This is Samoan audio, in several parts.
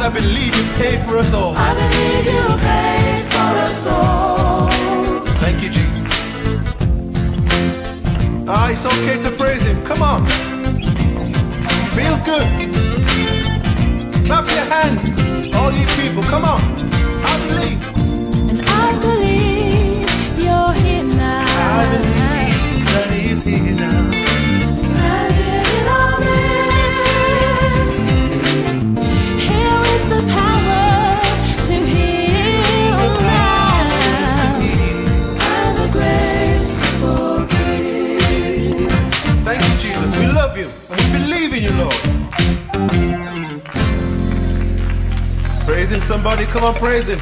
I believe you paid for us all. I believe you paid for us all. Thank you, Jesus. Ah, it's okay to praise him. Come on. Feels good. Clap your hands, all you people. Come on. I believe. And I believe you're here now. I believe that he's here now. Standing in our midst, here with the power to heal now and the grace to forgive. Thank you, Jesus. We love you and we believe in you, Lord. Praise him, somebody. Come on, praise him.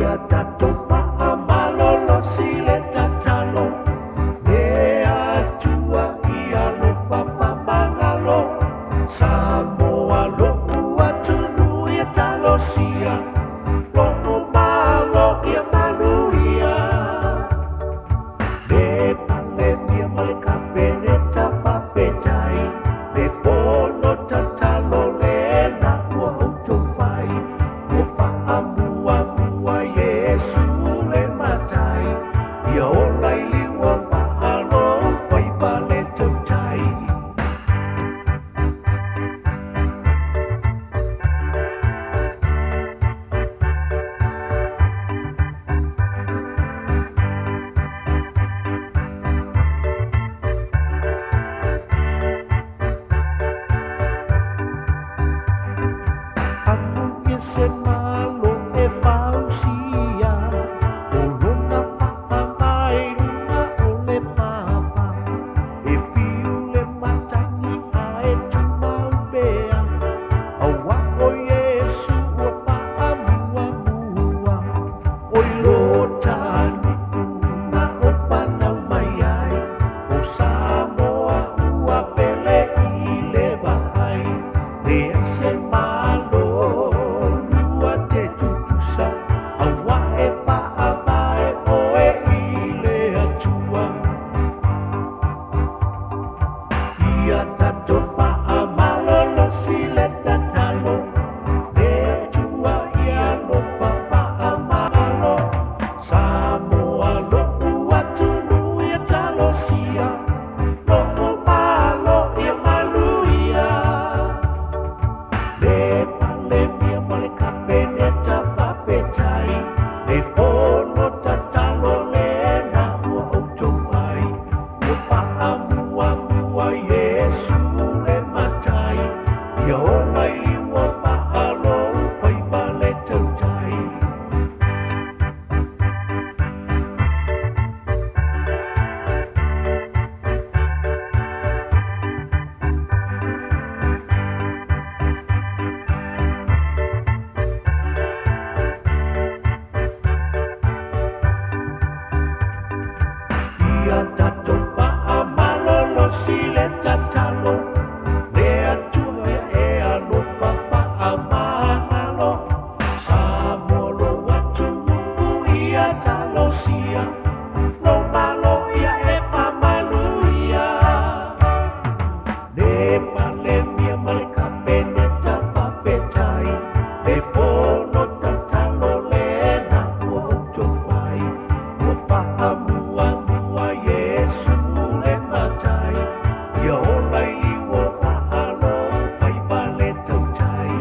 Ia tatou faamalolosi le tatalo, Le Atua ia alofa faamagalo, Samoa lo'u atunuu ia talosia, Lo'u Malo ia manuia. Le Palemia ma le Kapeneta faafetai, Le fono tatalo lena ua outou fai, Ua faamuamua Iesu le Matai, Ia ola i liu o vaa lou faiva le tautai. Amu ia se Malo e fausia, O lona faavae i luga o le papa, E fiu le matagi ae tumau pea, Aua o Iesu ua faamuamua. Oi lo ta nuu na o fanau mai ai, O Samoa ua pele i le vaai, Leai se Malo lua te tutusa, Aua e faavae oe i le Atua. Ia tatou faamalolosi le tatalo, Le Atua ia alofa faamagalo, Samoa lo'u atunuu ia talosia, Lo'u Malo ia manuia. Le Palemia ma le Kapeneta faafetai, Le fono tatalo lena ua outou fai, Ua faamuamua Iesu le Matai, Ia ola i liu o vaa lou faiva le tautai. Ia tatou faamalolosi le tatalo, Le Atua ia e alofa faamagalo, Samoa lou atunuu ia talosia, Lou Malo ia e faamanuia. Le Palemia ma le Kapeneta faafetai, Le fono tatalo lena ua outou fai, Ua faamuamua Iesu le Matai, Ia ola i liu o vaa lou faiva le tautai.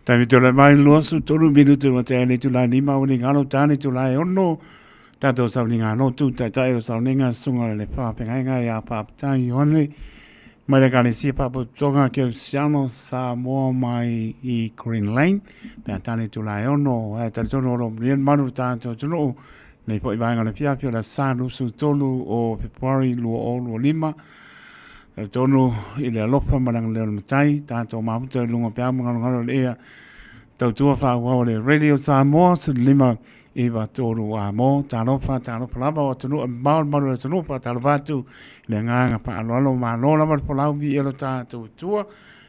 Taimi tole mai 23 minutu ma te ane tula ni mauni ngalo tane tula e ono tātou sauninga anō tū taitai o sauninga sunga le whāpengainga i a pāptai Ioane mai le Ekalesia Pāpototonga Keusiano Samoa mai i Green Lane pea tane tula e ono e talitonu o lo mrian manu tātou tunuu nei po i vaenga le fiafia o le sa 23 o Februari 2025 talitonu i le alofa ma le agalelei o le Matai tātou mafuta i luga o peau ma galogalo le ea tautua faaauau a le Radio Samoa 15 9 3 a mo talofa talofa lava o atunuu e mamao le malu o le atunuu faatalofa atu i le agaga faaaloalo malo lava le folau viia lo tatou Atua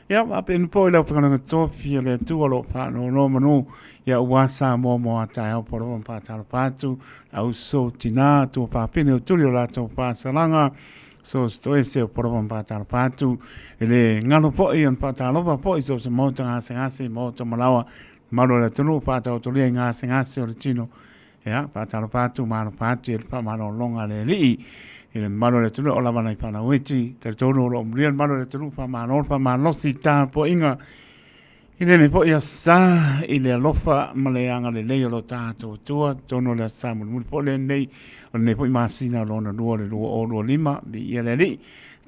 ia faapena foi le aufaigaluega tofi a le Atua o lo o faanonomanu ia aua Samoa mo a taeao poloa ma faatalofa atu au uso tinā tua faapine o tuli o latou faasalaga so se toese o poloa ma faatalofa atu e le galo foi ona faatalofa foi so se maota gasegase maota malawa Malu o le atunuu faataotolia i gasegase o le tino. Ia, faatalofa atu, malofa atu i le faamalologa a le Alii i le mamalu o le atunuu o lava nai fanau iti. Talitonu o lo o mulia le mamalu o le atunuu faamalo le faamalosi tapuaiga. I lenei foi aso sa, i le alofa ma le agalelei o lo tatou Atua, totonu o le aso sa mulimuli foi lenei, o lenei foi masina lona lua o le 2025, viia le Alii,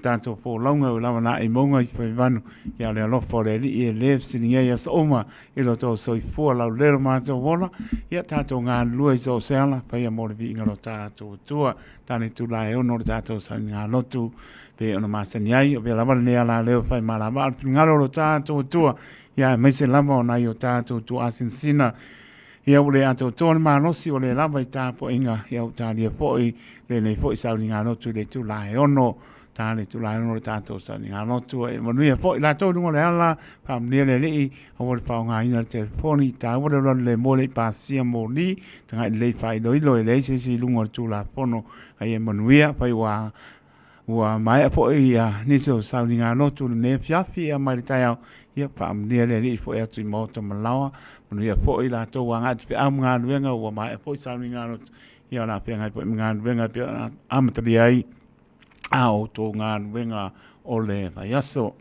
tatou folauga ua lava na i mauga i faivanu, ia o le alofa o le Alii e le fesiligia i aso uma i lo outou soifua laulelei o lo matou ola, ia tatou galulue i so o se ala, faia mo le viiga o lo tatou Atua. Tane itula e ono o le tatou sauniga lotu pei ona masani ai, o pea lava lenei alaleo e fai malava o le finagalo o lo tatou Atua, ia aemaise lava o nai o tatou tuaasinasina. Ia ua le atoatoa le malosi, ua le lava i tapuaiga, ia ua talia foi lenei foi sauniga lotu i le itula e ono. Ta le itula e ono o le tatou sauniga lotu. E manuia foi latou i luga o le ala, faamanuia le Alii, aua le faaaogaina le telefoni, taua le alu alu le moe le i pasia moli, tagai lelei faailoilo e leai se isi i luga o le Tulafono. A ia manuia, fai ua ua maea foi ia nisi o sauniga lotu i lenei afiafi ia mai le taeao, ia faamanuia le Alii foi atu i maota ma laoa, manuia foi latou ua agai atu i feau ma galuega ua maea foi sauniga lotu, ia o le a feagai foi ma galuega e pei ona amatalia ai a outou galuega o le vaiaso.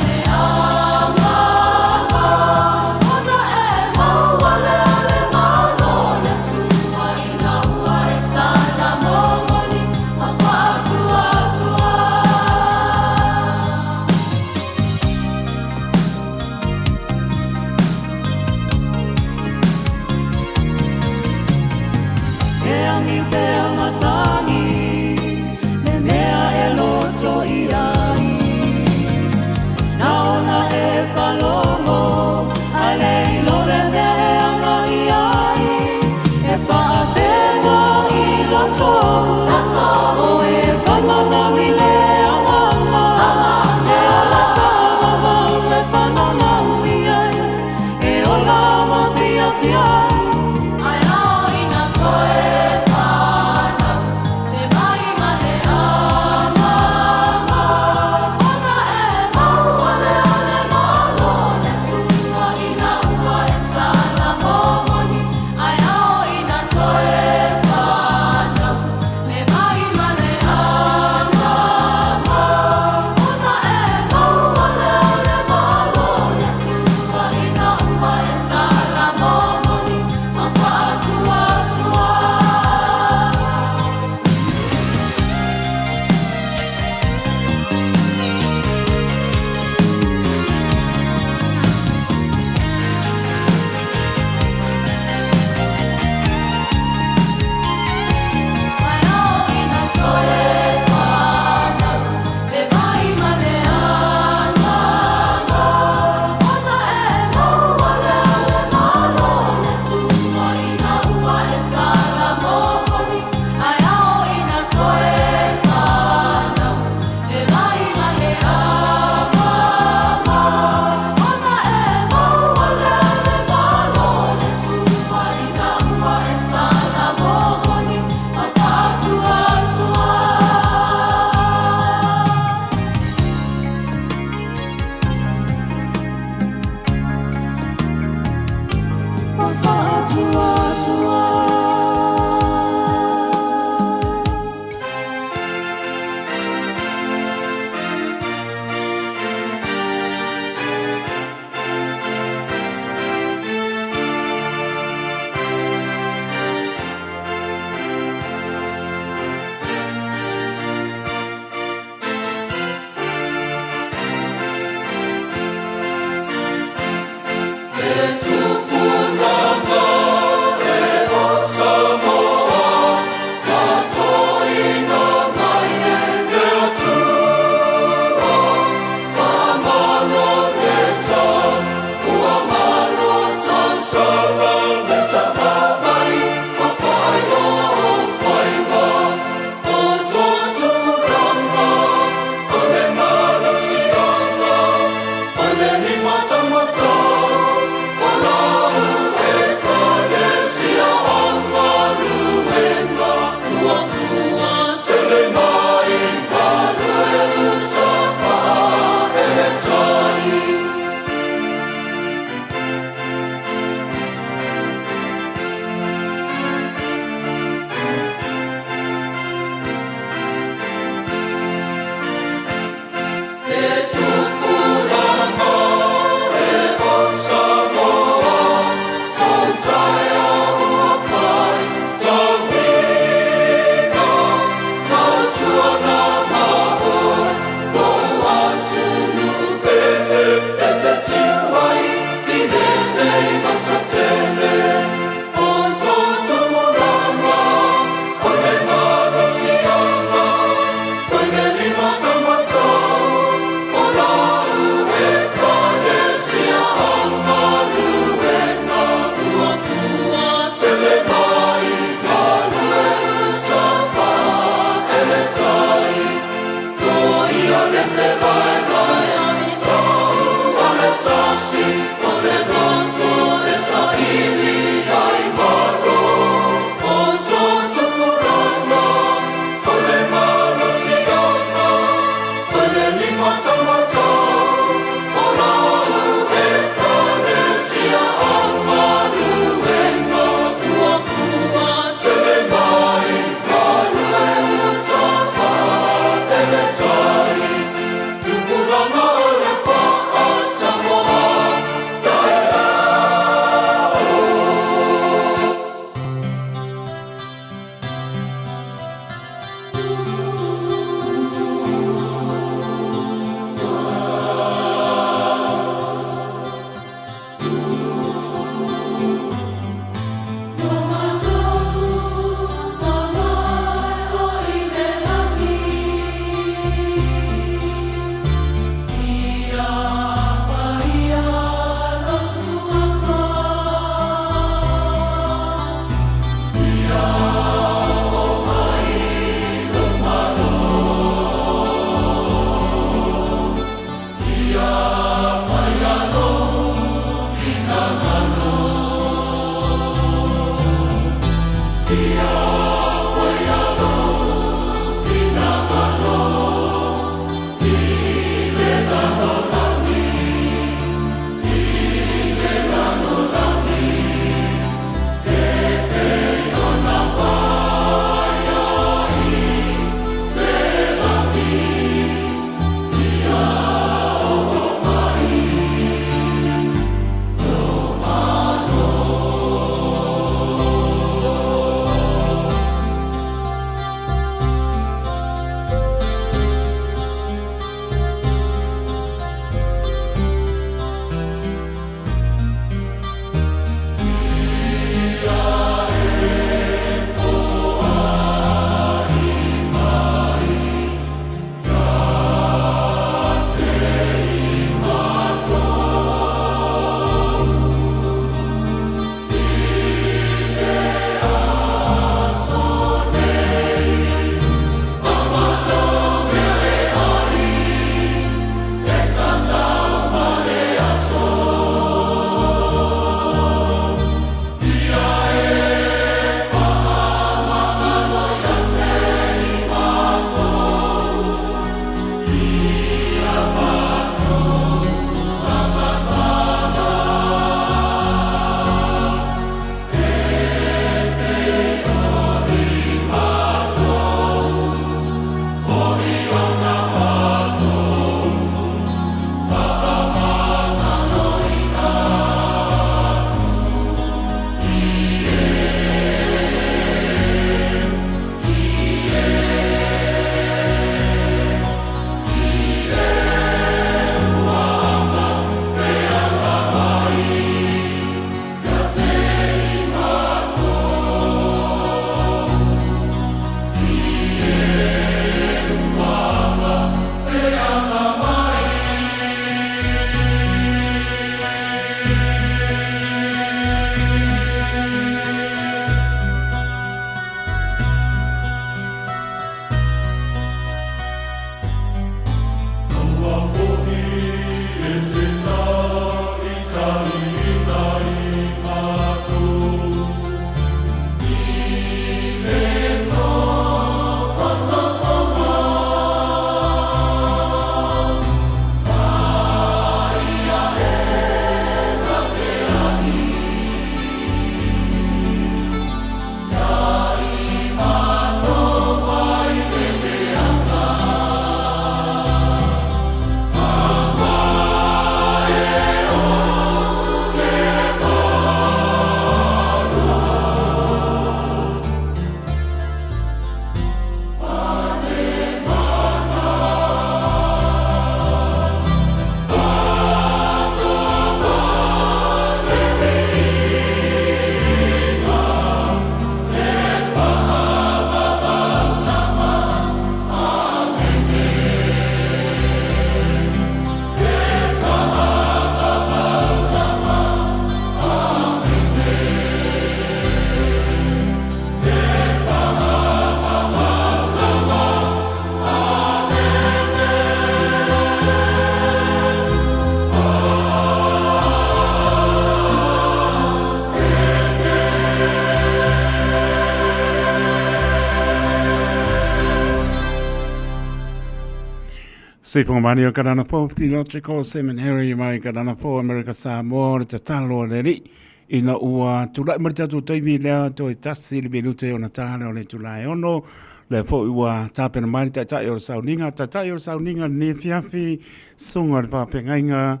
Seifoga o Kanana Fou, Theological Seminary mai Kanana Fou, Amerika Samoa, o le tatalo a le Alii, ina ua tulai mai le tatou taimi lea toe tasi le minute ona ta lea o le itula e ono, lea foi ua tapena mai le Taitai o le Sauniga, Taitai o le Sauniga lenei afiafi, Susuga i le Faafeagaiga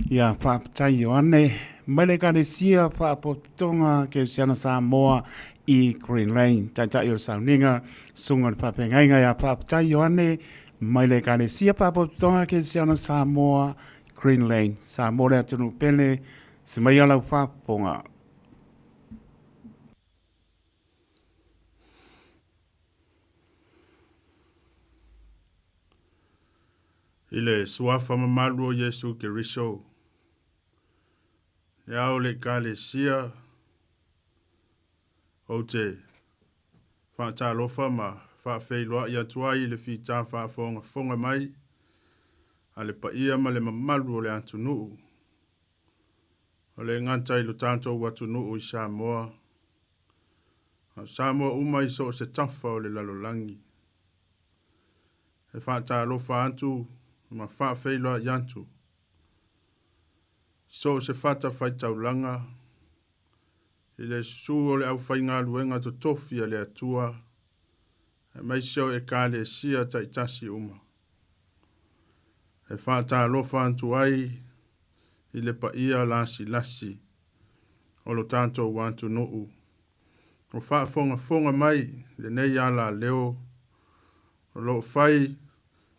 ia Faafetai Ioane, mai le Ekalesia Faapotopotoga Kerisiano Samoa i Green Lane, Taitai o le Sauniga, Susuga i le Faafeagaiga ia Faafetai Ioane, mai le Ekalesia Faapotopotoga Kerisiano Samoa, Green Lane, Samoa le atunuu pele, se mai lau faafofoga. I le Suafa mamalu o Iesu Keriso, le ao o le Ekalesia, ou te faatalofa ma faafeiloai atu ai i le fita faafogafoga mai a le paia ma le mamalu o le atunuu, o le gata i lo tatou atunuu i Samoa, a o Samoa uma i so o se tafa o le lalolagi. E faatalofa atu ma faafeiloai atu i so o se fatafaitaulaga i le susu o le aufaigaluega totofi a le Atua aemaise o Ekalesia taitasi uma. E faatalofa atu ai i le paia lasilasi o lo tatou atunuu o faafogafoga mai lenei alaleo o lo o fai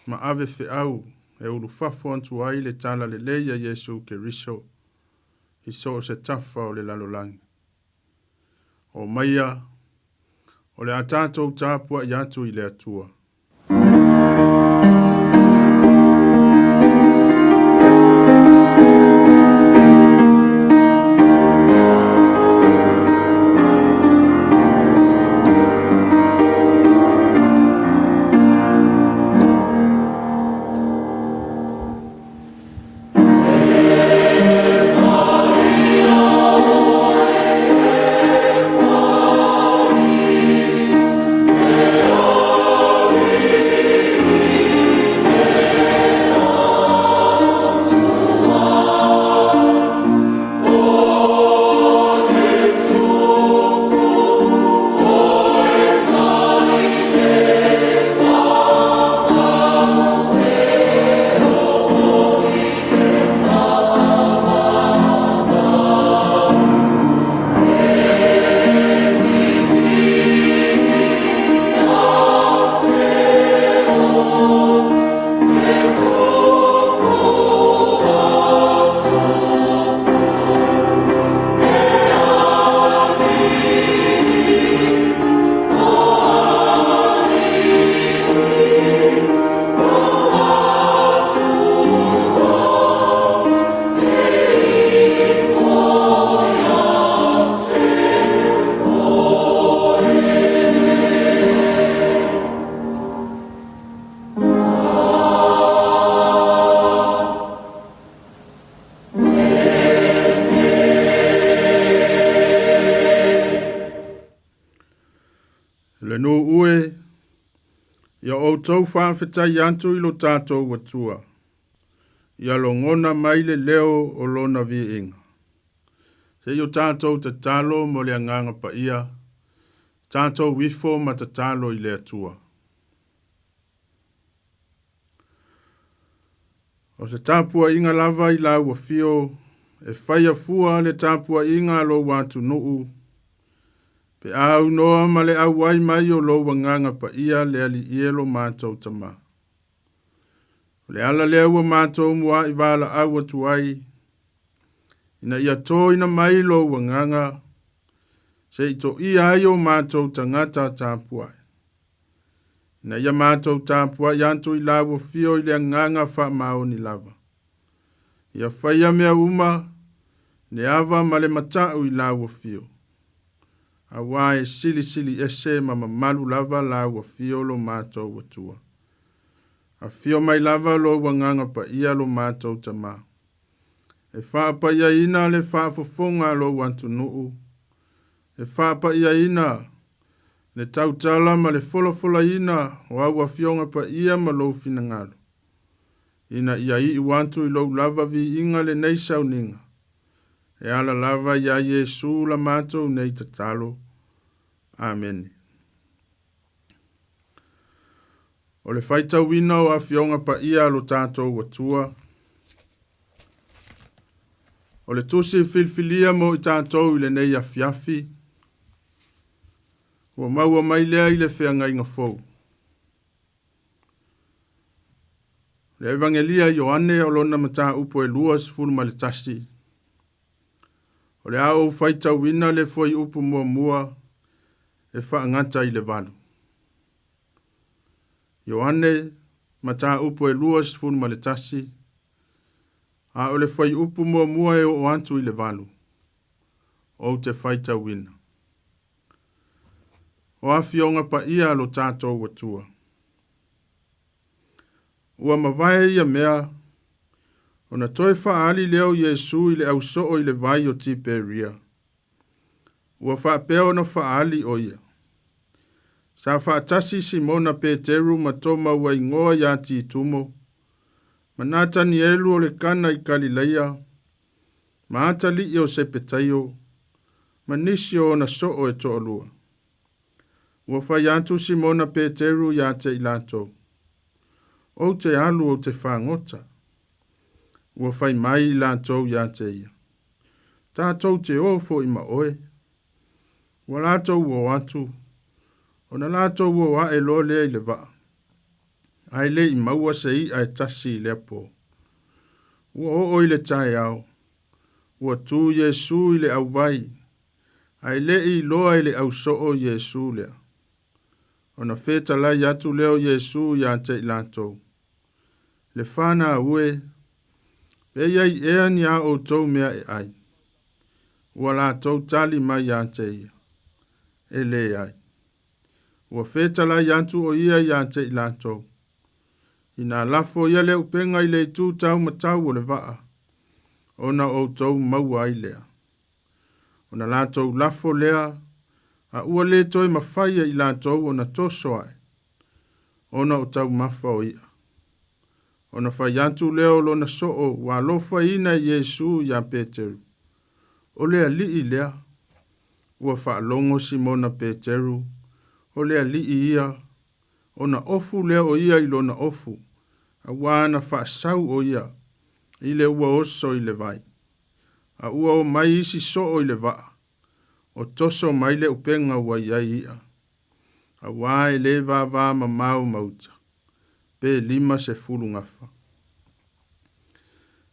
ma ave feau e ulufafo atu ai le Talalelei a Iesu Keriso i so o se tafa o le lalolagi. Omaia, o le a tatou tapuai atu i le Atua. Le nuu e, ia outou faafetai atu i lo tatou Atua, ia logona mai le leo o Lona viiga. Se i o tatou tatalo mo le Agaga Paia, tatou ifo ma tatalo i le Atua. O se tapuaiga lava i lau afio e faia fua le tapuaiga a lou atunuu, pe a aunoa ma le auai mai o lou Agaga Paia le Alii e lo matou Tama. O le ala lea ua matou mua'i valaau atu ai, ina ia toina mai lou Agaga, se i to'ia ai o matou tagata tapuai. Ina ia matou tapuai atu i lau afio i le agaga faamaoni lava. Ia faia mea uma le ava ma le mata'u i lau afio, auā e silisili ese ma mamalu lava lau afio lo matou Atua. Afio mai lava lou Agaga Paia lo matou Tama, e faapaiaina le faafofoga a lou atunuu, e faapaiaina le tautala ma le folafolaina o au Afioga Paia ma lou finagalo. Ina ia iu atu i lou lava viiga lenei sauniga, e ala lava iā Iesu la matou nei tatalo. Amene. O le faitauina o Afioga Paia a lo tatou Atua, o le tusi filifilia mo i tatou i lenei afiafi, ua maua mai lea i le feagaiga fou. Le Evagelia a Ioane o lona mataupu e 21. O le a ou faitauina le fuaiupu muamua e faagata i le 8. Ioane, mataupu e 21, a o le fuaiupu muamua e oo atu i le 8, ou te faitauina. O Afioga Paia a lo tatou Atua. Ua mavae ia mea, ona toe faaali lea o Iesu i le ausoo i le vai o Tiperia. Ua faapea ona faaali o ia. Sa faatasi Simona Peteru ma Toma ua igoa iā Titumo, ma Natanielu o le Kana i Kalilaia, ma atalii o Sepetaio, ma nisi o ona soo e toalua. Ua fai atu Simona Peteru iā te i latou, Ou te alu ou te fagota. Ua fai mai i latou iā te ia, Tatou te o foi ma oe. Ua latou o atu, ona latou o ae loa lea i le vaa, ae le i maua se i'a e tasi i lea pō. Ua oo i le taeao, ua tū Iesū i le auvai, ae le i iloa e le ausoo Iesū lea. Ona fetalai atu lea o Iesū iā te i latou, Le whanau e, pe i ai ea ni a outou mea e ai? Ua latou tali mai iā te ia, E leai. Ua fetalai atu o ia iā te i latou, Inā lafo ia le upega i le itu taumatau o le vaa, ona outou maua ai lea. Ona latou lafo lea, a ua le toe mafai e i latou ona toso ae, ona o taumafa o i'a. Ona fai atu lea o lona soo ua alofaina e Iesu iā Peteru, O le Alii lea. Ua faalogo Simona Peteru, o le Alii ia, ona ofu lea o ia i lona ofu, auā na faasau o ia i le ua oso i le vai. A ua omai isi soo i le vaa, o toso mai le upega ua i ai i'a, auā e le vāvā mamao ma uta, pe 50 gafa.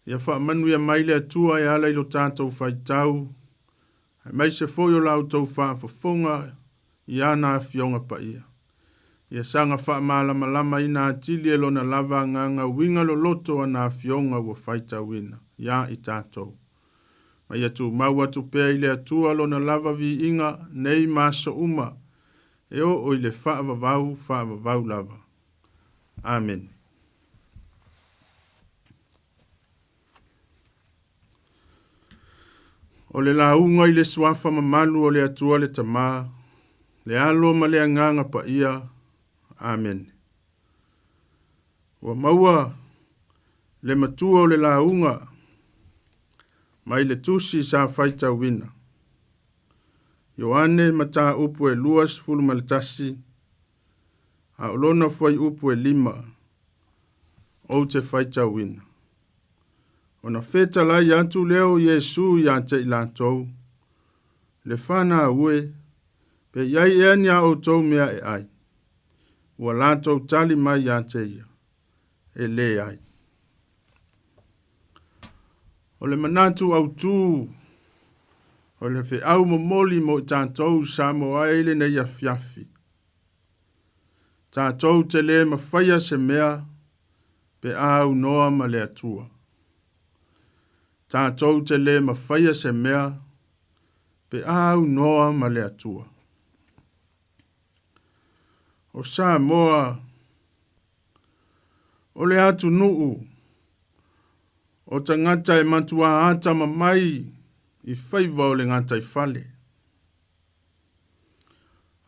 Ia faamanuia mai le Atua e ala i lo tatou faitau, aemaise foi o la outou faafofoga i ana Afioga Paia. Ia saga faamalamalamaina atili e Lona lava Agaga uiga loloto ana Afioga ua faitauina iā i tatou. Ma ia tumau atu pea i le Atua Lona lava viiga nei ma aso uma, e oo i le faavavau faavavau lava. Amene. O le lauga i le Suafa mamalu o le Atua le Tama, le Alo ma le Agaga Paia. Amene. Ua maua le matua o le lauga mai le tusi sa faitauina. Ioane mataupu e 21, a o lona fuaiupu e 5, ou te faitauina. Ona fetalai atu lea o Iesu iā te i latou, Le whanau e, pe i ai ea ni a outou mea e ai? Ua latou tali mai iā te ia, E leai. O le manatu autū, o le feau momoli mo i tatou Samoa ai lenei afiafi. Tatou te le mafaia se mea pe a aunoa ma le Atua. Tatou te le mafaia se mea pe a aunoa ma le Atua. O Samoa, o le atunuu o tagata e matuā atamamai i faiva o le gataifale.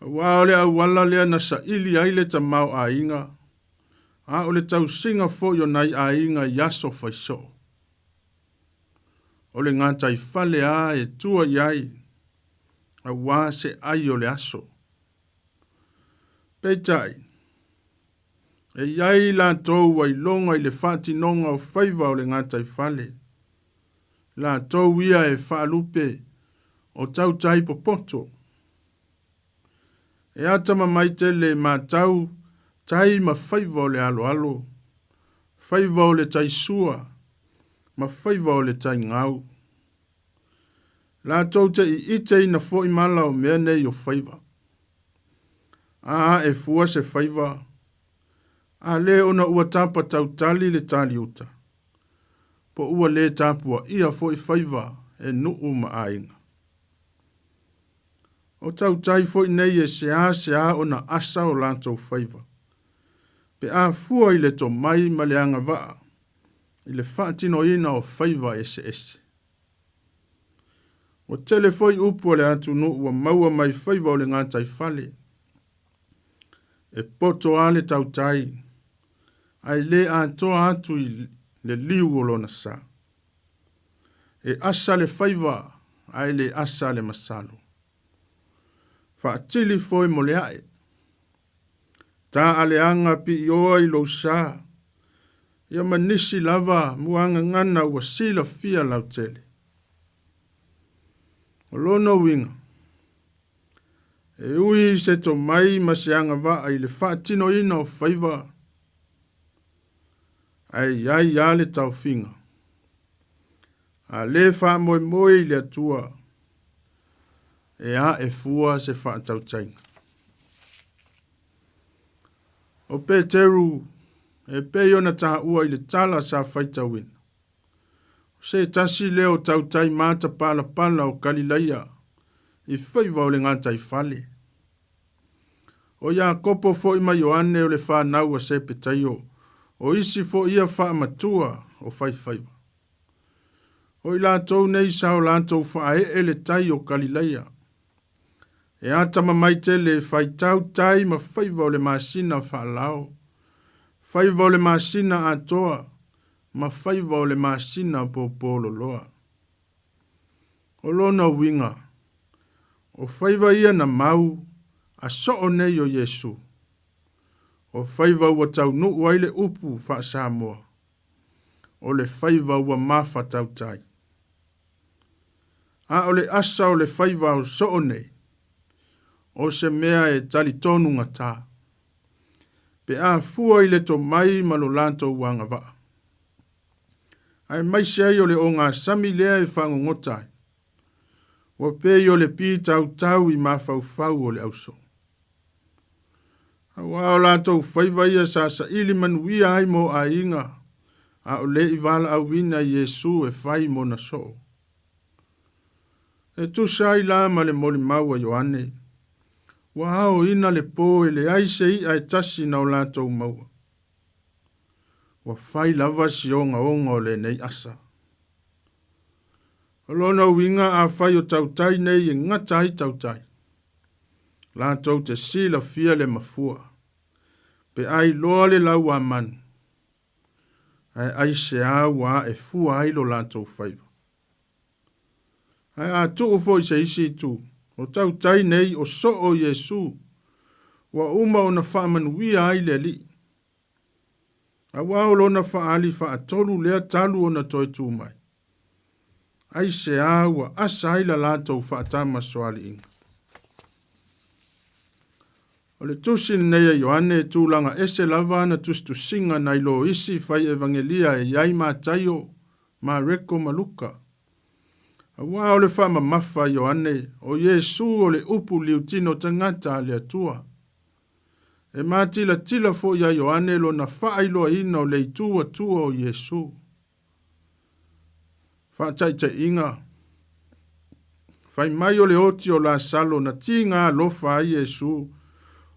Aua o le auala lea na saili ai le tamaoaiga, a o le tausiga foi o nai aiga i aso faisoo. O le gataifale a e tua i ai auā se ai o le aso. Peitai, e i ai i latou ua iloga i le faatinoga o faiva o le gataifale, latou ia e faalupe o tautai popoto. E atamamai tele matau tai ma faiva o le aloalo, faiva o le taisua ma faiva o le taigau. Latou te iiteina foi mala o mea nei o faiva. A ae fua se faiva, a lē ona ua tapa tautali le taliuta, po ua lē tapuaia foi faiva e nuu ma aiga. O tautai foi nei e seāseā ona asa o latou faiva, pe a fua i le tomai ma le agavaa i le faatinoina o faiva eseese. Ua tele foi upu a le atunuu ua maua mai faiva o le gataifale. E poto a le tautai, ae le atoa atu i le liu o lona sa. E asa le faiva ae le asa le masalo. Faatili foi mo le ae. Taaleaga piioa i lou sa, ia ma nisi lava muagagana ua silafia lautele. O lona uiga, e ui i se tomai ma se agavaa i le faatinoina o faiva, ae i ai lava le taofiga. A lē faamoemoe i le Atua, e ae fua se faatautaiga. O Peteru, e pei ona taua i le tala sa faitauina, o se tasi lea o tautai matapalapala o Kalilaia i faiva o le gataifale. O Iakopo foi ma Ioane o le fanau a Sepetaio, o isi foi ia faamatua o faifaiva. O i latou nei sa o latou faaee le tai o Kalilaia. E atamamai tele e faitau tai ma faiva o le masina faalao, faiva o le masina atoa, ma faiva o le masina popololoa. O lona uiga, o faiva ia na mau a soo nei o Iesu. O faiva ua taunuu ai le upu faa-Samoa, o le faiva ua mafatautai. A o le asa o le faiva o soo nei, o se mea e talitonu gata, pe a fua i le tomai ma lo latou agavaa. Aemaise ai o le ogasami lea e fagogota ai, ua pei o le pitautau i mafaufau o le ausoo. Aua o latou faiva ia sa saili manuia ai mo aiga, a o le i valaauina Iesu e fai mona soo. E tusa ai la ma le molimau a Ioane, ua aoina le po e leai se i'a e tasi na o latou maua. Ua fai lava si ogaoga o lenei asa. O lona uiga afai o tautai nei e gata ai tautai, latou te silafia le mafua, pe a iloa le lau a manu, ae aisea ua ae fua ai lo latou faiva. Ae a tuu foi se isi itu, o tautai nei o soo Iesu, ua uma ona faamanuia ai le Alii. Aua o lona faaali faatolu lea talu ona toe tu mai. Aisea ua asa ai la latou faatamasoaliiga? O le tusi lenei a Ioane e tulaga ese lava ana tusitusiga nai lo isi fai evangelia e i ai Mataio, Mareko ma Luka. Aua o le faamamafa a Ioane, o Iesu o le upu liutino tagata a le Atua. E matilatila foi ia Ioane lona faailoaina o le itu Atua o Iesu. Faataitaiga, Fai mai o le oti o Lasalo na tiga alofa ai Iesu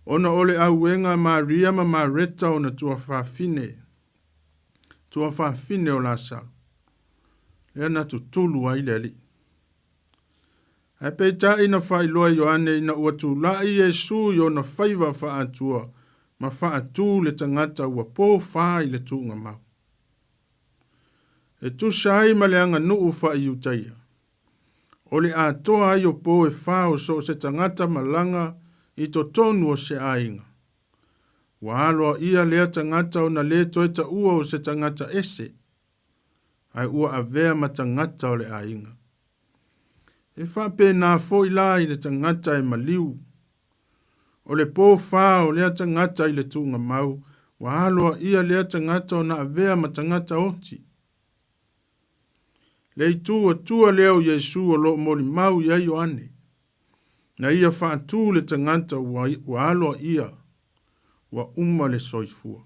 ona o le auega a Maria ma Mareta ona tuafafine, tuafafine o Lasalo, lea na tutulu ai le Alii. Ae peitai na faailoa e Ioane ina ua tulai Iesu i ona faiva faa-Atua. ma faatū le tagata ua pofā i le tuugamau. E tusa ai ma le aganuu faa-Iutaia, o le atoa ai o po e fā o so o se tagata malaga i totonu o se aiga. Ua aloaia lea tagata ona lē toe taua o se tagata ese, ae ua avea ma tagata o le aiga. E faapena foi la i le tagata e maliu. O le pofā o lea tagata i le tuugamau, ua aloaia lea tagata ona avea ma tagata oti. Le itu atua lea o Iesu o lo o molimau i ai Ioane, na ia faatū le tagata ua, ua aloaia, ua uma le soifua.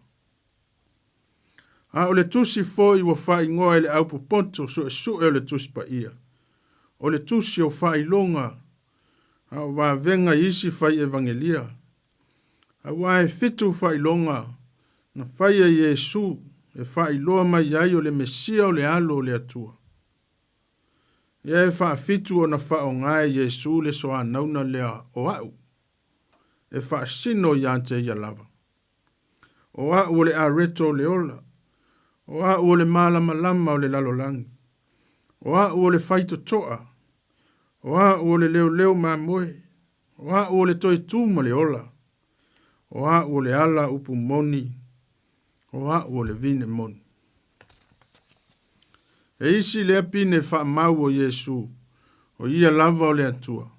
A o le tusi foi ua faaigoa e le aupopoto suesue o le Tusi Paia, o le tusi o faailoga a o vavega i isi fai evagelia, Aua e fitu faailoga na faia e Iesu e faailoa mai ai o le Mesia o le Alo o le Atua. Ia e faafitu ona faaaoga e Iesu le soanauna lea o a'u e faasino ia te ia lava. O a'u o le areto o le ola, o a'u o le malamalama o le lalolagi, o a'u o le faitotoa, o a'u o le leoleo mamoe, O a'u o le toe tu ma le ola, o a'u o le ala upu moni, o a'u o le vine moni. E isi lea pine faamau o Iesu, o ia lava o le Atua.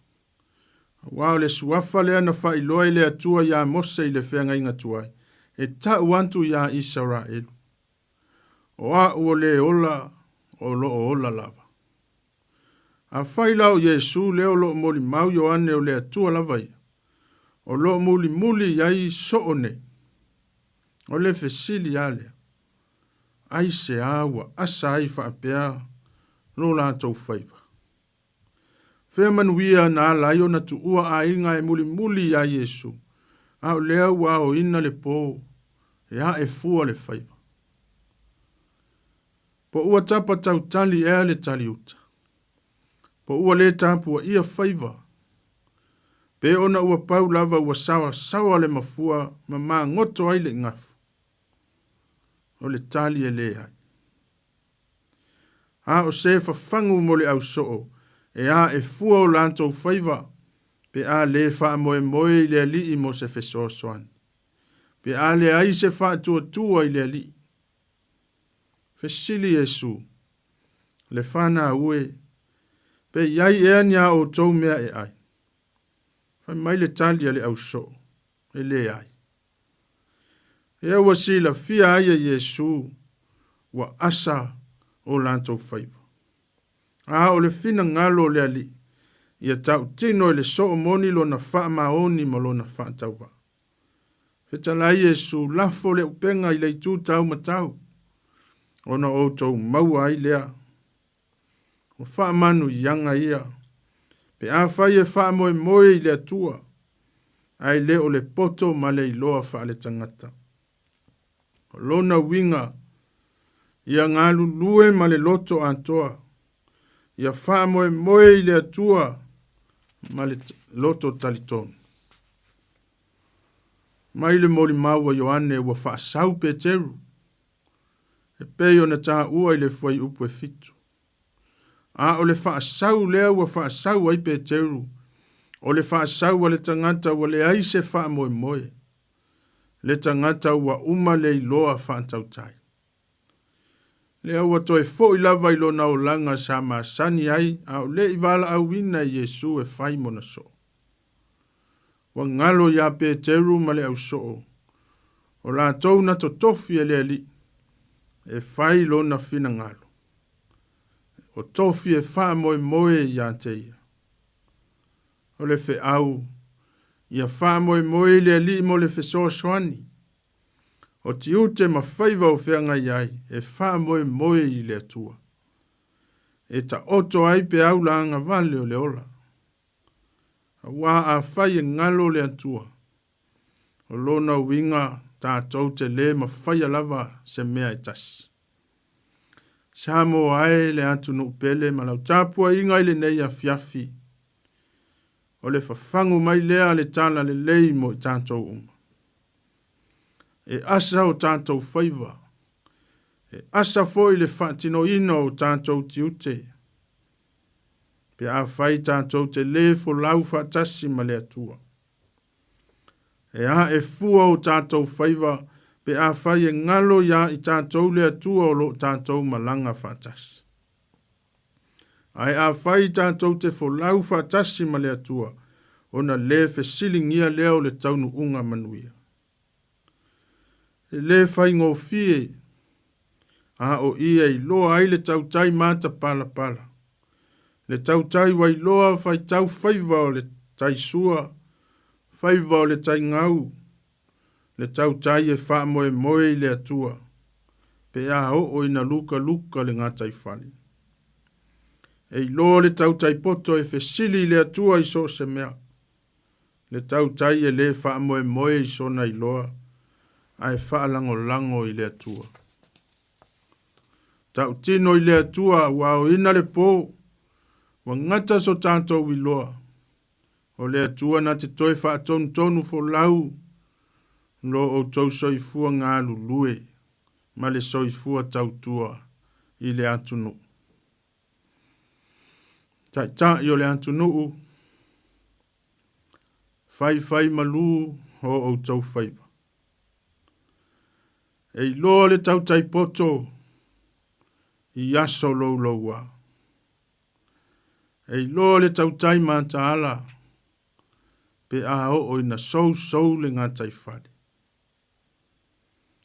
Aua o le suafa lea na faailoa e le Atua iā Mose i le feagaiga tuai, e ta'u atu iā Isaraelu. O a'u o le ola, o lo o ola lava. Afai la o Iesu lea o lo o molimau Ioane o le Atua lava ia, o lo o mulimuli i ai soo nei. O le fesili a lea, aisea ua asa ai faapea lo latou faiva? Fea manuia na ala ai ona tuua aiga e mulimuli iā Iesu, a o lea ua aoina le po e ae fua le faiva? Po ua tapa tautali ea le taliuta? Po ua lē tapuaia faiva? Pe ona ua pau lava ua saoasaoa le mafua ma magoto ai le igafu? O le tali e leai. A o se fafagu mo le ausoo e ae fua o latou faiva pe a lē faamoemoe i le Alii mo se fesoasoani, pe a leai se faatuatua i le Alii. Fesili Iesu, Le fanau e, pe i ai ea ni a outou mea e ai? Fai mai le tali a le ausoo, E leai. Ea ua silafia ai e Iesu ua asa o latou faiva. A o le finagalo o le Alii, ia tautino e le soo moni lona faamaoni ma lona faatauvaa. Fetalai Iesu, lafo le upega i le itu taumatau, ona outou maua ai lea. O faamanuiaga ia, pe afai e faamoemoe i le Atua, ae le o le poto ma le iloa faaletagata. O lona uiga, ia galulue ma le loto atoa, ia faamoemoe i le Atua ma le loto talitonu. Mai le molimau a Ioane ua faasau Peteru, e pei ona taua i le fuaiupu e fitu. A o le faasau lea ua faasau ai Peteru, o le faasau a le tagata ua leai se faamoemoe, le tagata ua uma le iloa faatautai. Lea ua toe foi lava i lona olaga sa masani ai a o le i valaauina e Iesu e fai mona soo. Ua galo iā Peteru ma le ausoo, o latou na totofi e le Alii e fai lona finagalo. O tofi e faamoemoe iā te ia. O le feau, ia faamoemoe i le Alii mo le fesoasoani. O tiute ma faiva o feagai ai e faamoemoe i le Atua. E taoto ai peau la agavale o le ola. Aua afai e galo le Atua, o lona uiga tatou te lē mafaia lava se mea e tasi. Samoa e le atunuu pele ma lau tapuaiga i lenei afiafi, o le fafagu mai lea a le Tala Lelei mo i tatou uma. E asa o tatou faiva. E asa foi le faatinoina o tatou tiute. Pe afai tatou te lē folau faatasi ma le Atua. E ae fua o tatou faiva pe afai e galo iā i tatou le Atua o lo o tatou malaga faatasi. Ae afai tatou te folau faatasi ma le Atua, ona lē fesiligia lea o le taunuuga manuia. E lē faigofie, a o i e iloa ai le tautai matapalapala, le tautai ua iloa faitau faiva o le taisua, faiva o le taigau, le tautai e faamoemoe i le Atua, pe a oo ina lukaluka le gataifale. E iloa le tautai poto e fesili i le Atua i so o se mea, le tautai e lē faamoemoe i sona iloa, ae faalagolago i le Atua. Tautino i le Atua ua aoina le pō, ua gata so tatou iloa, o le Atua na te toe faatonutonu folau lo outou soifua galulue ma le soifua tautua i le atunuu. Taitai o le atunuu, faifai malū o outou faiva. E iloa le tautai poto i aso louloua. E iloa le tautai mataala pe a oo ina sousou le gataifale.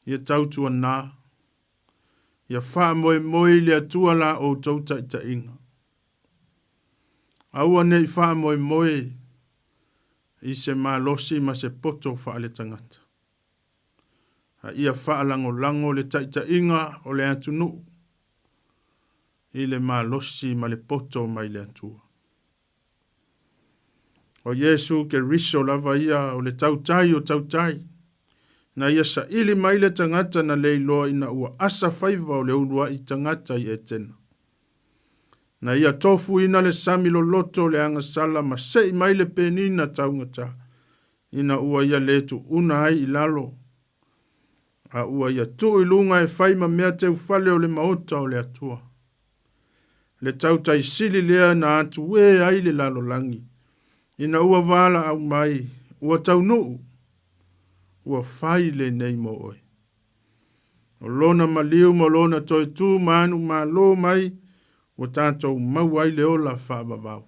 Ia tautuanā, ia faamoemoe i le Atua la outou taitaiga. Aua ne i faamoemoe i se malosi ma se poto faaletagata, a ia faalagolago le taitaiga o le atunuu i le malosi ma le poto mai le Atua. O Iesu Keriso lava ia o le tautai o tautai, na ia saili mai le tagata na le iloa ina ua asa faiva o le uluai tagata i Etena. Na ia tofuina le sami loloto o le agasala ma sei mai le penina taugata, ina ua ia le tuuna ai i lalo, a ua ia tuu i luga e fai ma mea teufale o le maota o le Atua. Le tautai sili lea na atuē ai le lalolagi, ina ua valaau mai, ua taunuu, ua fai lenei mo oe. O lona maliu ma lona toe tū manumalo mai, ua tatou maua ai le ola faavavau.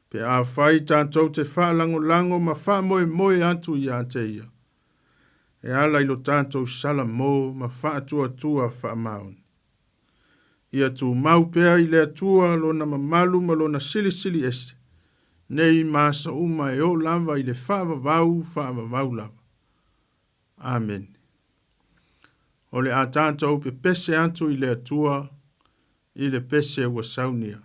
Pe afai tatou te faalagolago ma faamoemoe atu iā te ia, e ala i lo tatou salamo ma faatuatua faamaoni. Ia tumau pea i le Atua lona mamalu ma lona silisili ese, nei ma aso uma e oo lava i le faavavau faavavau lava. Amene. O le a tatou pepese atu i le Atua i le pese ua saunia.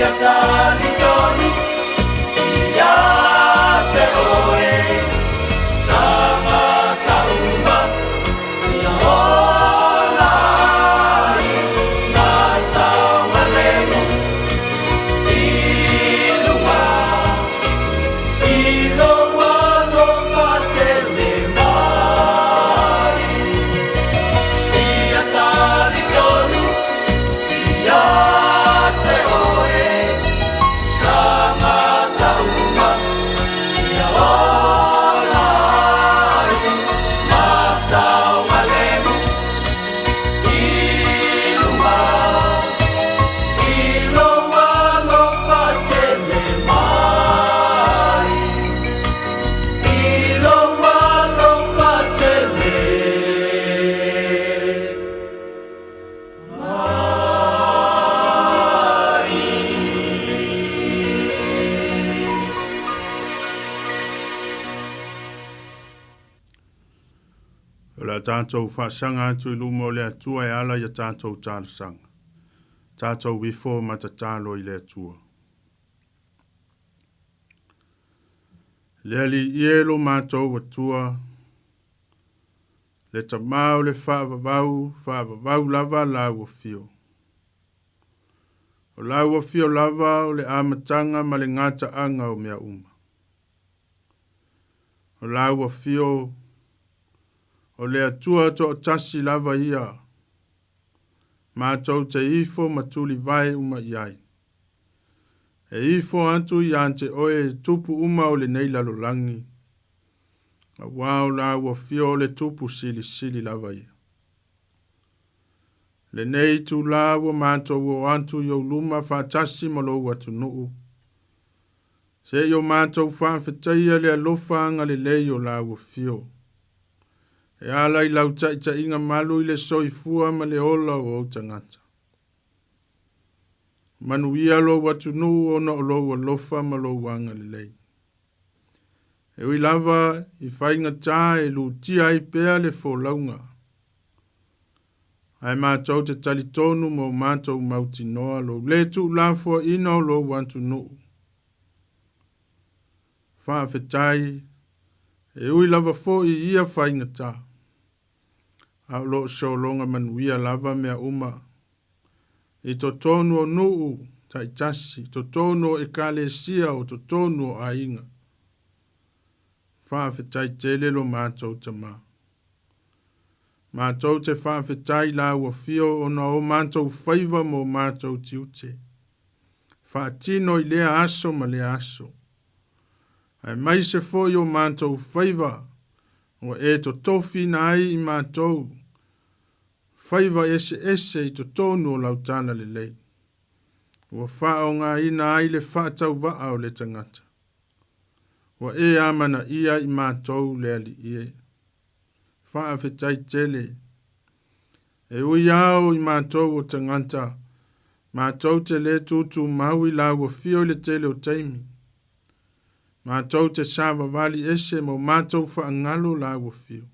Ia talitonu ia te oe Tagata uma ia ola ai Ma saogalemu i luga I lou alofa tele mai Ia talitonu ia te oe Tagata uma ia ola ai Ma saogalemu i luga I lou alofa tele mai I lou alofa tele O le a tatou faasaga atu i luma o le Atua e ala i a tatou talosaga. Tatou ifo ma tatalo i le Atua. Le Alii e lo matou Atua, le Tama o le faavavau, faavavau lava lau afio. O lau afio lava o le amataga ma le gataaga o mea uma. O lau afio o le Atua toatasi lava ia, matou te ifo ma tulivae uma i ai. E ifo atu ia te oe tupu uma o lenei lalolagi, Auā o lau afio o le Tupu silisili lava ia. Lenei itulā ua matou oo atu i ou luma faatasi ma lou atunuu, se i o matou faafetaia le alofa agalelei o lau afio, e ala i lau taitaiga malu i le soifua ma le ola o ou tagata. Manuia lou atunuu ona o lou alofa ma lou agalelei. E ui lava i faigata e lutia ai pea le folauga, ae matou te talitonu ma o matou mautinoa lou le tuulafoaina o lou atunuu. Faafetai, e ui lava foi i ia faigata, a o lo o sologa manuia lava mea uma i totonu o nuu taitasi, totonu o ekalesia, o totonu o aiga. Faafetai tele lo matou Tama. Matou te faafetai i lau afio ona o matou faiva ma o matou tiute. Faatino i lea aso ma lea aso. Aemaise foi o matou faiva ua e totofiina ai i matou faiva eseese i totonu o lau talalelei, ua faaaogaina ai le faatauvaa o le tagata. Ua e amanaia i matou le Alii e. Faafetai tele. E ui ao i matou o tagata, matou te le tutumau i lau afio i le tele o taimi. Matou te savavali ese ma o matou faagalo lau afio.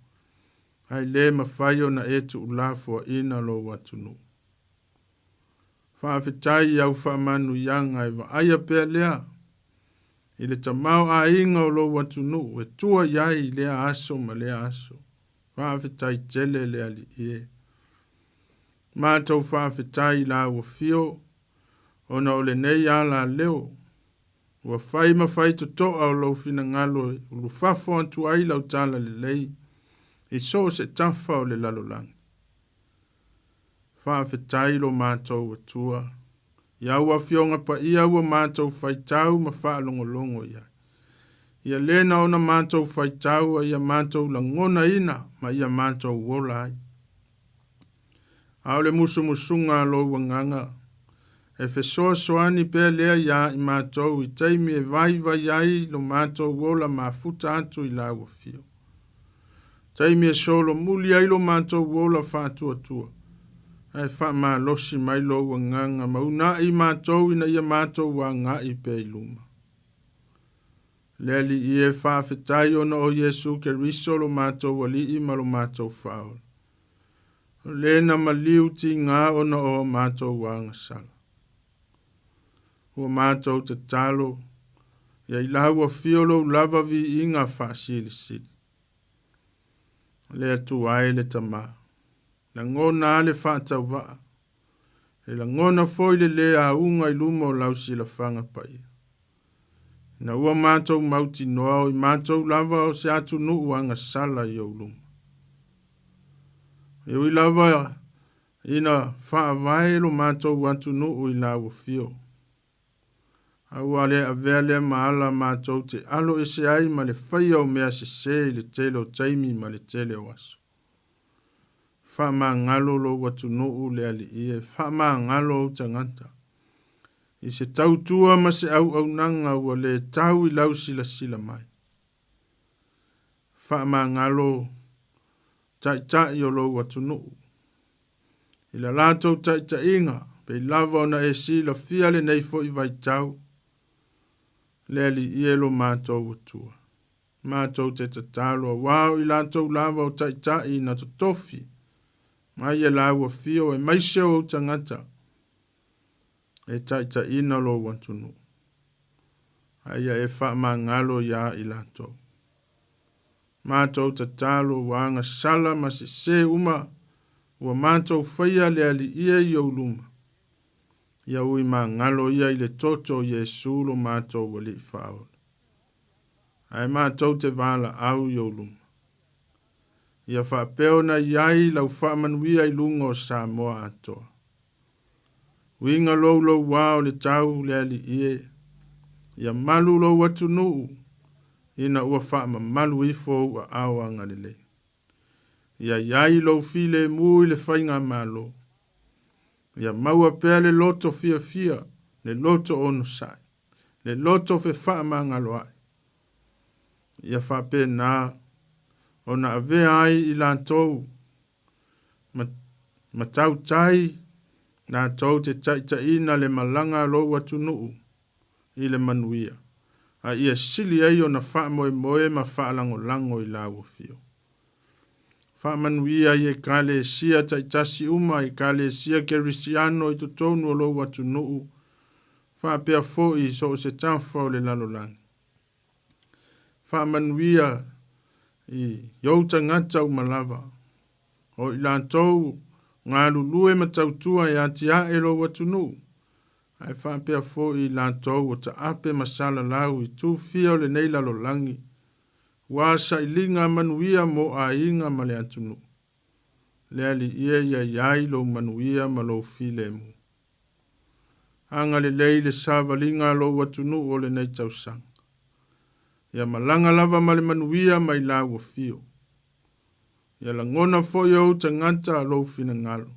Ae le mafai ona e tuulafoaina lou atunuu. Faafetai i au faamanuiaga e vaaia pea lea i le tamaoaiga o lou atunuu e tua i ai i lea aso ma lea aso. Faafetai tele le Alii e. Matou faafetai i lau afio ona o lenei alaleo Ua fai ma fai totoa o lou finagalo e ulufafo atu ai lau talalelei i so o se tafa o le lalolagi. Faafetai lo matou Atua i au Afioga Paia ua matou faitau ma faalogologo i ai. Ia le na ona matou faitau a ia matou lagonaina ma ia matou ola ai. A o le musumusuga a lou agaga, e fesoasoani pea lea iā i matou i taimi e vaivai ai lo matou ola mafuta atu i lau afio. Taimi e solomuli ai lo matou ola faatuatua, ae faamalosi mai lou agaga ma unaʻi matou ina ia matou agai pea i luma. Le Alii e, faafetai ona o Iesu Keriso lo matou Alii ma lo matou Faaola. O le na maliu tigā ona o a matou agasala. Ua matou tatalo ia i lau afio lou lava viiga faasilisili. Le Atua e le Tama, lagona a le faatauvaa, e lagona foi le lē auga i luma o lau silafaga paia. Ina ua matou mautinoa o i matou lava o se atunuu agasala i ou luma. E ui lava ina faavae lo matou atunuu i lau afio, a ua le avea lea ma ala matou te alo ese ai ma le faia o mea sesē i le tele o taimi ma le tele o aso. Faamagalo lou atunuu le Alii e, faamagalo ou tagata i se tautua ma se auaunaga ua le tau i lau silasila mai. Faamagalo taitai o lou atunuu i la latou taitaiga, pei lava ona e silafia lenei foi vaitau, le Alii e lo matou Atua. Matou te tatalo auā o i latou lava o taitai na totofi mai e lau afio aemaise o ou tagata e taitaiina lou atunuu. A ia e faamagalo iā i latou. Matou tatalo ua agasala ma sesē uma ua matou faia le Alii e i ou luma. Ia ui magalo ia i le toto o Iesu lo matou Alii Faaola. Ae matou te valaau i ou luma. Ia faapea ona i ai lau faamanuia i luga o Samoa atoa. Uiga lou louā o le tau le Alii e, ia malu lou atunuu ina ua faamamalu ifo ou aao agalelei. Ia i ai lou filemu i le faigamalo. Ia maua pea le loto fiafia, le loto onosai, le loto fefaamagaloaʻi. Ia faapena ona avea ai i latou ma, ma tautai latou te taitaiina le malaga a lou atunuu i le manuia, a ia sili ai ona faamoemoe ma faalagolago i lau afio. Faamanuia i Ekalesia taitasi uma, Ekalesia Kerisiano i totonu o lou atunuu, faapea foi i so o se tafa o le lalolagi. Faamanuia i ou tagata uma lava, o i latou galulue ma tautua e atiae lou atunuu, ae faapea foi i latou o taape ma salalau i itu fia o lenei lalolagi, ua sailiga manuia mo aiga ma le atunuu. Le Alii e ia i ai lou manuia ma lou filemu. Agalelei le savaliga a lou atunuu o lenei tausaga. Ia malaga lava ma le manuia mai lau afio. Ia lagona foi e ou tagata lou finagalo,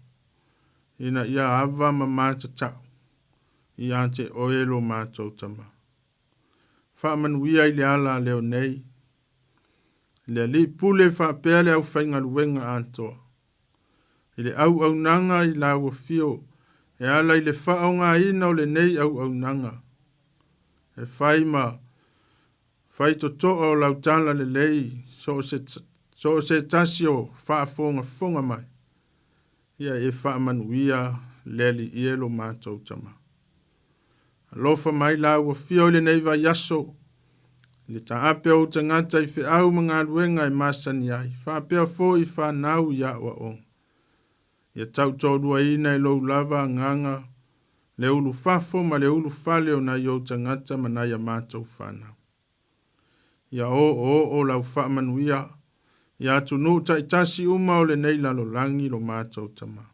ina ia ava ma matatau ia te oe lo matou Tama. Faamanuia i le ala a leo nei, i le Alii Pule faapea le aufaigaluega atoa. I le auaunaga i lau afio e ala i le faaaogaina o lenei auaunaga e fai ma faitotoa o lau tala lelei so o se, so o se tasi o faafogafoga mai, ia e faamanuia le Alii e lo matou Tama. Alofa mai lau afio i lenei vaiaso, i le taape o ou tagata i feau ma galuega e masani ai, faapea foi i fanau i aoaoga. Ia tautoaluaina e lou lava agaga le ulufafo ma le ulufale o nai ou tagata ma nai a matou fanau. Ia oooo lau faamanuia i atunuu taitasi uma o lenei lalolagi lo matou Tama.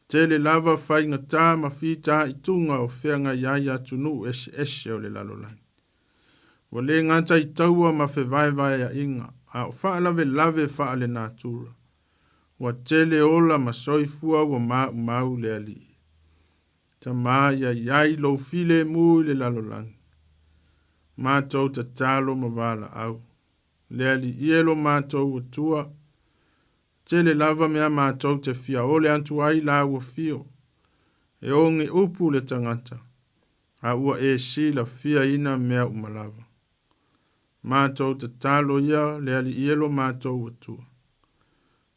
Tele lava faigata ma fitaituga o feagai ai atunuu eseese o le lalolagi. Ua le gata i taua ma fevaevaeaiga, a o faalavelave faalenatura. Ua tele ola ma soifua ua maumau le Alii. Tama ia i ai lou filemu i le lalolagi. Matou tatalo ma valaau. Le Alii e lo matou Atua, tele lava mea matou te fia ole atu ai lau afio. E oge upu le tagata, a ua e silafiaina mea uma lava. Matou tatalo ia le Alii e lo matou Atua.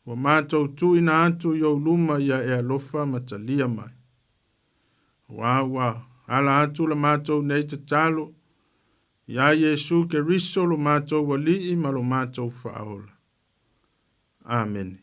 Ua matou tuuina atu i ou luma ia e alofa ma talia mai. Aua ua Ala atu la matou nei tatalo, iā Iesu Keriso lo matou Alii ma lo matou Faaola. Amene.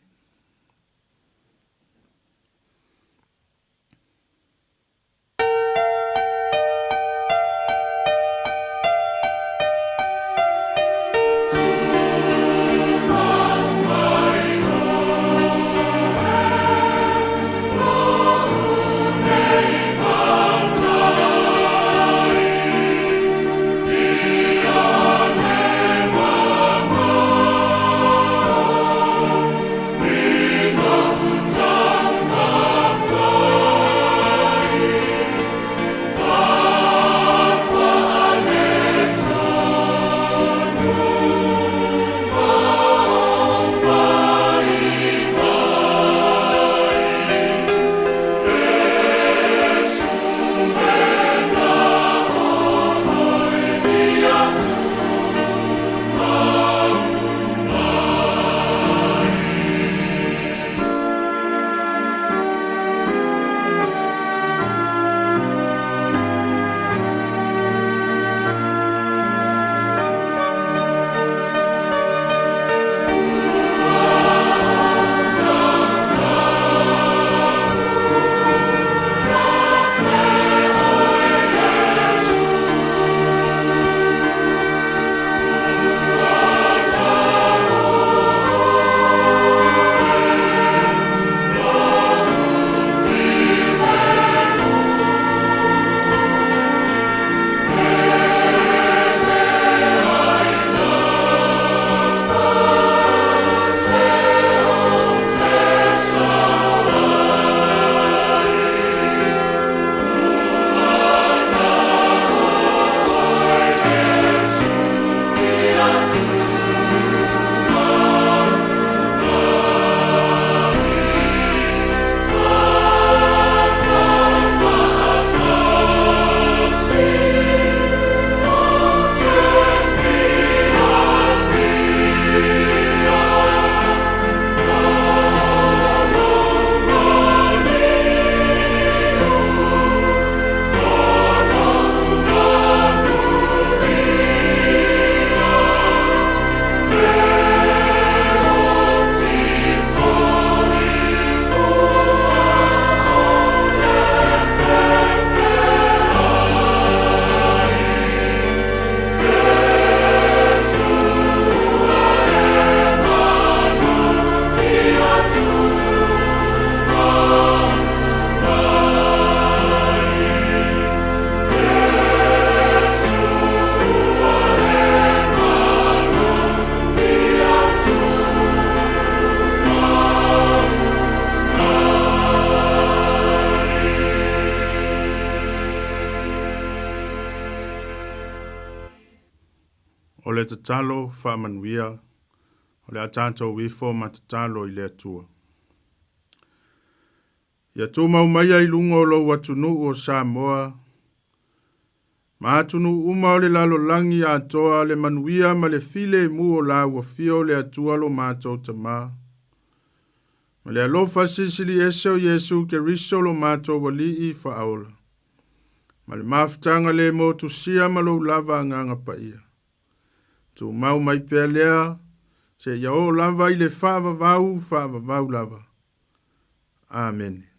O le tatalo faamanuia, o le a tatou ifo ma tatalo i le Atua. Ia tumau maia i luga o lou atunuu o Samoa, ma atunuu uma o le lalolagi atoa le manuia ma le filemu o lau Afio le Atua lo matou Tama, ma le alofa silisili ese o Iesu Keriso lo matou Alii Faaola, ma le mafutaga le motusia ma lou lava Agaga Paia. Tumau mai pea lea, seia oo lava i le faavavau faavavau lava. Amene.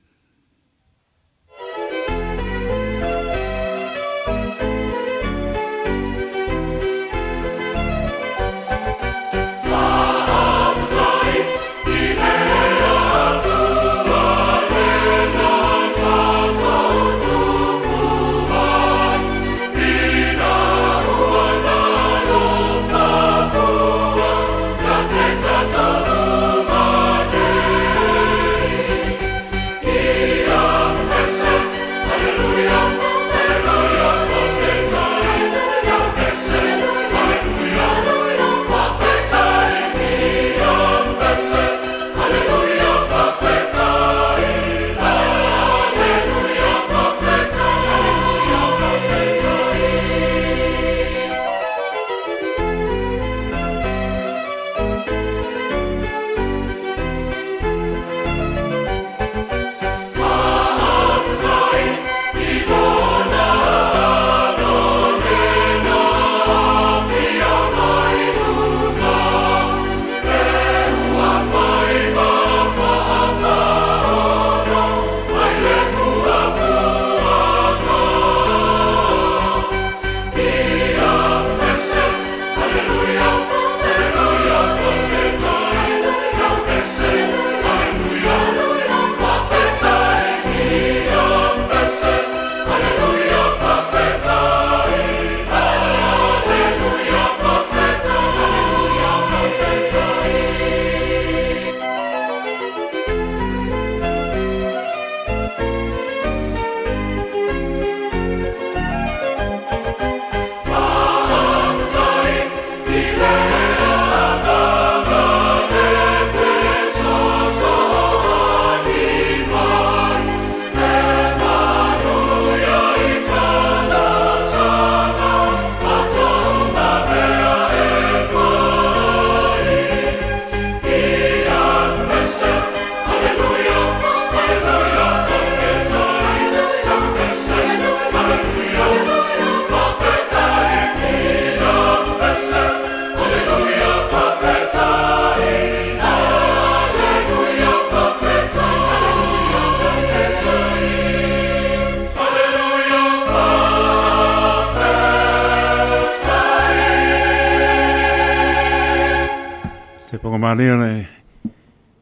Faafofoga malie o le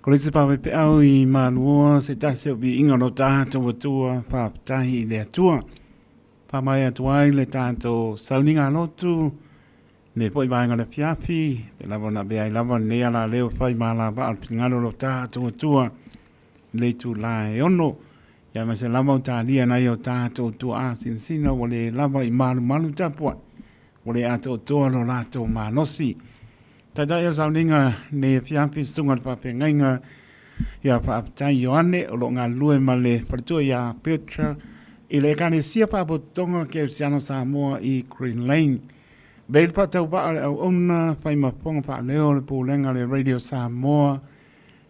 Kolisi Pāpepeau i Manuoa, se tasi o viiga o lo tatou Atua, faafetai i le Atua. Faamaea atu ai le tatou sauniga lotu, lenei foi vaega o le afiafi, pe lava ona avea ai lava lenei alaleo e fai ma alavaa o le finagalo o lo tatou Atua i le itula e 6. Ia aemaise lava o talia nai o tatou tuaa sinasina ua le lava i malumalu tapuai, ua le atoatoa lo latou malosi. Taitai o le sauniga nei afiafi susuga i le faafeagaiga ia Faafetai Ioane o lo o galulue ma le faletua ia Petra i le Ekalesia Faapotopotoga Kerisiano Samoa i Green Lane. Bei le faatauvaa o le auauna fai ma fofoga faaleo o le Pulega o le Radio Samoa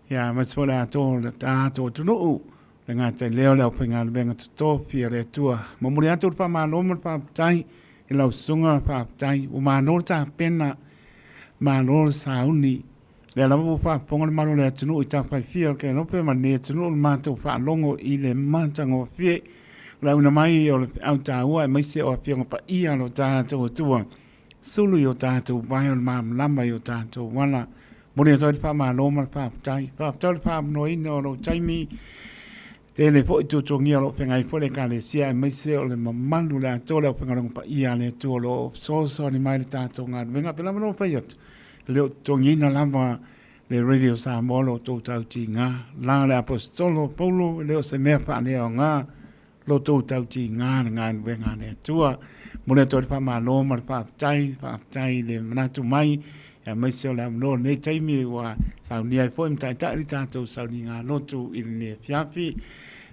ia aemaise foi le atoa o le tatou atunuu le gata i lea o le aufaigaluega totofi a le Atua. Momoli atu le faamalo ma le faafetai i lau susuga, faafetai ua malo le tapena, malo le sauni. Lea lava ua faafofoga le malu o le atunuu i tafaifia o le Kelope ma lenei atunuu le matou faalogo i le matagofie o le auina mai o le feau taua aemaise o Afioga Paia a lo tatou Atua. Sulu i o tatou vae o le malamalama i o tatou ala. Momoli atu ai le faamalo ma le faafetai. Faafetai o le faaavanoaina o lou taimi. Tele foi tuatuagia o lo o feagai foi le Ekalesia aemaise o le mamalu o le atoa o le aufaigaluega paia a le Atua o lo o fesoasoani mai i le tatou galuega. Pei lava ona ou fai atu, e le o totogiina lava le Radio Samoa lo outou tautiga. La le Aposetolo o Paulo, e le o se mea faaleaoga lo tou tautiga le galuega a le Atua. Momoli atu ai le faamalo ma le faafetai, faafetai i le manatu mai, aemaise o le avanoa o lenei taimi ua saunia ai foi ma taitai le tatou sauniga lotu i lenei afiafi.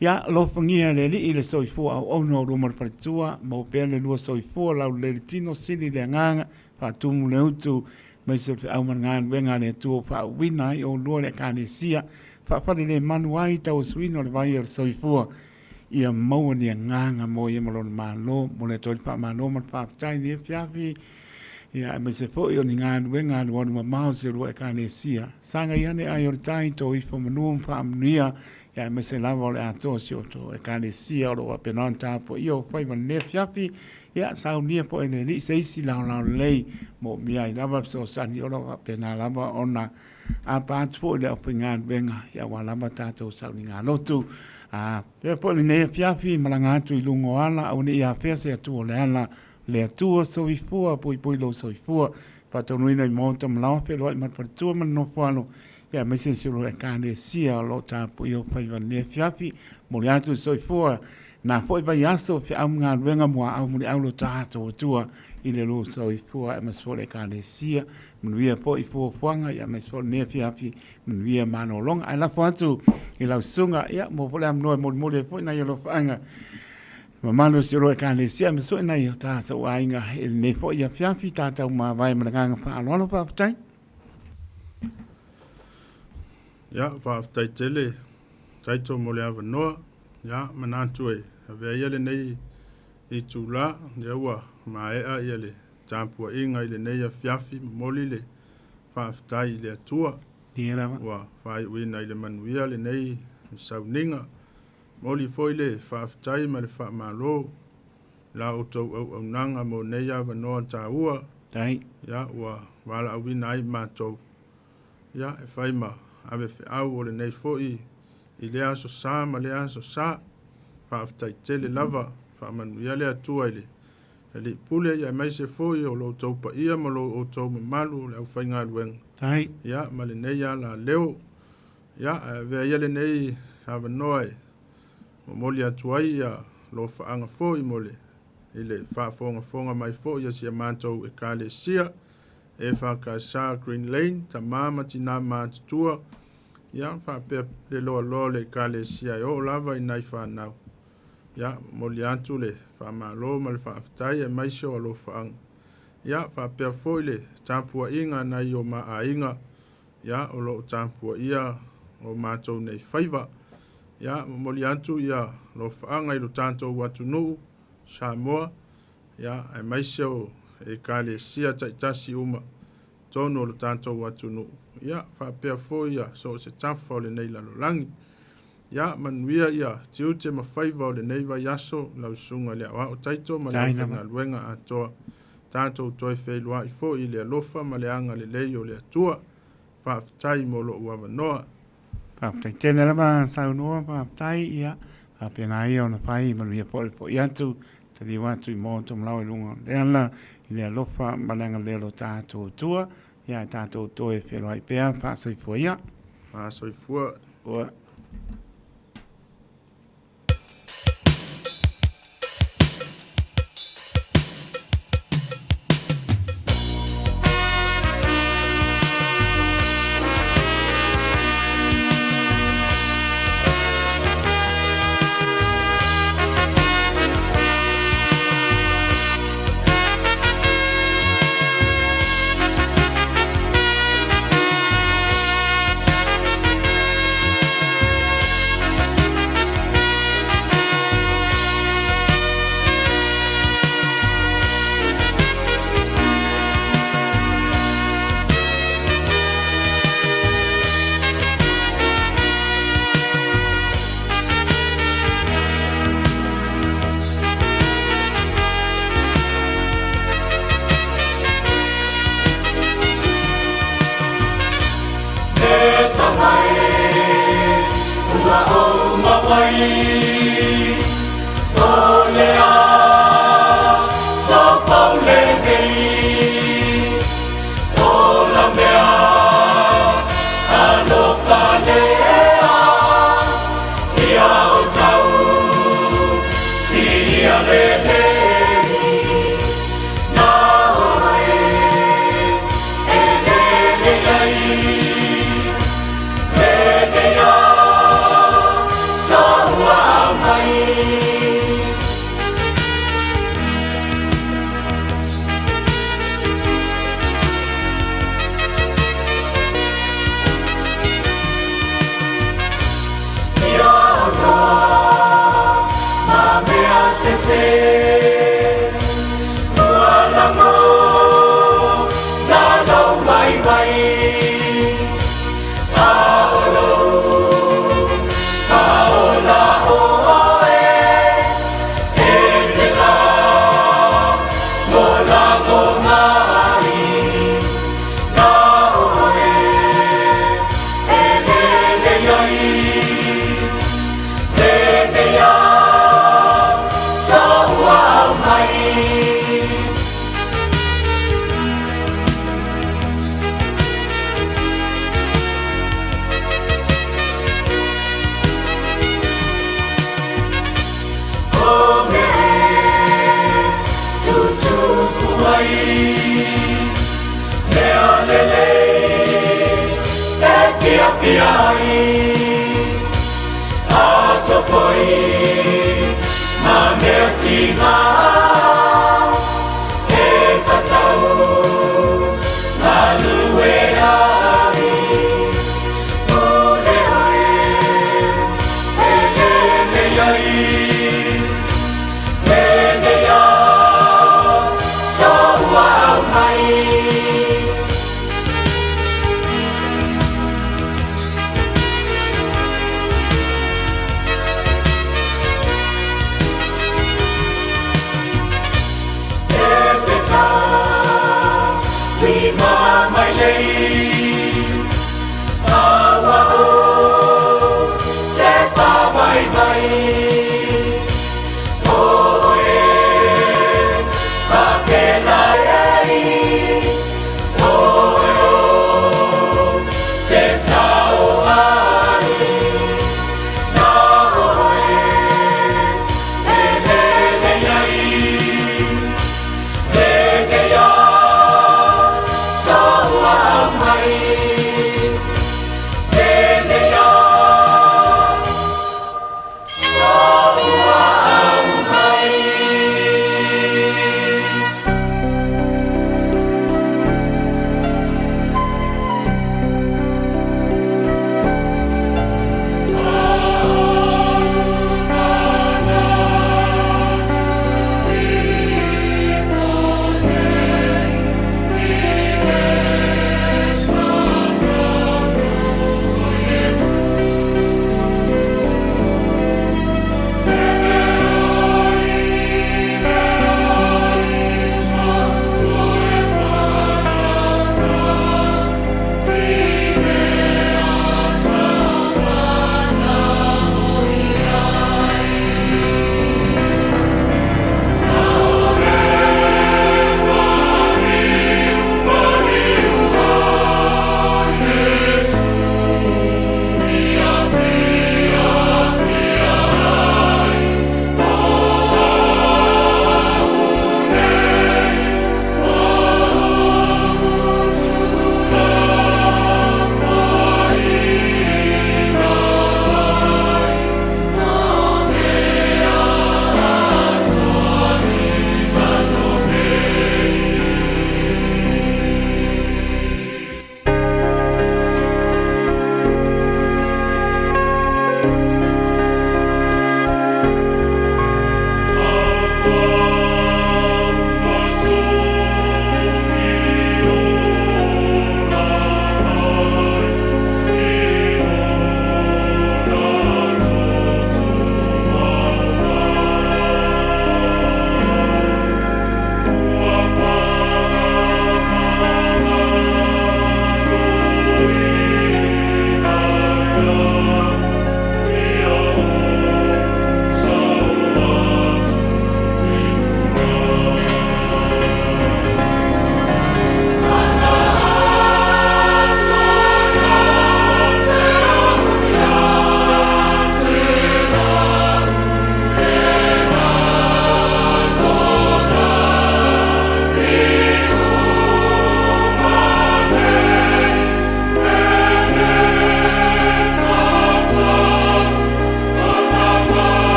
Ia, alofagia e le Alii le soifua auauna o lua ma le faletua, maua pea le lua soifua, laulelei le tino, sili le agaga, faatumu le utu, aemaise o le feau ma le galuega a le Atua ua faauuina ai oulua le Ekalesia, faafalelemanu ai tauasuina o le vai o le soifua. Ia maua ni agaga mo ia ma lona Malo. Momoli atu ai le faamalo ma le faafetai i lenei afiafi, ia aemaise foi o ni galuega alualu mamao si olua Ekalesia. Sagai ane ai o le tai tō ifo manu ma faamanuia, ia aemaise lava o le atoa o si outou Ekalesia o lo o faapena ona tapuaia o faiva i lenei afiafi. Ia saunia foi e le Alii se isi laolao lelei moomia ai lava le fesoasoani o lo o faapena lava ona apa atu foi le aufaigaluega aua lava tatou sauniga lotu. A pea foi lenei afiafi malaga atu i luga o ala aua ne i afea se Atua o le ala le Atua soifua puipui lou soifua faataunuina i maota ma laoa feloai ma le faletua ma le nofoalo ia aemaise si o ekalesia o lo o tapuia o faiva lenei afiafi momoli atu le soifua Na foi vaiaso feau ma galuega muaau muliau lo tatou Atua i le lua soifua aemaise foi le Ekalesia, manuia foi fuafuaga ia aemaise foi lenei afiafi, manuia malologa. Ae lafo atu i lau susuga, ia maua foi le avanoa e molimoli ai foi nai alofaaga mamalu o si o lua Ekalesia aemaise foi nai o tatou aiga i lenei foi afiafi tatou mavae ma le agaga faaaloalo. Faafetai. Ia, faafetai tele Taito mo le avanoa. Ia, manatu e avea ia lenei itula, lea ua maea ia le tapuaiga i lenei afiafi, momoli le faafetai i le Atua. Ia lava. Ua faaiuina i le manuia lenei sauniga. Momoli foi le faafetai ma le faamalo i la outou auaunaga mo nei avanoa taua. Tai. Ia, ua valaauina ai matou Ia, e fai ma ave feau o lenei foi i lea aso sa ma lea aso sa. Faafetai tele lava, faamanuia le Atua i le Alii Pule, ia aemaise foi o lo outou paia ma lo outou mamalu o le aufaigaluega. Tai. Ia, ma lenei alaleo. Ia, ae avea ia lenei avanoa e momoli atu ai ia lofaaga foi mo le i le faafogafoga mai foi a si a matou Ekalesia. EFKS Green Lane, tama ma tina matutua, ia, faapea le loaloa o le Ekalesia e oo lava i nai fanau. Ia, momoli atu le faamalo ma le faafetai aemaise o alofaaga. Ia, faapea foi le tapuaiga a nai o ma aiga, ia, o lo o tapuaia o matou nei faiva. Ia, momoli atu ia alofaaga i lo tatou atunuu, Samoa, Ia, aemaise o Ekalesia taitasi uma i totonu o lo tatou atunuu, ia, faapea foi ia so o se tafa o lenei lalolagi. Ia, manuia ia tiute ma faiva o lenei vaiaso, lau Susuga i le Aoao Taito ma le aufaigaluega atoa. Tatou toe feiloai foi i le alofa ma le agalelei o le Atua. Faafetai mo lou avanoa. Faafetai tele lava saunoa, faafetai, ia faapena ia ona fai manuia foi le foi atu, taliu atu i moto ma laoa i luga o le ala i le alofa ma le agalelei o lo tatou Atua, ia ae tatou toe feiloai pea, faasoifua ia. Faasoifua. Ua.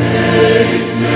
Yesu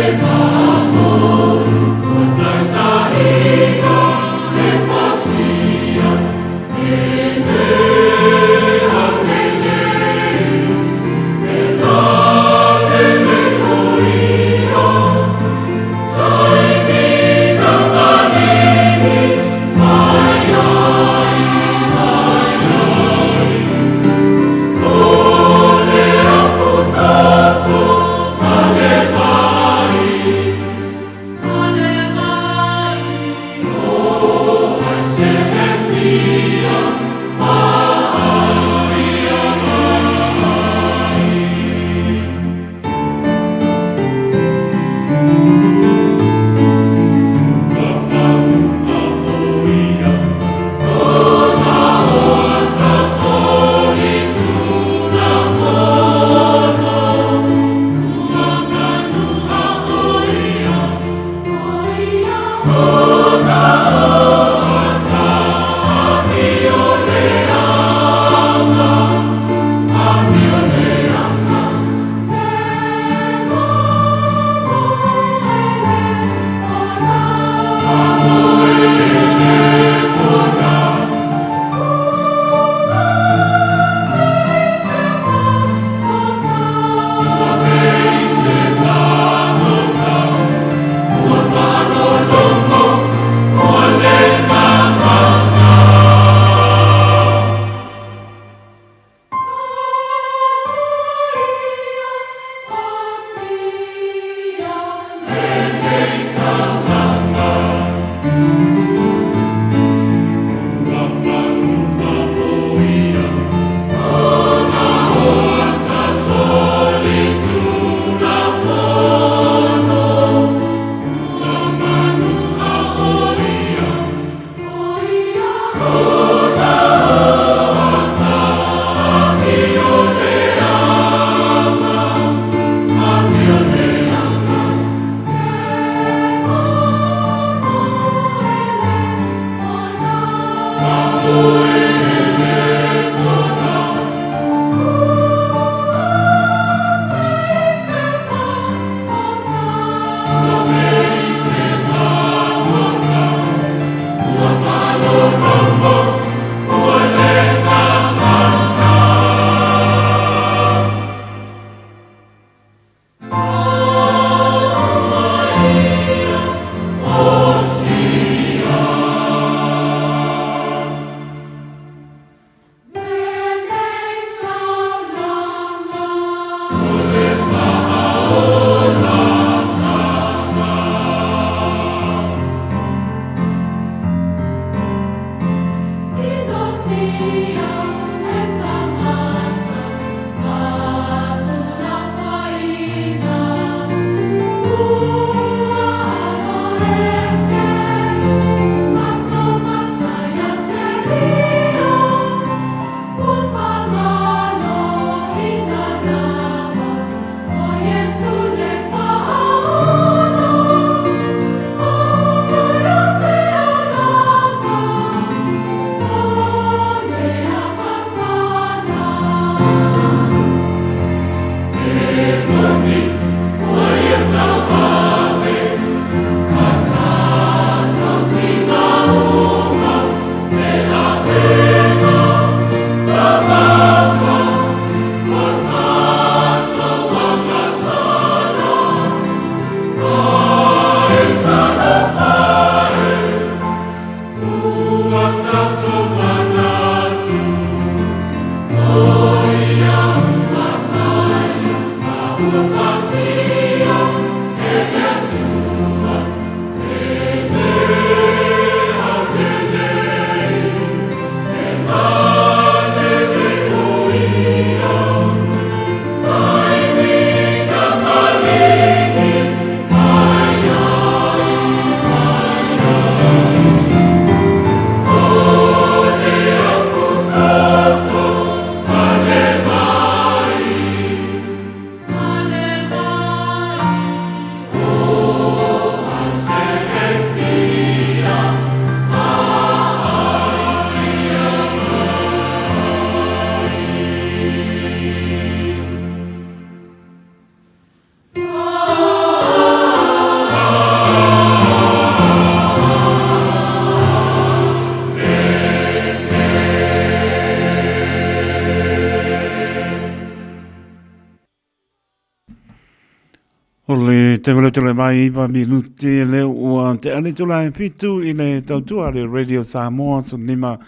Le tauletole mai iva minute le ua te ane tula e fitu i le tautua le Radio Samoa 15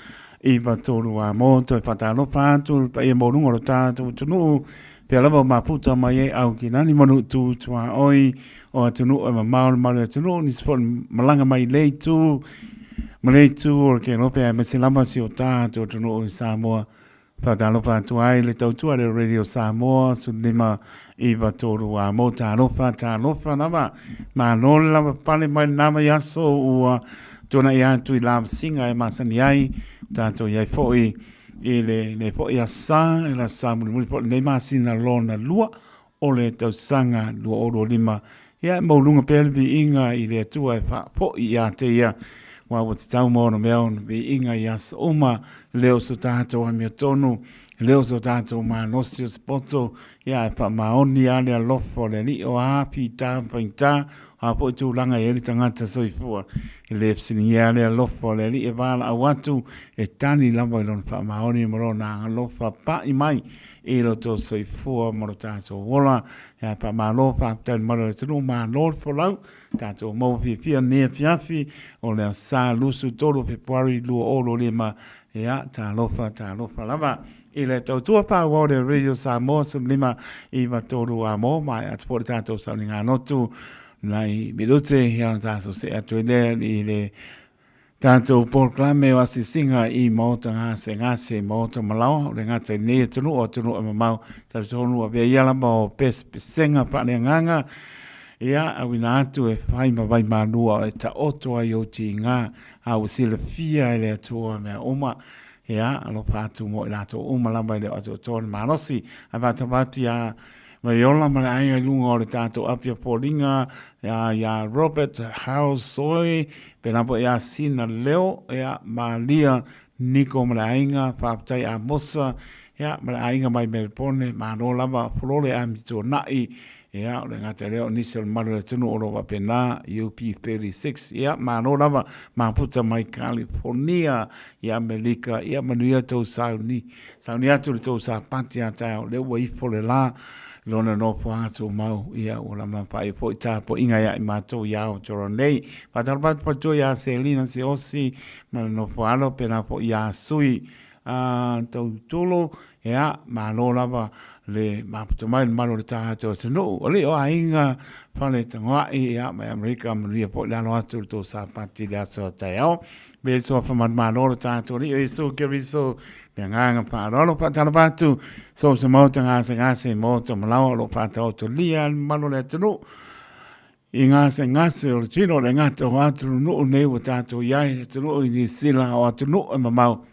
iva tolu a mo toe whatalofa atu le paia mōlunga o lo tātou atunuu pea lava o maputa mai e au ki nani manu tū tua oi o atunuu e mamao le malu atunuu ni sport malanga mai le itu ma le itu o le ke lope a mese lava si o tātou atunuu i Samoa. Whakalofa atu ai le tautua le Radio Samoa 15 9 3 a mo talofa talofa lava malo le lava pale mai lena mai aso ua tuanai atu i lavasiga e masani ai tatou i ai foi i le le foi asa e la sa mulimuli foi lenei masina lona lua o le tausaga 2025. Ia, e maualuga pea le viiga i le Atua e faafoi ia te ia, aua ua tatau ma ona mea ona viiga i aso uma, le o so tatou amiotonu, le o so tatou malosi o se poto, ia e faamaoni lava le alofa o le Alii, o a fita ma faigata, o a foi tulaga e i ai le tagata soifua, e le fesiligia lava le alofa o le Alii e valaau atu, e tali lava i lona faamaoni ma lona alofa pai mai i lo tou soifua ma lo tatou ola. Ia faamalo, faafetai i le mamalu o le atunuu, malo le folau, tatou maua fiafia lenei afiafi o le asa 23 o Fepuari 2025. Ia, talofa, talofa lava i le tautua faaauau o le Radio Samoa 15 93 a mo mai atu foi le tatou sauniga lotu nai minute ia ona tatou see atu ai lea i le Tatou polokalame o asiasiga i maota gasegase, maota malaoa, o le gata i lenei atunuu, o atunuu e mamao, talitonu avea ia lava o pesepesega faaleagaga, ia, auina atu e fai ma vaimalua e taoto ai ou tiga, a ua silafia e le Atua mea uma. Ia, alofa atu mo i latou uma lava e le o atoatoa le malosi. Ae faatalofa atu ia Vaiola ma le aiga i luga o le tatou Apia Foliga, ia Robert Harold Soy, pēlā foi ia Sina Leo, ia Malia Niko ma le aiga, faafetai Amosa, ia ma le aiga mai Melbourne, malo lava, Folole Amituanai, ia o le gata lea o nisi o le malu o le atunuu o lo o faapena, UP36, ia malo lava, mafuta mai California i Amelika, ia manuia tou sauni. Sauni atu le tou sapati a taeao, lea ua ifo le la, lona nofo atu mau, ia ua lama faia foi tapuaiga ia i matou i Aotearoa nei. Faatalofa atu faletua ia Selina Siaosi ma le nofo alo, pēlā foi ia Sui a Tautolo, ia, malo lava le maputa mai le malu o le tatou atunuu. O alii o aiga fale tagoai, ia, mai Amerika, manuia foi le alo atu o le tou sapati i le aso a taeao. Me soafa manumalo lo tatou Alii o Iesu Keriso, le agaga faaaloalo faatalofa atu, so o se maota gasegase, maota malaoa o lo o faataotolia le mamalu o le atunuu i gasegase o le tino o le gata o atunuu nei ua tatou i ai, atunuu i Niu Sila o atunuu e mamao,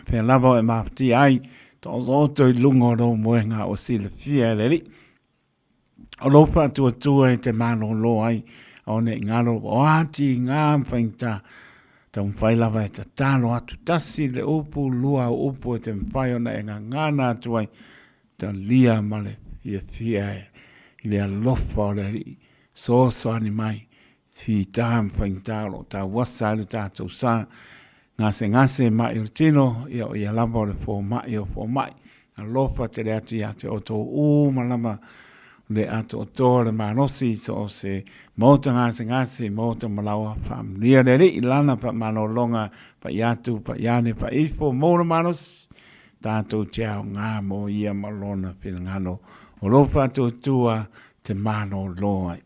pea lava o e mafatia ai, taotooto i luga o lou moega ua silafia e le Alii. O lou faatuatua e te malōlō ai, aua ne i galo o ati i ngā faigata, taumafai lava e tatalo atu tasi le upu, lua au upu e te mafai ona e gagana atu ai, talia ma le fiafia e i le alofa o le Alii, soasoani mai, fita ma faigata o lo o tauasa ai le tatou sa, Gasegase maʻi o le tino, ia o ia lava o le fomaʻi o fomaʻi. Alofa tele atu ia te outou uma lava le atoatoa le malosi so o se maota gasegase, maota malaoa, faamanuia le Alii lana faamalologa pai atu, pai ane, pai ifo, mou le malosi, tatou te aoga mo ia ma lona finagalo. O lou faatuatua te malōlō ai.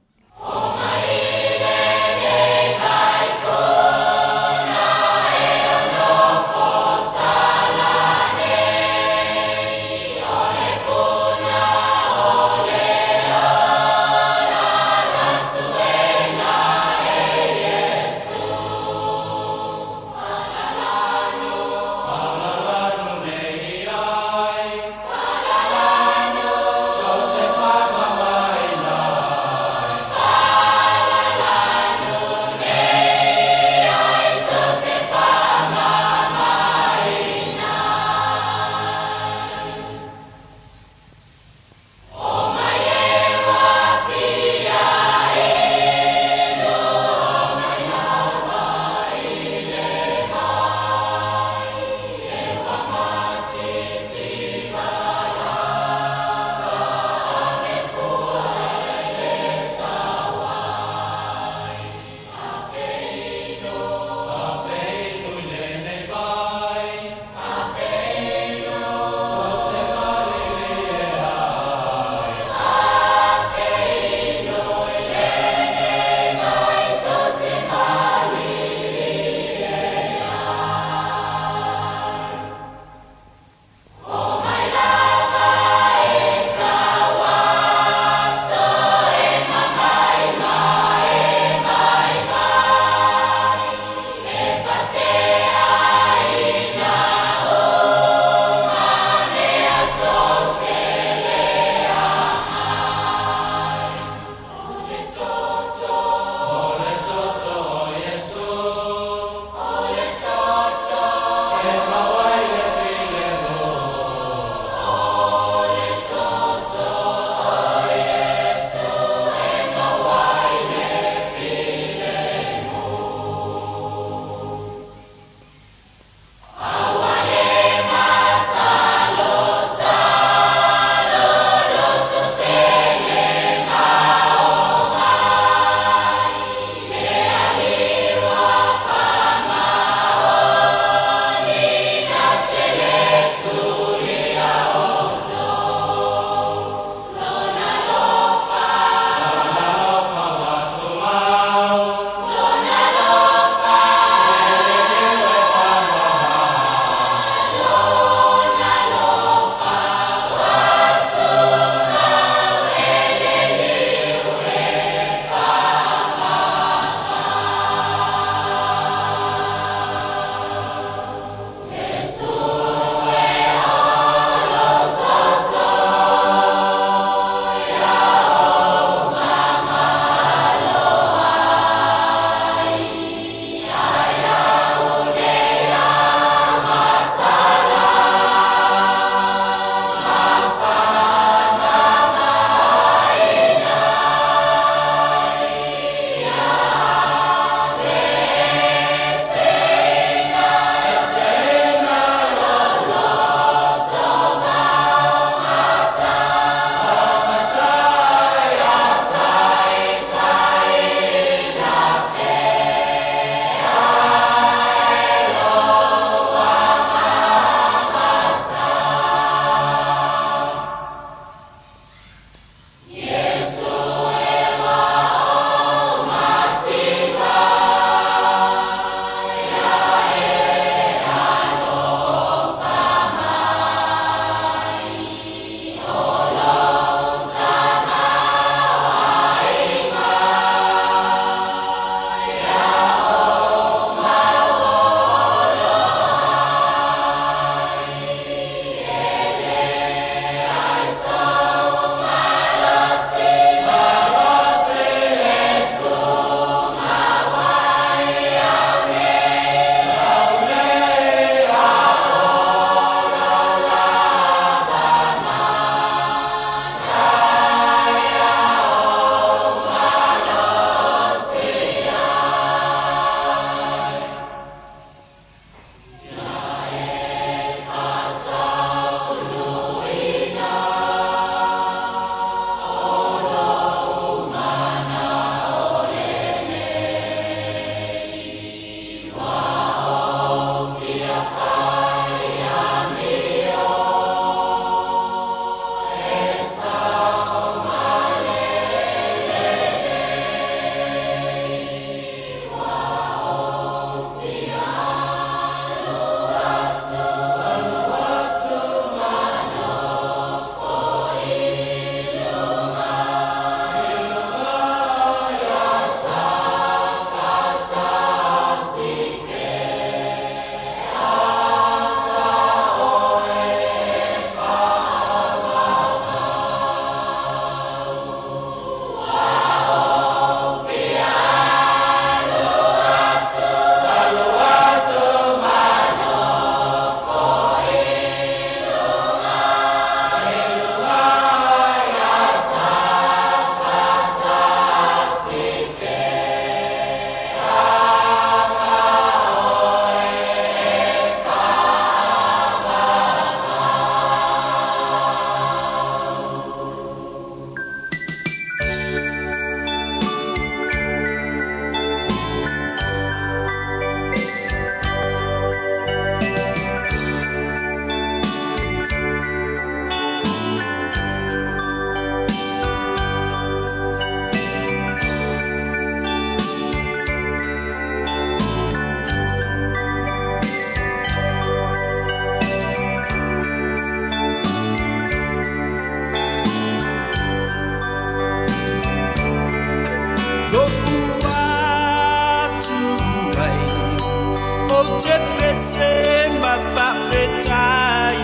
te pese ma faafetai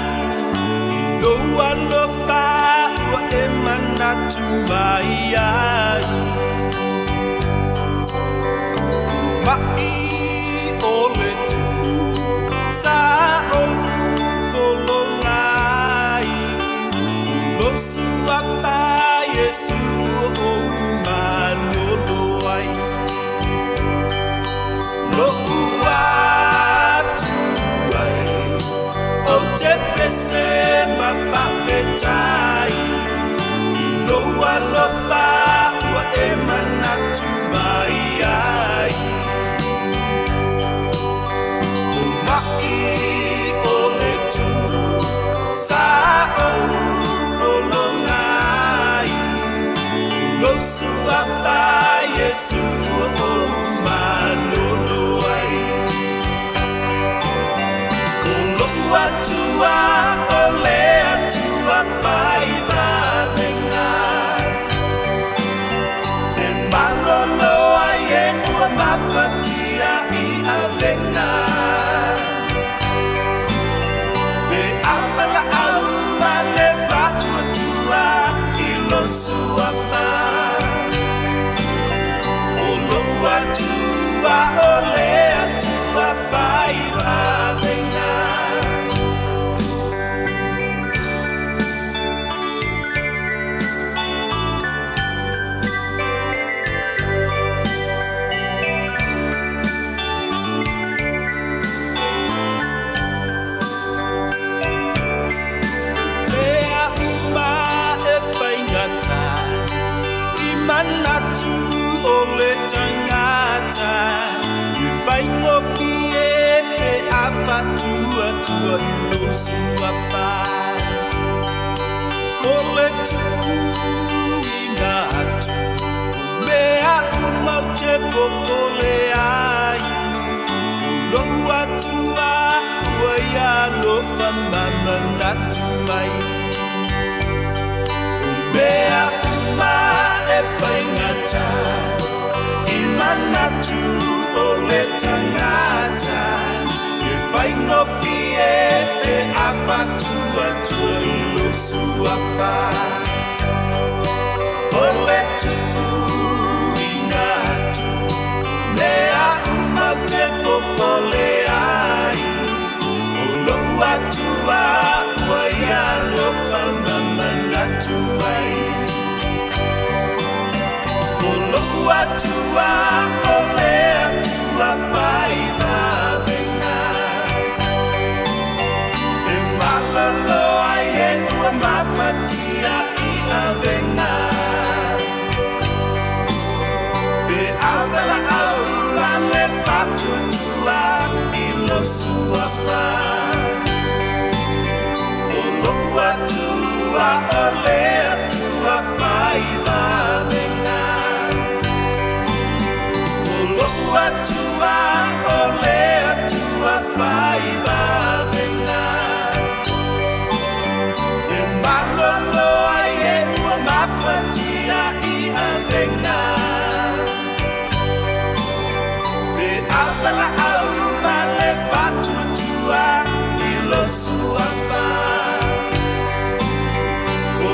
i lou alofa ua e manatu mai ai. Ma'i o le tu sa ou pologa ai, o lou suafa Iesu ua ou malolo ai. Lo'u Atua e, ou te pese ma faafetai i lou alofa ua e manatu mai ai. O ma'i o le tu sa ou pologa ai, o lou suafa Iesu ua ou malolo ai. O lo'u Atua o le Atua fai vavega, e malolo ai e ua mafatia i avega. Pe a valaau ma le faatuatua i lou suafa, o lo'u Atua o le Atua fai vavega. Mea uma e faigata i manatu o le tagata, e faigofie pe a faatuatua i lou suafa. O le tuuina atu o mea uma ou te popole ai, o lo'u Atua ua ia alofa ma manatu mai. O mea uma e faigata i manatu o le tagata, e faigofie pe a faatuatua i lou suafa. O le tuuina atu mea uma ou te popole ai, o lo'u Atua ua ia alofa ma manatu mai. O lo'u Atua o le Atua fai vavega, e malolo ai e ua mafatia i avega. Pe a valaau ma le faatuatua i lou suafa, o lo'u Atua o le Atua fai vavega. O lo'u Atua o le Atua fai vavega, e malolo ai e ua mafatia i avega. Pe a valaau ma le faatuatua i lou suafa, o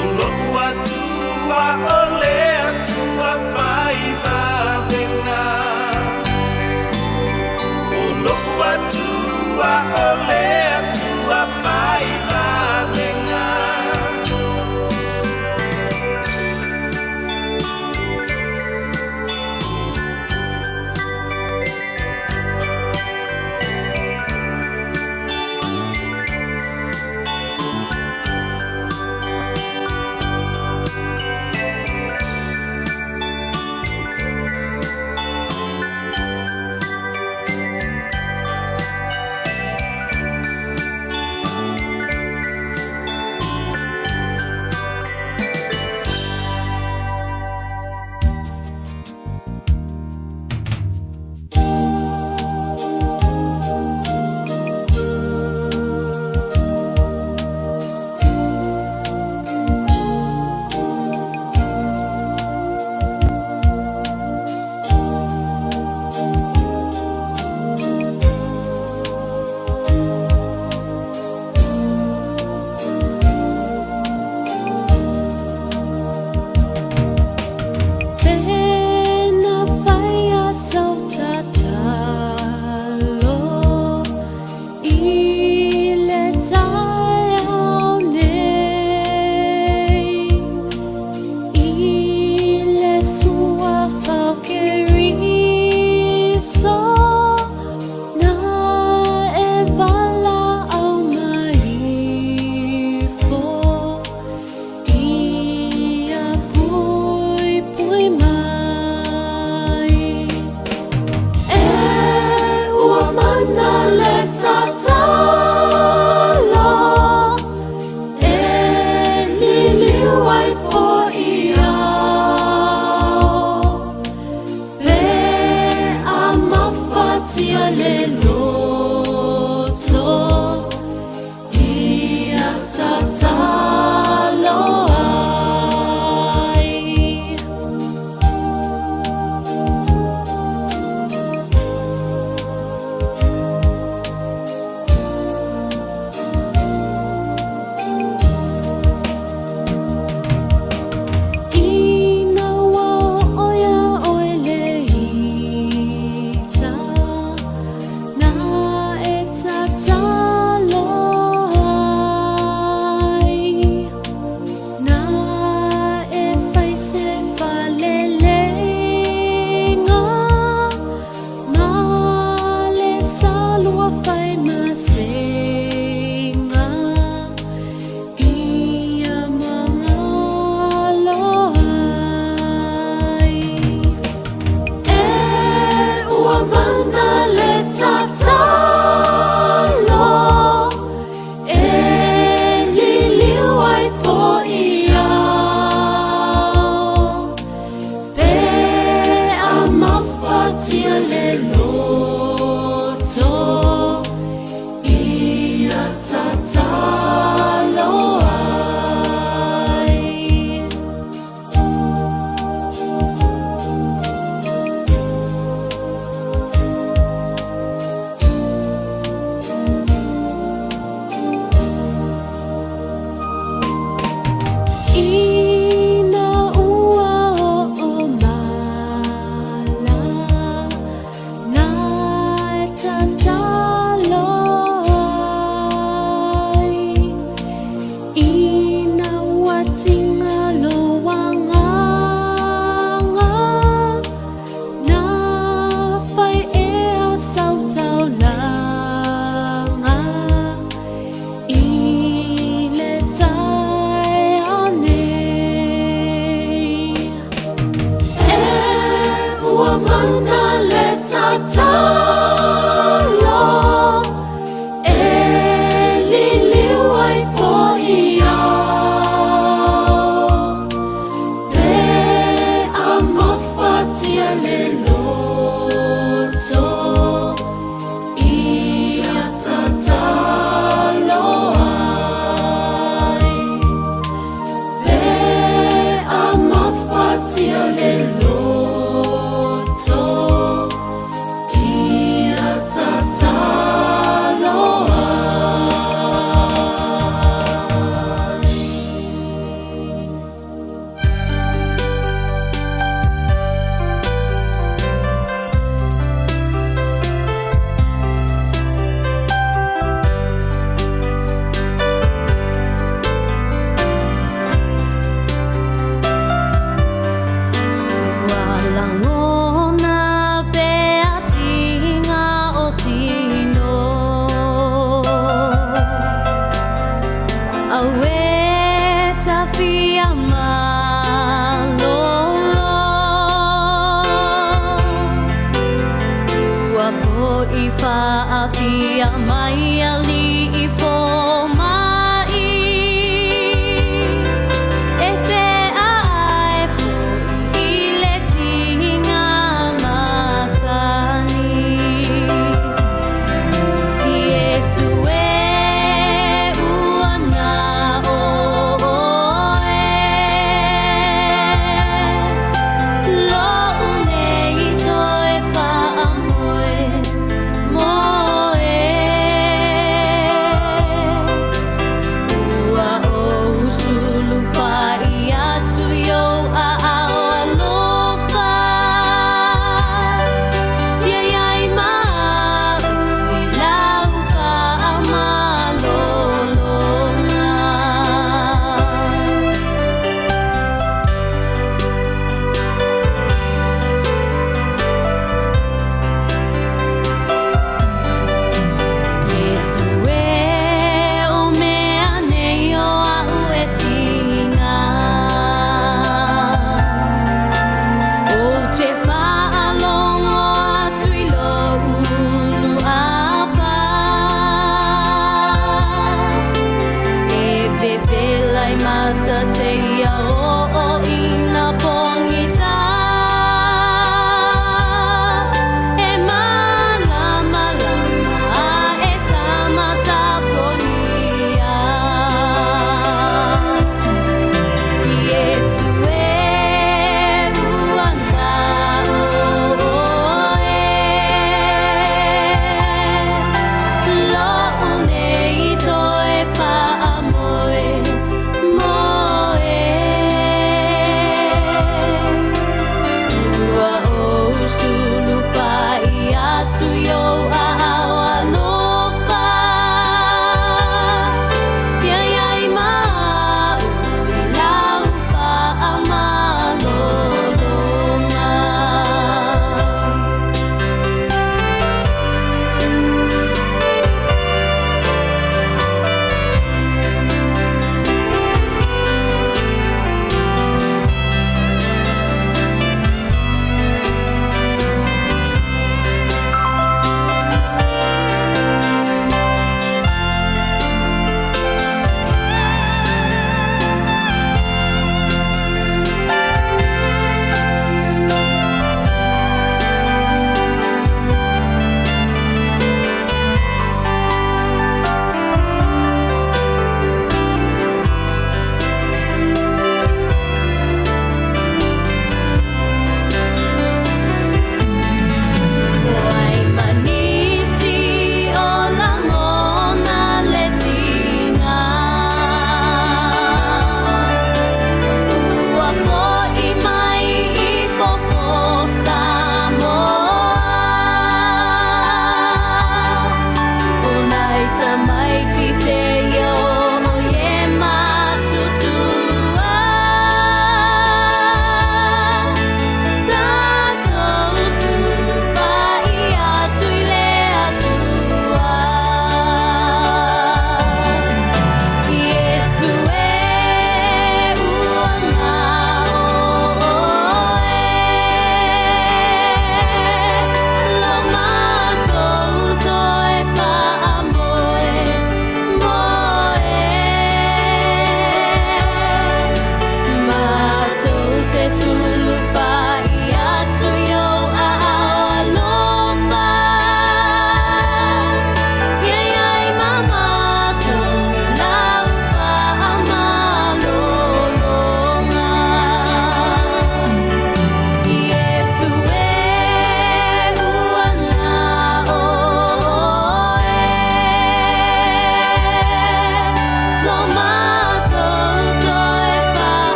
le loto ia tatalo ai. Ina ua oo mala na e tatalo ai, ina ua tiga lou agaga, na fai ea sau taulaga i le taeao nei. E ua mana le tatalo e liliu ai po i ao, pe a mafatia le loto ia tatalo ai. Pe a mafatia le loto ia tatalo ai. Ua lagona pea tiga o tino, Auē tafia malolo. Ua foi faafia mai alii fomaʻi, E te aae foi i le tiga masani. Iesu e ua na o oe, Loʻu nei toe faamoemoe.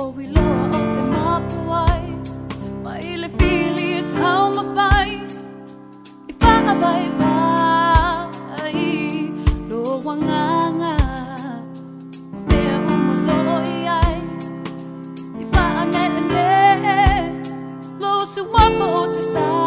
O iloa o te mapu ai, mai le fili e taumafai, i faavaivai lou agaga, ma mea uma o lo o i ai, i faaneenee lou suafa o te sao.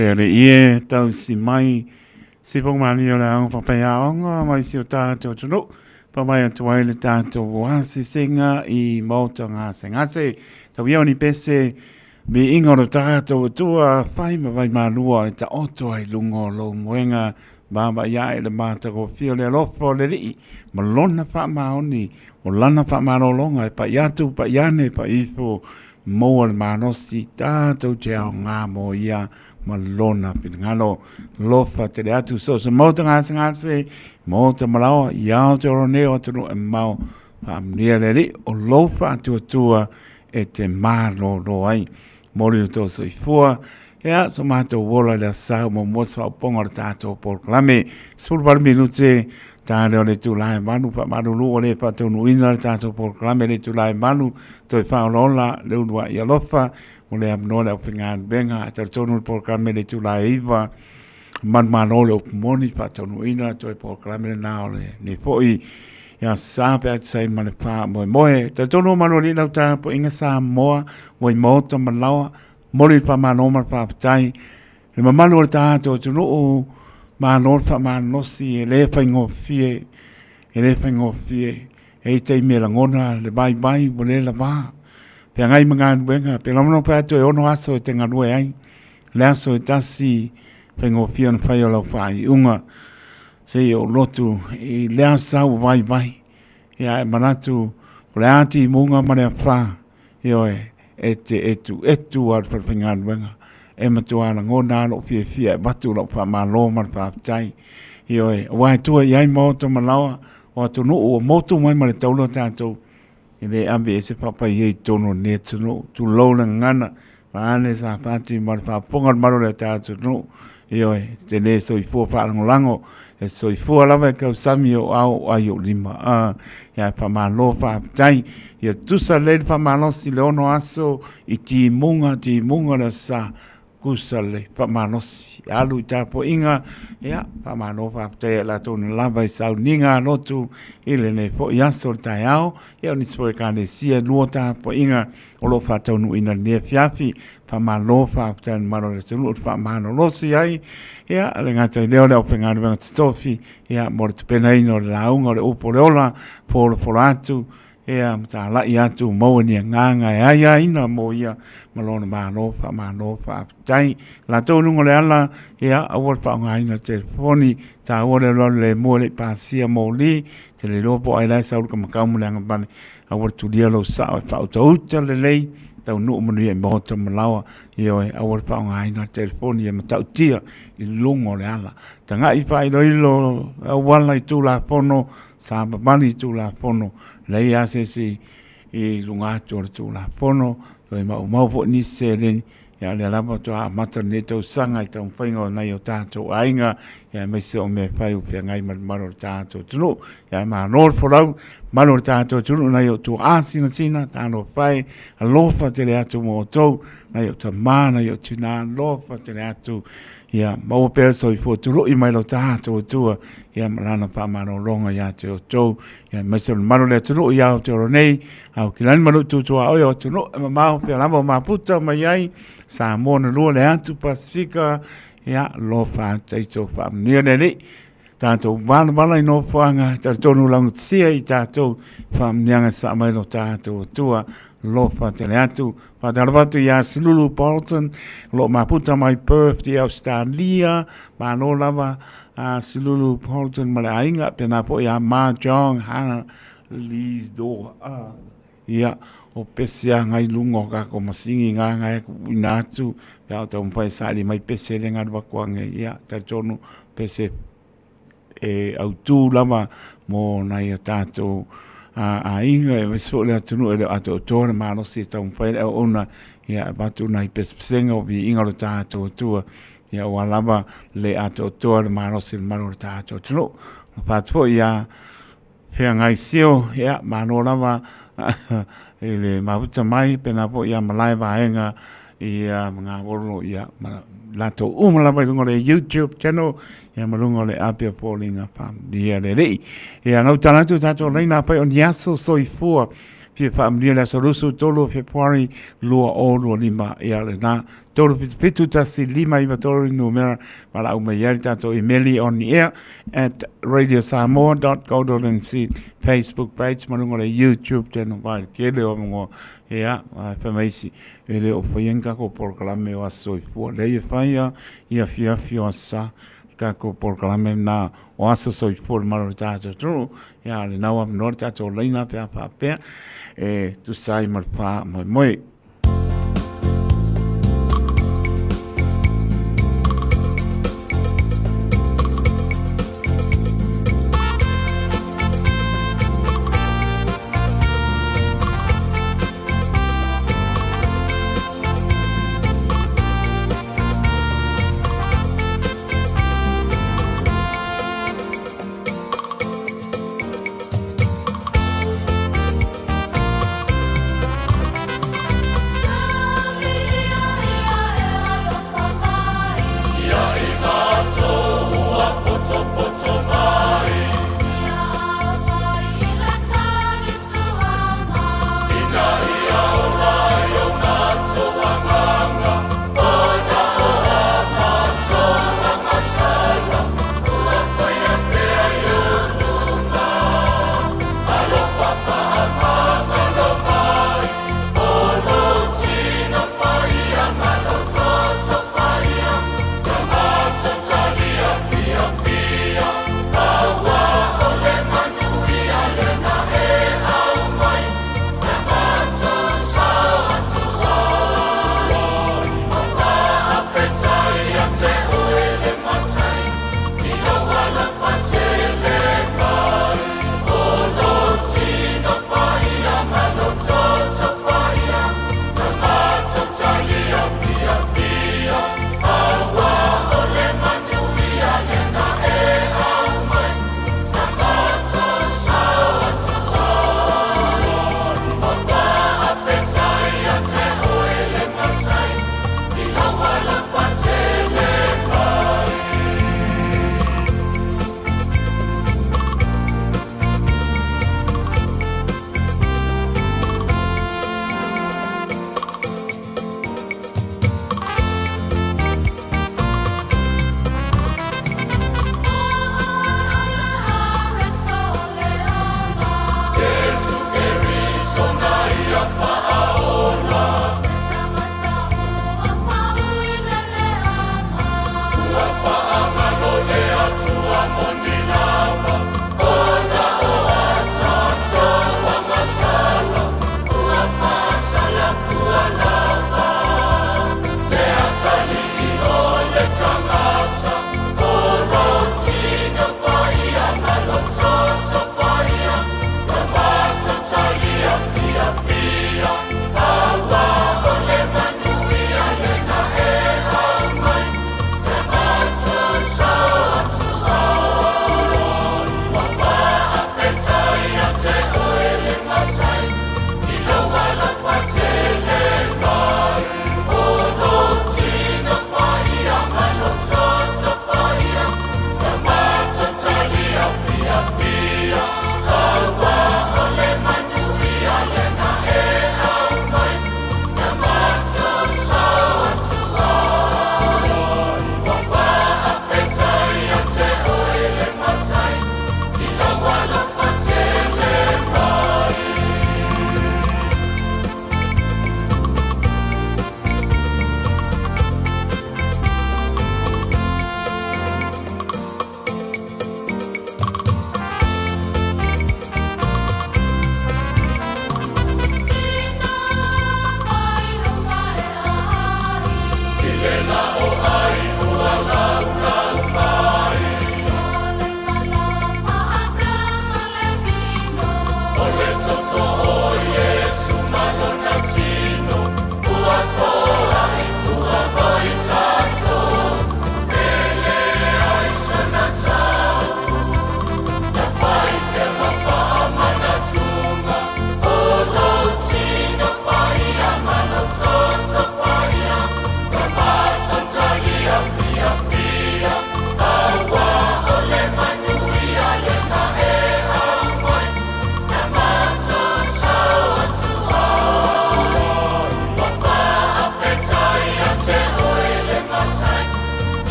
Le Alii e tausi mai se paumānia o le aoga papai-aoga mai si o tātou atunuu, papai atu ai le tātou asesega i maota gasegase. Tau ia o ni pese miiga o lo tātou Atua, whai ma vai mālua e taoto ai lunga o lou moenga, vaavaai ae le matagofie o le alofa o le Alii ma lona faamaoni, o lana faamalologa e pai atu, pai ane, pai ifo, Maua le malosi tatou te aoga mo ia ma lona finagalo. Alofa tele atu so o se maota gasegase, maota malaoa i Aotearoa nei o atunuu e mamao, faamanuia le Alii o lou faatuatua e te malolo ai. Momoli lo tou soifua, ia so matou ola i le aso Sa ua muamua se faaopoopoga o le tatou polokalame. 18 minute ta lea o le itula e 8, faamalulu ua le faataunuuina le tatou polokalame i le itula e 8, toe faaolaola le uluai alofa mo le avanoa le aufaigaluega. Ae talitonu le polokalame i le itula e 9, manumalo le upu moni, faataunuuina toe polokalame lena o lenei foi aso Sa pe a tusa ai ma le faamoemoe. Talitonu o malualii lau tapuaiga Samoa ua i maota ma laoa, momoli le faamalo ma le faafetai. Le mamalu o le tatou atunuu, malo le faamalosi, e le faigofie, e le faigofie. E i ai taimi e lagona le vaivai ua le lava, feagai ma galuega, pe lagona fai atu e 6 aso e te galue ai, le aso e tasi, faigofie ona fai o lau faaiuga, seia ou lotu i lea sa ua vaivai. Ia e manatu, o le a timuga ma le afa, Ioe, e te etuetu lava i le falefaigaluega, e matua lagona lava lou fiafia e avatu lau faamalo ma le faafetai. Ioe, aua e tua i ai maota ma laoa o atunuu ua motu mai ma le taula tatou, e le ave i ai se faapaia i totonu o lenei atunuu. Tulou le gagana, vaeane Sapati ma le faafofoga a le malu o le tatou atunuu. Ioe, e te le soifua faalagolago, e soifua lava e tausami ou ao ou ai ou lima. A, ia faamalo faafetai. Ia tusa lelei le faamalosi le 6 aso i timuga, timuga le aso Sa, tusa lelei faamalosi. Alu i tapuaiga, ia faamalo faafetai ia i latou na lava i sauniga a lotu i lenei foi aso le taeao. Ia o nisi foi ekalesia e lua tapuaiga o lo o faataunuuina i lenei afiafi. Faamalo faafetai i le mamalu o le atunuu i le faamalolosi ai. Ia, e le gata i lea o le aufaigaluega totofi, ia, mo le tapenaina o le lauga o le upu o le ola, folafola atu, ia, ma talai atu, maua ni agaga e aiaina mo ia ma lona malo. Faamalo faafetai. Latou i luga o le ala, ia, aua le faaaogaina o le telefoni, taua le alualu lemu e le i pasia moli, te le iloa po o ai la e sau le kamakau ma le agavale. Aua le tulia lou sao e faautauta lelei, taunuu manuia i maota ma laoa, ioe, aua le faaaogaina le telefoni e matautia i luga o le ala. Tagai faailoilo auala i Tulafono, savavali i Tulafono, leai lava se isi i luga atu o le Tulafono, toe maumau foi nisi seleni, Ia o lea lava faatoa amata lenei tausaga i taumafaiga o nai o tatou aiga, ia aemaise o mea e fai o feagai ma le mamalu o le tatou atunuu. Ia malo le folau, mamalu o le tatou atunuu, nai o tuaa sinasina, talofa e, alofa tele atu mo outou, nai o tama, nai o tina, alofa tele atu. Ia maua pea le soifua tului mai lo tatou Atua, ia ma lana faamalologa ia te outou, ia aemaise o le mamalu o le atunuu i Aotearoa nei, Aukilani ma lou tutuaoi o atunuu e mamao pea lava o maputa mai ai, Samoa na lua le atu Pasifika, ia alofa atu taito faamanuia le Alii. Tatou valavala i nofoaga, talitonu laugatasia i tatou faamanuiaga sa mai lo tatou Atua, alofa tele atu. Faatalofa atu ia Silulu Bolton, o lo o maputa mai Perth i Australia, malo lava a Silulu Bolton ma le aiga, pena foi ia Ma Jong Hana Liz-do, ia, o pese a ngai luga o kako masini nga ngai kuuina atu, pe a o taumafai e saili mai pese le galu aku ange, ia, talitonu pese e autu lava mo nai a tatou aiga, aemaise foi o le atunuu e le o atoatoa le malosi e taumafai le auauna, ia, e avatu nai pesepesega o viiga o le tatou Atua, ia, aua lava le atoatoa le malosi o le mamalu o le tatou atunuu. Alofa atu foi ia Feagai Sio, ia, malo lava i le mafuta mai, pena foi ia malae vaega ia Magavolo, ia, ma latou uma lava i luga o le YouTube channel, ia ma luga o le api o Foliga Faamanuia le Alii. Ia, na ou tala atu tatou laina afai o ni aso soifua. fia faamanuia le aso 23 o Fepuari 2025. Ia lena 377 1593 le numera valaau mai ai le tatou imeli onair at radiosamoa.co.nz Facebook page ma luga o le YouTube channel vai le tele o avanoa ia fai mai isi e le o faia ni tatou polokalame o Aso Soifua leai e fai a i afiafi o Aso Sa tatou polokalame lena o Aso Soifua le mamalu o le tatou atunuu ia lena ua avanoa le tatou laina pe a faapea e tusa ai ma le faamoemoe.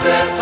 Mai.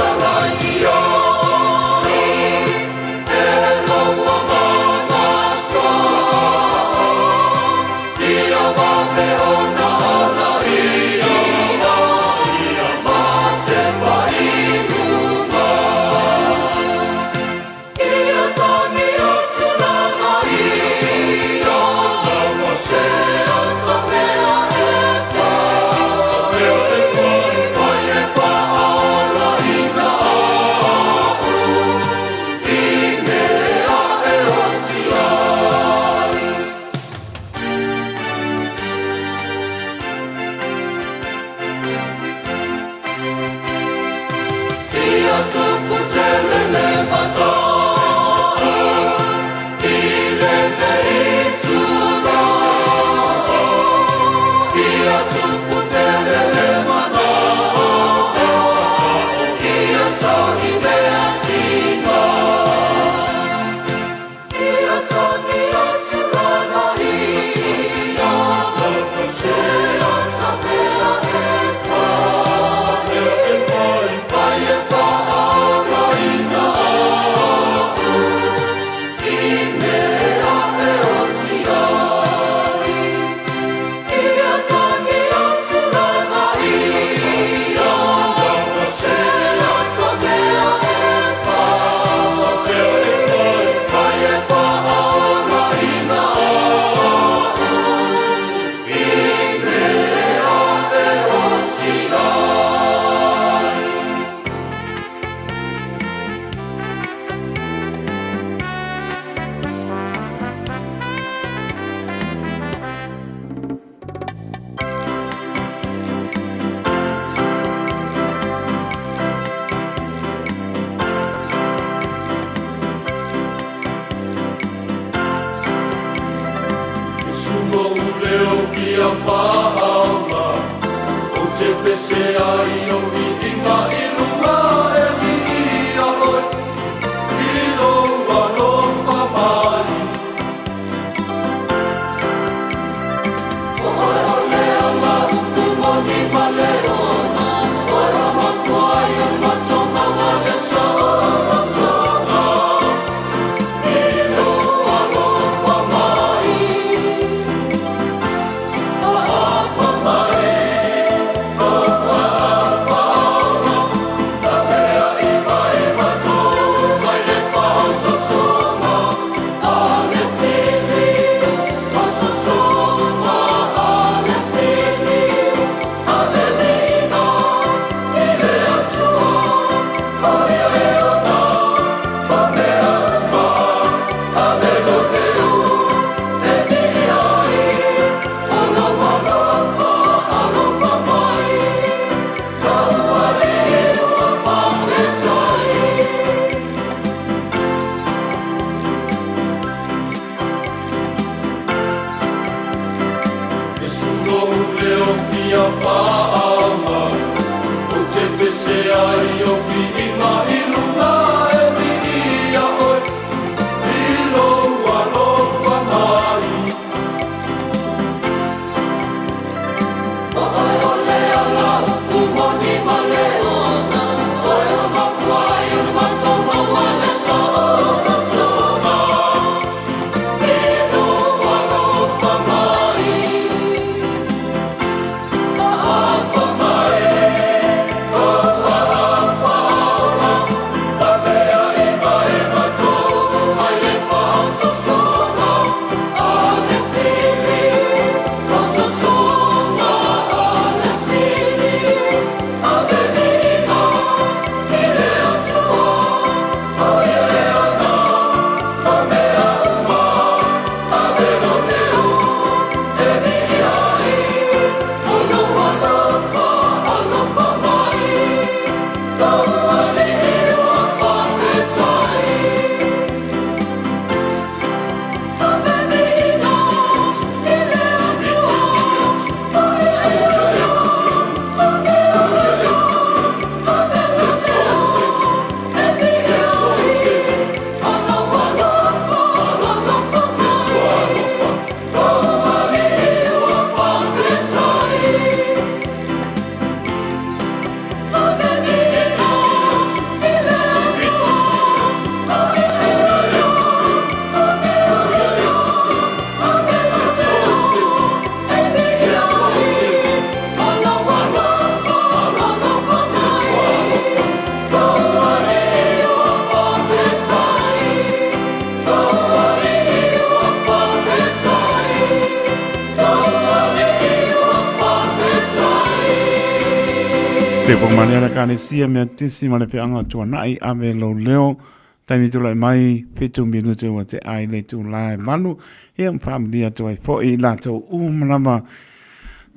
Se pongmane la kalesia mea tisi ma le peanga tuanai ave lou leo taimi tulai mai 7 minute ua te ai le itula e 8 ia ma faamanuia atu ai foi i latou uma lava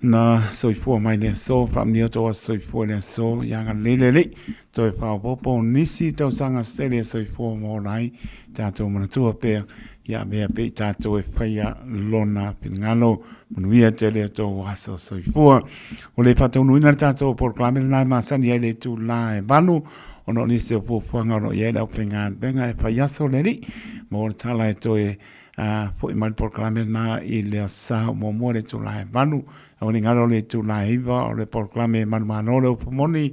na soifua mai le aso faamanuia atu aso soifua le aso ia agalelei le Alii toe faaopoopo nisi tausaga sele e soifua ma ola ai tatou manatua pea ia avea pea i tatou e faia lona finagalo manuia tele o tou aso soifua. O le faataunuuina le tatou polokalame lena e masani ai le itula e 8 ona o nisi o fuafuaga o lo o i ai le aufaigaluega e fai aso le alii mo le tala e toe foi mai le polokalame lena i le aso Sa muamua le itula e 8. Aua ne i galo le itula e 9 o le polokalame manumalo le upu moni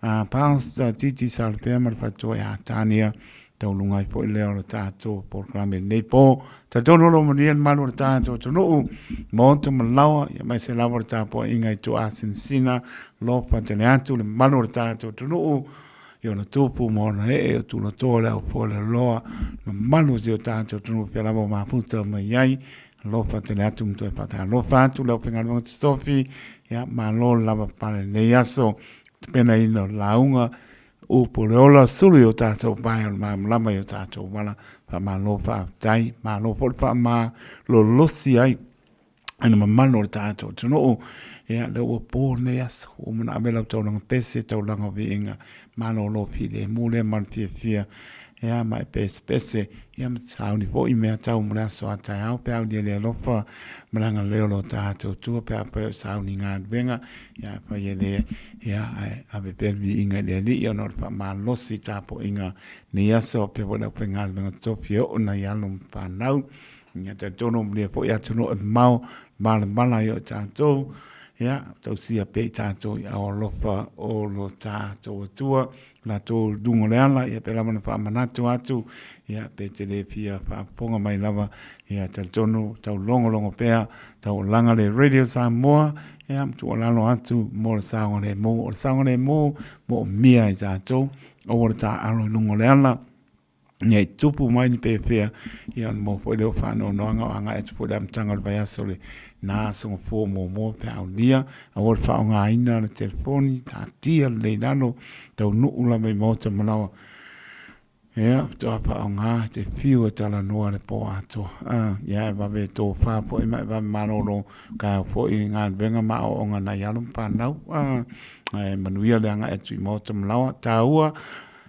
a Pastor Titi Salapea ma le faletua ia Tania tauluga ai foi lea o le tatou polokalame i lenei po. Talitonu o lo o manuia le malu o le tatou atunuu, maota ma laoa, ia aemaise lava o le tapuaiga i tuaasinasina, alofa tele atu le malu o le tatou atunuu i ona tupu ma ona ee, o tulatoa le aufueloloa, mamalu o si o tatou atunuu pea lava o mafuta mai ai, alofa tele atu ma toe faatalofa atu le aufaigaluega totofi, ia malo lava pale lenei aso, tapenaina o lauga, Upu o le ola, sulu i o tatou pae o le malamalama i o tatou vala, faamalo faafetai, malo foi le faamalolosi ai i le mamalu o le tatou atunuu. Ia, lea ua po lenei aso, ua uma ona ave lau taulaga pese, taulaga o viiga, malolo filemu lea ma le fiafia, ia, ma e pesepese, ia ma sauni foi mea tau mo le aso a taeao, pe a aulia le alofa ma le agalelei o lo tatou Atua, pe afai o sauni galuega, ia afai e le, ia, ae ave pea le viiga i le Alii ona o le faamalosi tapuaiga nei aso, pea foi le aufaigaluega totofi e oo nai alo ma fanau. Ia talitonu manuia foi atunuu e mamao, malamala ai o tatou, ia, tausia pea i tatou i ao alofa o lo tatou Atua. Latou i luga o le ala, ia pei lava ona faamanatu atu, ia pe te le fia faafofoga mai lava, ia talitonu tau logologo pea, taualaga le Radio Samoa, ia ma tuualalo atu mo le saogalemu. O le saogalemu moomia e tatou, aua le taaalo i luga o le ala, Ia i tupu mai ni pefea, ia ona maua foi lea o faanoanoaga o agai atu foi i le amataga o le vaiaso le na aso gafua muamua pe a aulia, aua le faaaogaina le telefoni, taatia lelei i lalo, taunuu lava i maota ma laoa. Ia, faatoa faaaoga te fiu e talanoa le po atoa. Ah, ia e vave tofa foi ma e vave malolo taeao foi i galuega ma aoaoga nai alo ma fanau. Ah, ae manuia le agai atu i maota ma laoa. Taua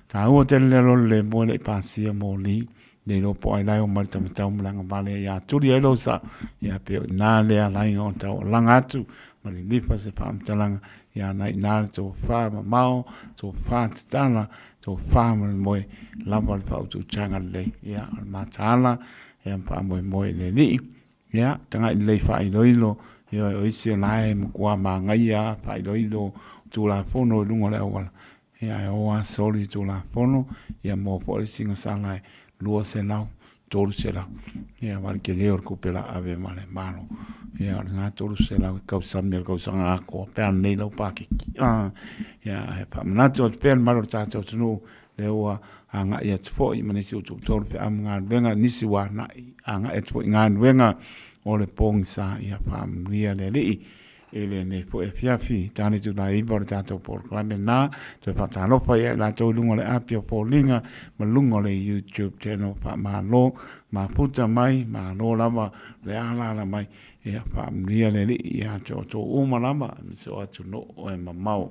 Taua tele le loli le moe le i pasia moli, le iloa po o ai la e o mai le tamatau ma le agavale ia tuli ai lou sao, ia pei o i ina lea alaina o taualaga atu ma lilifa se faamatalaga ia na i ina le tofa mamao, tofa tatala, tofa ma le moe lava le faautautaga lelei, ia o le mataala ia ma faamoemoe i le Alii. Ia, tagai lelei faailoilo, ioe, o isi o la e matua manaia lava faailoilo Tulafono i luga o le auala, ia ae o lava soli le Tulafono, ia maua foi le sigasala e 200, 300, ia ma le tele o le tupe o le a ave ma le Malo. Ia o lena 300 e tausami ai le tausaga atoa pe a nei lau paketi. Ia ae faamanatu atu pea le mamalu o le tatou atunuu, lea ua agai atu foi ma nisi ua tuutolu feau ma galuega, nisi ua agai atu foi i galuega o le pogisa, ia faamanuia le Alii i lenei foi afiafi. Tane itula e 9 o le tatou polokalame lena, toe faatalofa ia i latou i luga o le api o foliga ma luga o le YouTube channel. Faamalo mafuta mai, malo lava le alaala mai, ia faamanuia le Alii ia te outou uma lava, aemaise o atunuu e mamao.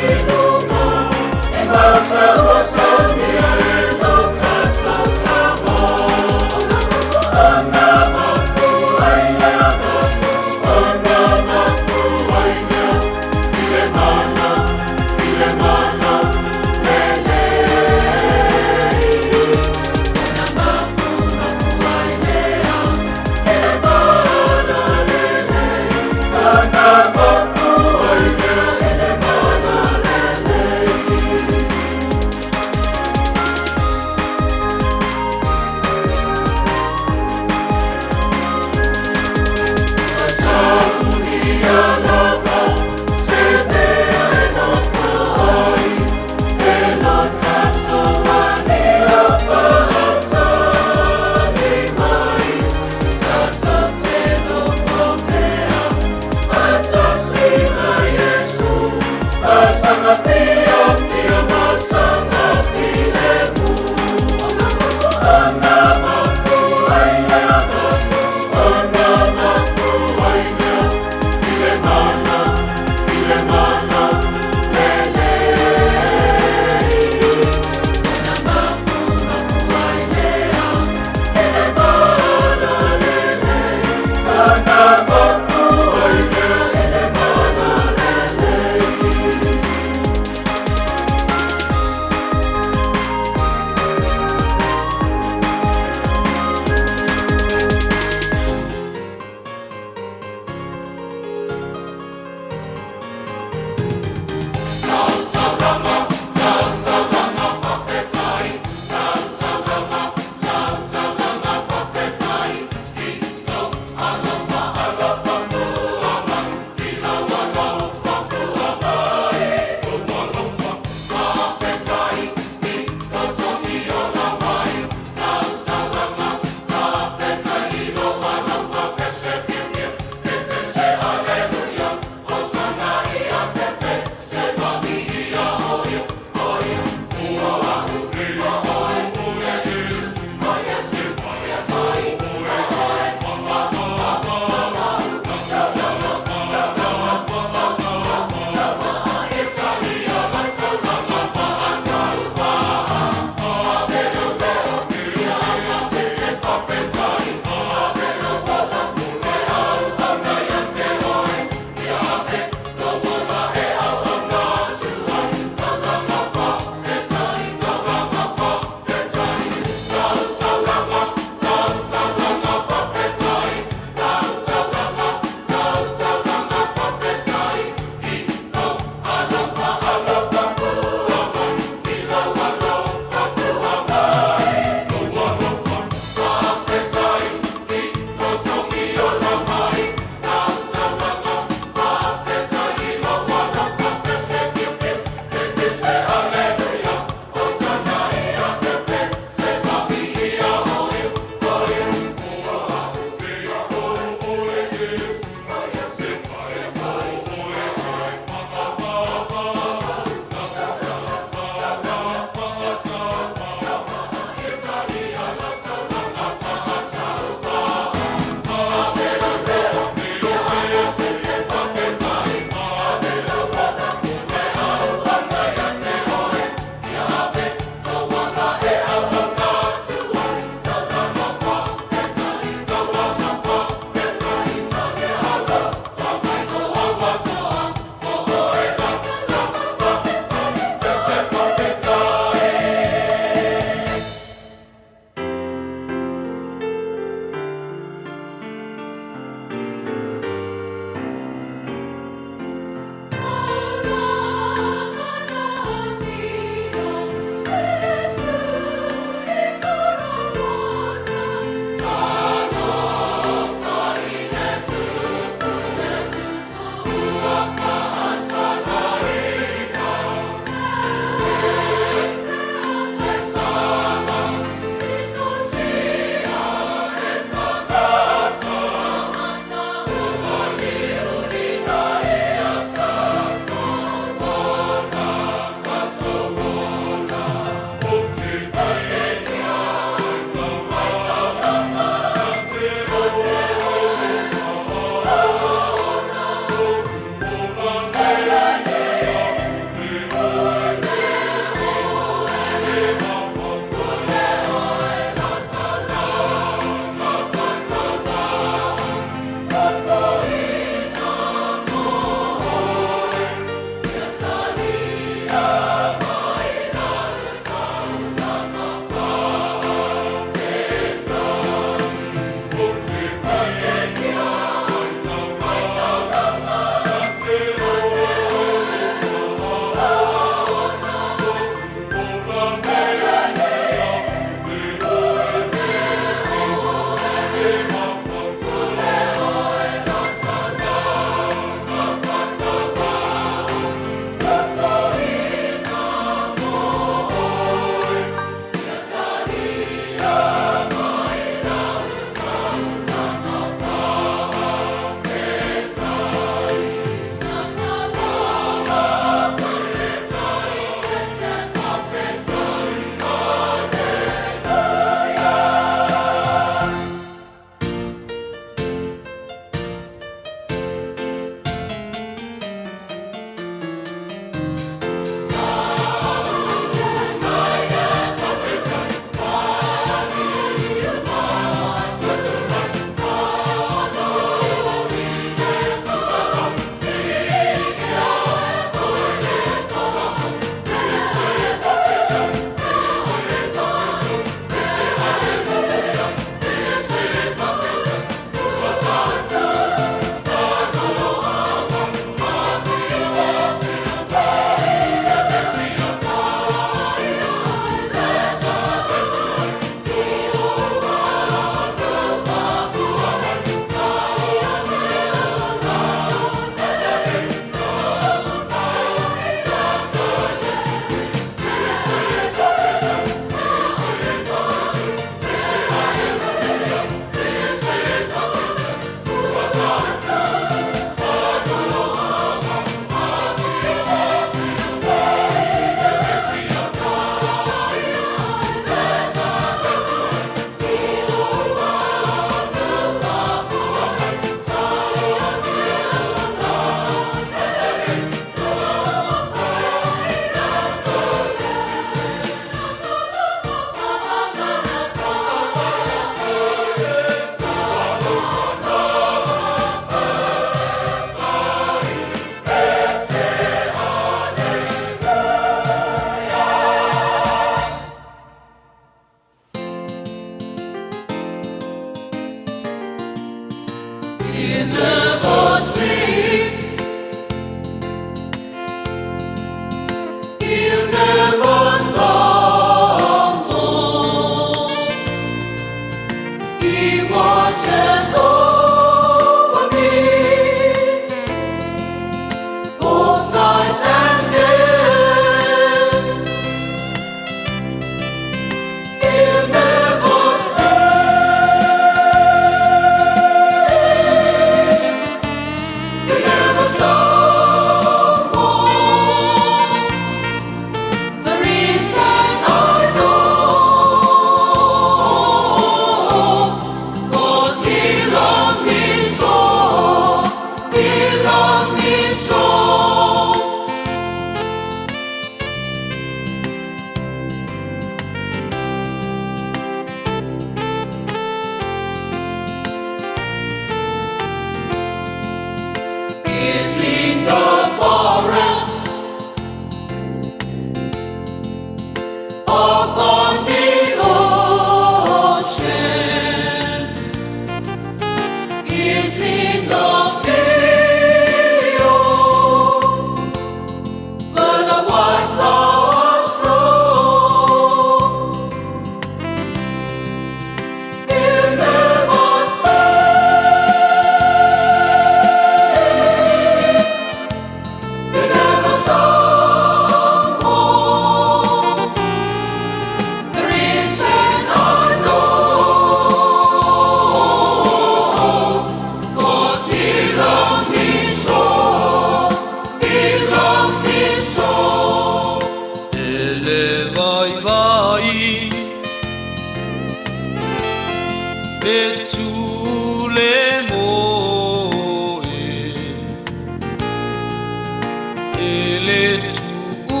le tuua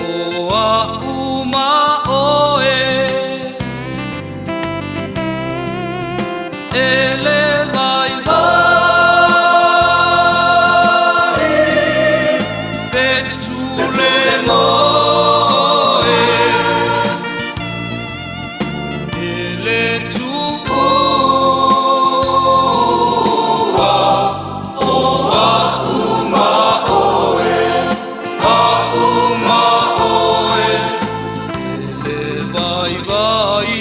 o a'u ma ʻoe. E le waiwai pe tule moe. E le tuua o a'u ma ʻoe, a'u ma ʻoe. E le waiwai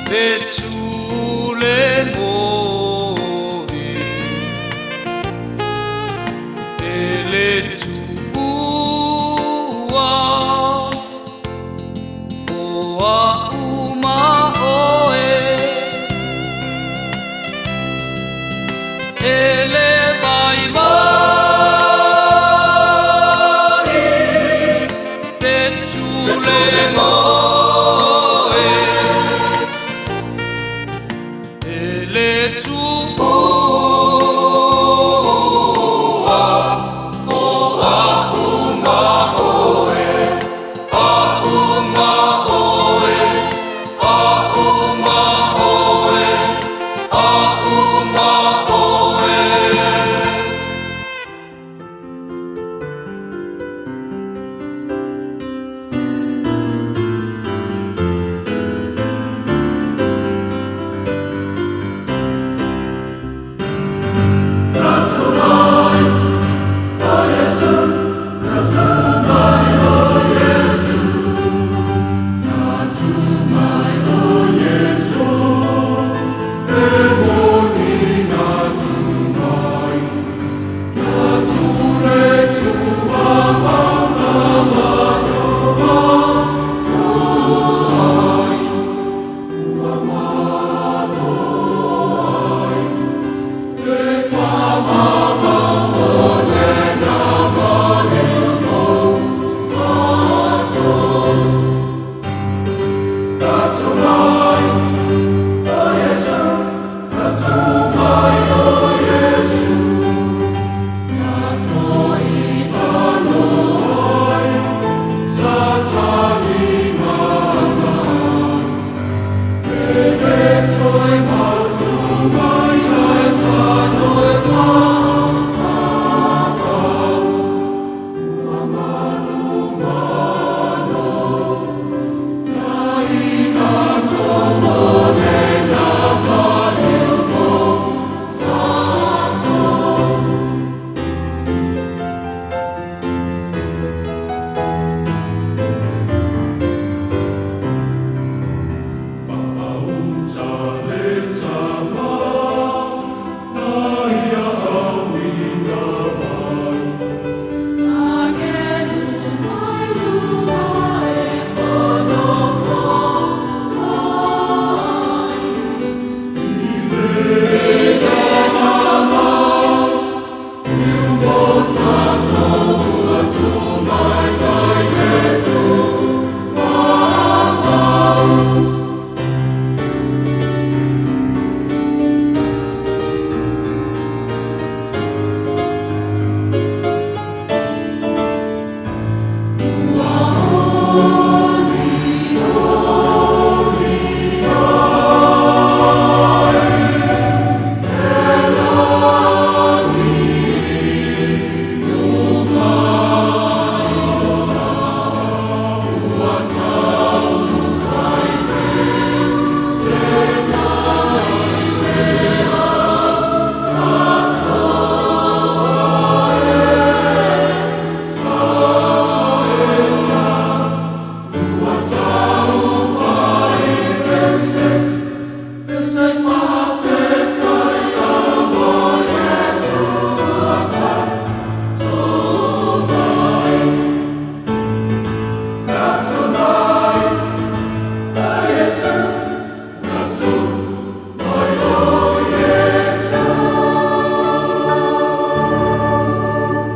pe tule moe. E le tuua o a'u ma ʻoe. E le waiwai pe tule moe. E le tuua o a'u ma ʻoe, a'u ma ʻoe, a'u ma ʻoe, a'u ma ʻoe.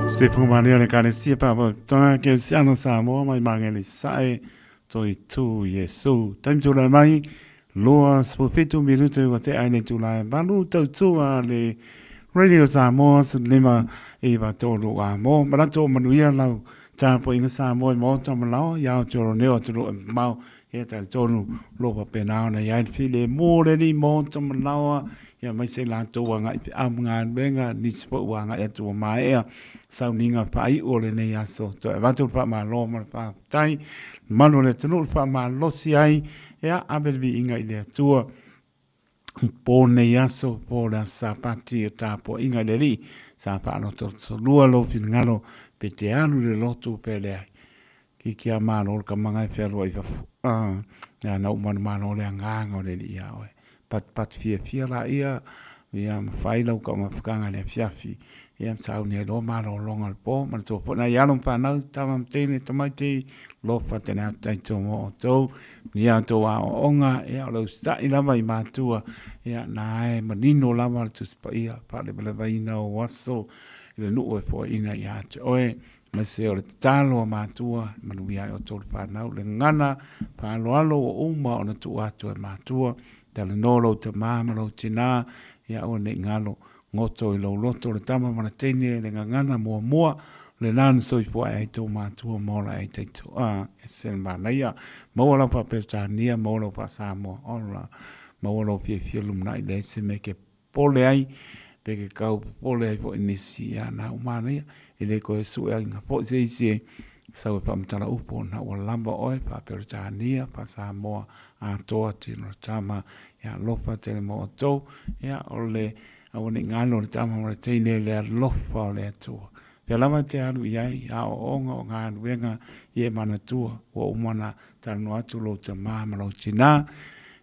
Se pumani o le Ekalesia Faapotopotoga Kerisiano Samoa mai Magele Sae, Toi Tu Iesu. Taimi tulai mai, 27 minute ua tea i le itula e 8, tautua le Radio Samoa 15 9 3 a mo. Manatu o manuia lau tapuaiga Samoa i maota ma laoa i Aotearoa nei o atunuu e mamao. Ia talitonu o lo o faapena ona i ai le filemu o le alii maota ma laoa, ia aemaise i latou agai feau ma galuega, nisi foi ua agai atu ua maea sauniga faaiu o lenei aso. Toe avatu le faamalo ma le faafetai, le mamalu o le atunuu le faamalosi ai, ia ave le viiga i le Atua. Po nei aso, po le aso Sapati o tapuaiga i le Alii, sa faalotolotolua lou finagalo pe te alu i le lotu pe leai. Kiki a malo le kamaga e fealuai i fafo. Ah, ia na uma ona malo le agaga o le Alii ia oe. Patupatu fiafia laia, ia ma fai lau taumafataga i le afiafi, ia ma sauni ai loa malologa o le po. Manatua foi nai alo ma fanau, tama ma teine, tamaiti, alofa tele atu tatou mo outou, manuia a outou aoaoga, ia o le usitai lava i matua, ia na e manino lava le Tusi Paia, faalevalevaina ou aso i le nuu e foaiina ia te oe. Aemaise o le tatalo a matua, e manuia ai outou le fanau, le gagana faaaloalo ua uma ona tuu atu e matua, talanoa lou tama ma lou tina, ia aua ne i galo goto i lou loto le tama ma le teine le gagana muamua, o lena na soifua ae ai tou matua ma ola ai taito. A, ese le manaia. Maua lau faa-Peretania, maua lau faa-Samoa, ola, maua lou fiafia lumanai, leai se mea e te popole ai, pe ke kau popole ai foi nisi, ia na ua manaia, e le toe sue aiga foi se isi e sau e faamatala upu ona ua lava oe faa-Peretania, faa-Samoa atoa tino le tama, ia alofa tele mo outou, ia o le aua ne i galo le tama ma le teine le alofa o le Atua. Pea lava te alu i ai aoaoga o galuega ia e manatua ua uma ona talanoa atu lou tama ma lou tina,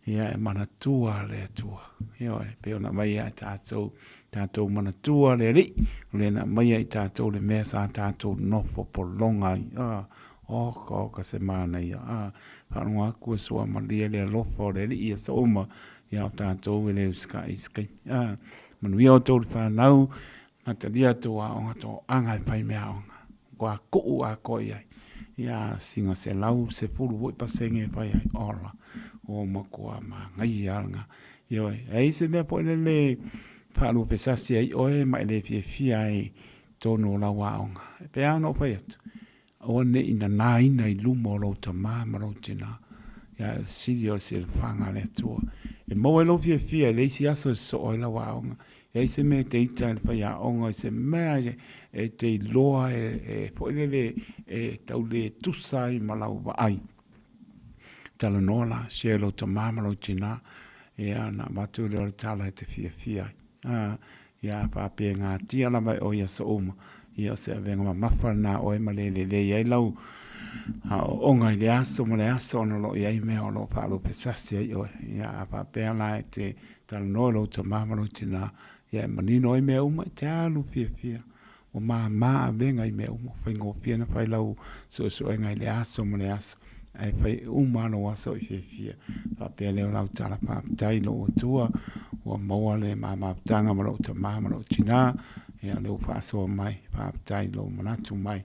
ia e manatua le Atua. Ioe, e pei ona aumai ia i tatou, tatou manatua le Alii, o lea na aumaia i tatou le mea sa tatou nofo pologa ai. Ah, oka oka se manaia. Ah, faalogo atu e suamalie le alofa o le Alii i aso uma, ia o tatou e le usikai i se taimi. Ah, manuia outou le fanau, Matalia tou aoga toaga e fai mea aoga. Ua kuu atoa i ai. Ia singa 110 foi pasene e fai ai. Ola. Ua matua manaia lava lena. Ioe. E ai se mea foi lele faalupesasi ai oe ma e le fiafia ai i totonu o lau aoga. E pei lava ona ou fai atu, Aua ne i nanaina i luma o lou tama ma lou tina, ia e sili o le silafaga a le Atua. E maua ai lou fiafia i le isi aso e sosoo ai lau aoga. E ai se mea e te ita i le faiaoga, i se mea e te iloa e foi lele e tau le tusa ai ma lau vaai. Talanoa la, share lou tama ma lou tina, ia ona avatu lea o le tala e te fiafia ai. Ā, ia faapēgatia lava e oe i aso uma, ia o se avega mamafa lenā a oe ma le lelei ai lau aoaoga i le aso ma le aso ona o lo o i ai mea o lo o faalupesasi ai oe. Ia a faapea la e te talanoa i lou tamā ma lou tinā, ia e manino ai mea uma, e te alu fiafia. Ua māmā avega i mea uma, faigofie ona fai lau suesuega i le aso ma le aso, ae fai uma lava lou aso i fiafia. Faapea lea o lau tala faafetai i lou Atua, ua maua le māmātanga ma lou tamā ma lou tinā, ia o lea ua faasoa mai, faafetai i lou manatu mai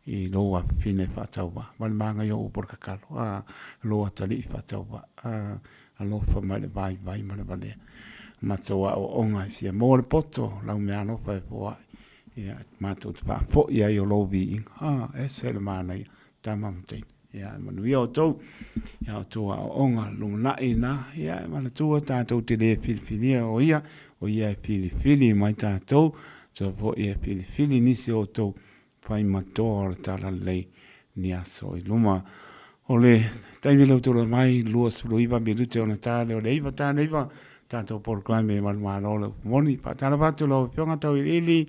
i lou afafine faatauvaa. Ma le manaia o upu o le tatalo, a, lou atalii faatauvaa, a, alofa mai le vaivai ma le valea. Matou aoaoga e fia maua le poto, lau meaalofa e foai. Ia, matou te faafoi ai o lou viiga. Ah, ese le manaia, tama ma teine. Ia, e manuia outou, ia outou aoaoga lumanai na, ia, e manatua tatou te le filifilia o ia, o ia e filifili mai tatou, so foi e filifili nisi o outou fai ma toa o le talalelei ni aso i luma. O le taimi lea ua tulai mai, 29 minute ona ta lea o le 9, ta le 9, tatou polokalame e manumalo le upu moni. Faatalofa atu lau Afioga Tauiliili,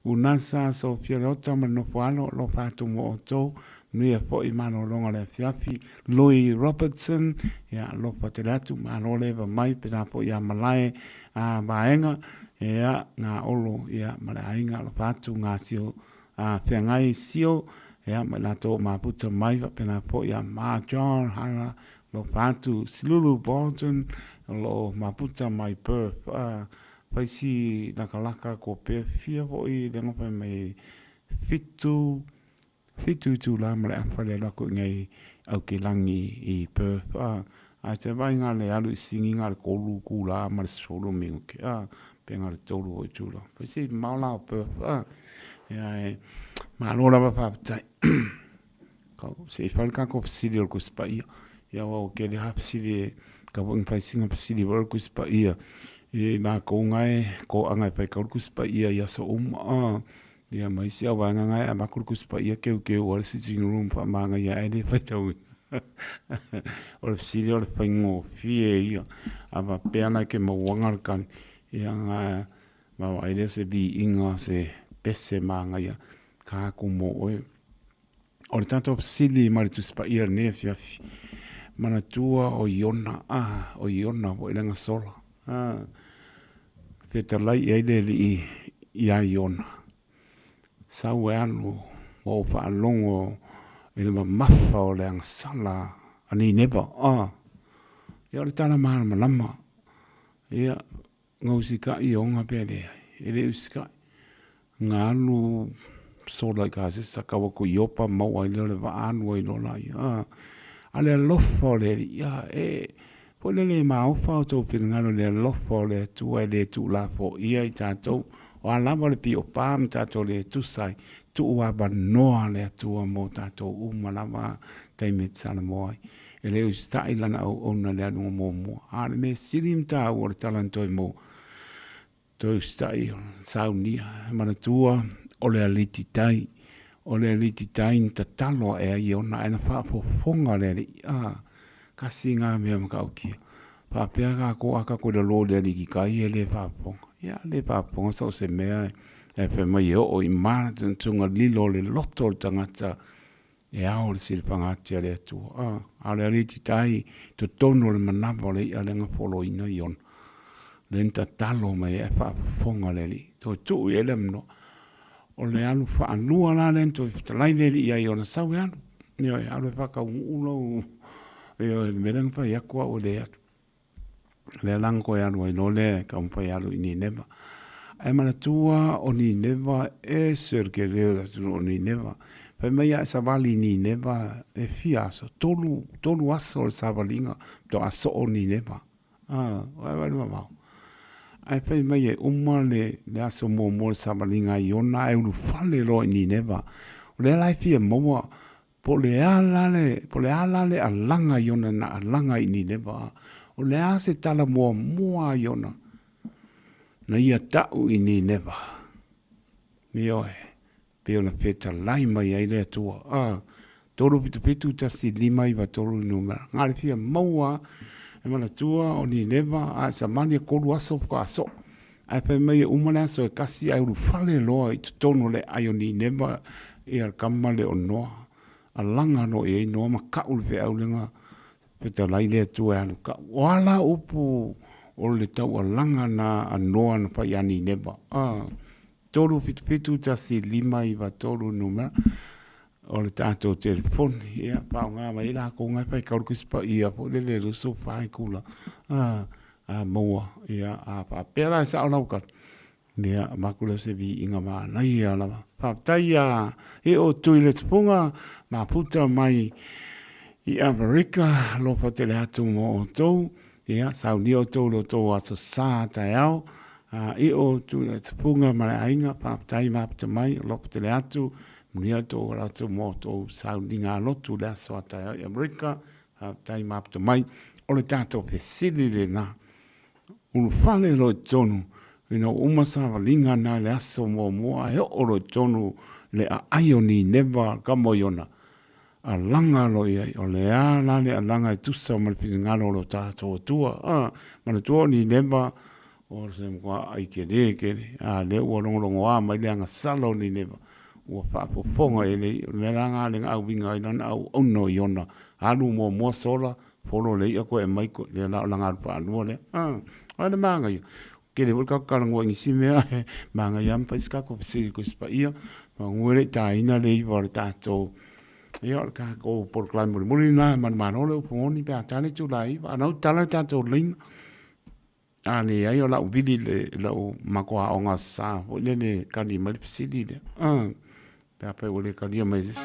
Unasa, Sofia Leota ma le nofo alo, alofa atu mo outou, manuia foi malologa o le afiafi. Louis Robertson, ia alofa tele atu, malo le eva mai, pena foi ia Malae a Vaega, ia ngā Olo, ia ma le aiga, alofa atu ngā sio a feagai sio, ia ma i latou o maputa mai, faapena foi ia Ma John Hara, alofa atu Silulu Bolton, o lo o maputa mai Perth, a fai si lakalaka ko Perth, fia foi le fai mai 7 7 itula ma le afa le alu atu i nei Aukilagi i Perth. Ae te vaai na o le alu i sini na o le 3 itula ma le 10 minute, a, pe na o le 3 foi itula. Fai si mamao la o Perth, a. Ia e, malo lava faafetai. Se i fai le tatou fesili o le Tusi Paia. Ia aua ua tele lava fesili e tatau foi ona fai sina fesili foi o le Tusi Paia i latou na e toaga e faitau le Tusi Paia i aso uma. A, ia ma isi au vaega na e avatu le Tusi Paia teuteu ai le sitting room faamanaia ae le faitauina. O le fesili o le faigofie ia, a faapea la e te mauaga le tali, ia ona vaavaai lea o se viiga o se pese manaia ka atu mo oe. O le tatou fesili mai le Tusi Paia i lenei afiafi, manatua o Iona, a, o Iona foi le gasola, a, fetalai i ai le Alii ia Iona, sau e alu ua ou faalogo i le mamafa o le agasala a Nineva, a, ia o le tala malamalama, ia, Na usikai Iona pe leai? E le usikai. Na alu sola i Kasesa tau atu i Iopa maua ai lea o le vaa alu ai loa laia. A, a le alofa o le Alii, a, e, foi lele e maofa o outou finagalo i le alofa o le Atua e le tuulafoia i tatou. O a lava le piopa ma tatou le tusa ai, tuu avanoa le Atua mo tatou uma lava taimi e Samoa ai. E le usitai lana auauna i le aluga muamua, a o le mea sili ma taua o le tala na toe maua, toe usitai o le saunia. E manatua o le alititai, o le alititai na tatalo ae ai Iona ae na faafofoga le Alii. A, tasi lena mea matautia. Faapea tatou a tatou i lalo i le alititai e le faafofoga. Ia, le faafofoga so o se mea e fai mai e oo i manatunatuga lilo o le loto o le tagata E ao le silafaga ati a le Atua. A, a o le alii titai i totonu o le manava o le i'a lea na foloina Iona, lea na tatalo mai ai ae faafofoga le Alii, toe tuu i ai le avanoa. O le alu faalua la lea na toe fetalai le Alii ia Iona, sau e alu, ioe, alu e faataunuu lou, ioe, le mea lea na fai atu au e le alu. Lea la na toe alu ai loa lea e taumafai e alu i Nineva. Ae manatua o Nineva e ese le tele o le atunuu o Nineva. Fai mai a e savali i Nineva e fia aso, 3 aso le savaliga faatoa soo Nineva. Ah, vaai le mamao. Ae fai mai e uma le aso muamua o le savaliga a Iona ae ulufale loa i Nineva. O lea la e fia maua Po o le a la le, po o le a la le alaga i ona na alaga i Nineva? O le a se tala muamua a Iona na ia ta'u i Nineva? Ioe, pei ona fetalai mai ai le Atua. A, 3 7 7 1 5 9 3 le numera. Na o le fia maua e manatua o Nineva a e samani e 3 aso faatoa soo. Ae fai mai e uma le aso e kasi ae ulufale loa i totonu o le aai o Nineva ia le tama lea o Noa. Alaga loa i ai Noa ma kau le feau lea na fetalai le Atua e alu kau. O a la upu o le taualaga na a Noa na fai ia Nineva? A, 3 7 7 1 5 9 3 numera o le tatou telefoni. Ia, faaaoga mai ai latou na e fai tau le Tusi Paia foi lele 24 itula. A, a maua, ia, a faapea la e sao lau tala, ia, avatu lea o se viiga manaia lava. Faafetai ia e o Tuiletufuga mafuta mai i Amerika, alofa tele atu mo outou, ia, saunia outou i lo outou aso sa taeao, a i o Tuiletufuga ma le aiga, faafetai mafuta mai, alofa tele atu, manuia le tou ala atu mo outou sauniga lotu i le aso a taeao i Amerika, Faafetai maputa mai. O le tatou fesili lena. Ulufale loa i totonu ina ua uma savaliga na i le aso muamua ae oo loa i totonu le aai o Nineva kama o Iona, alaga loa i ai. O le a la le alaga e tusa ma le finagalo o lo tatou Atua? A, manatua o Nineva O se matua tele tele, a lea ua logologoa mai le agasala o Nineva, ua faafofoga i ai, o le mea la lena lea na auiga ai lana auauna o Iona, alu muamua sola, folo le i'a koe aumai koe, lea la o lana alu faalua lea. A, o le manaia, tele foi le tatou talanoa i nisi mea, ae manaia lava ma fai se tatou fesili i le Tusi Paia, semeamanu e le i taina le iva o le tatou, ia o le tatou polokalame mulimuli lena e manumalo le upu moni pe a tala le itula e 9, a o lena ua tatala le tatou laina. A leai o lau vili le lau matou aoga sa foi lele e tali mai le fesili lea. Ah, pe afai ua le talia mai e se isi.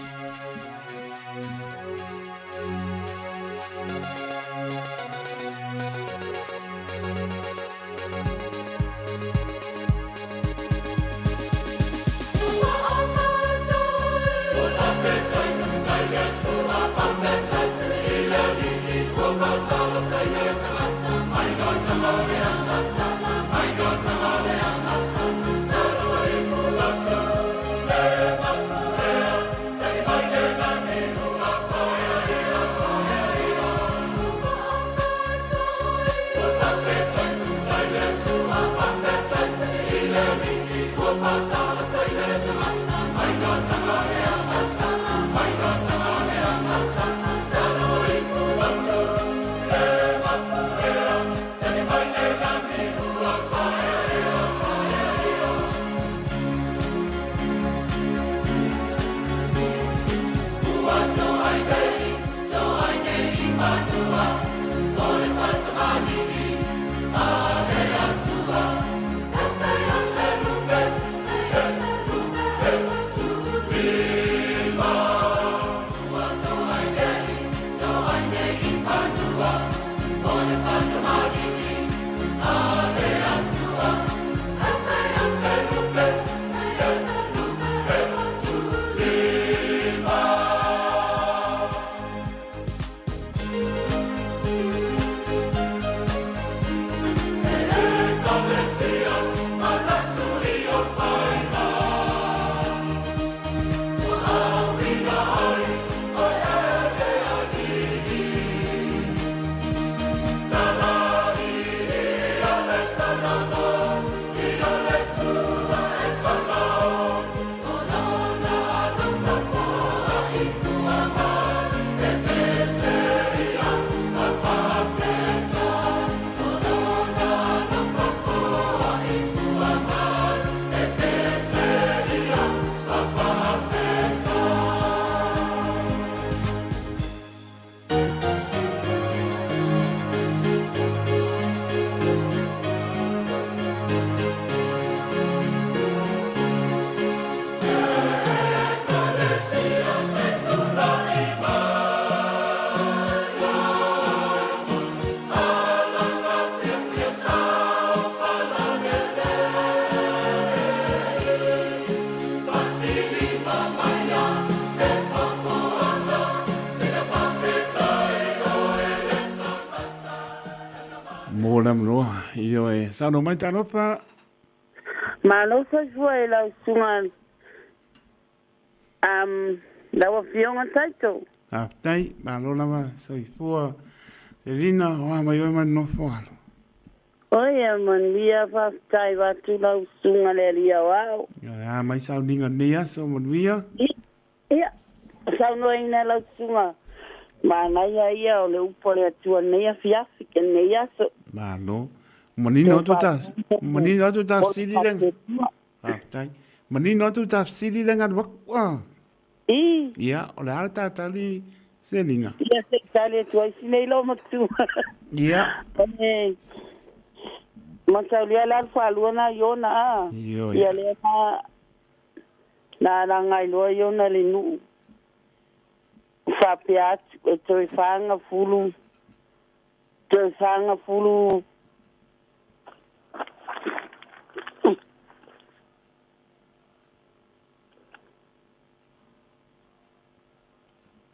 Mo le avanoa. Ioe. Saunoa mai Talofa. Malo soifua i lau susuga um, lau Afioga Taito. Faafetai, malo lava soifua Selina, o a mai oe ma le nofo alo. Oia manuia, faafetai vaeatu lau susuga le Alii Aoao. Ioe, a mai sauniga lenei aso, manuia. Ia, saunoaina lau susuga, manaia ia o le upu a le Atua lenei afiafi, lenei aso. Malo. Manino atu ta, manino atu ta fesili le. Faafetai. Manino atu ta fesili le galu aku. Ah. I. Ia, o le a le tatali Selina? Ia, se i tali atu ai si nei loomatua. Ia. E mataulia le alu faalua na Iona, a. Ioe. Ia lea na na alaga ai loa Iona i le nuu faapea atu, e toe 40, toe 40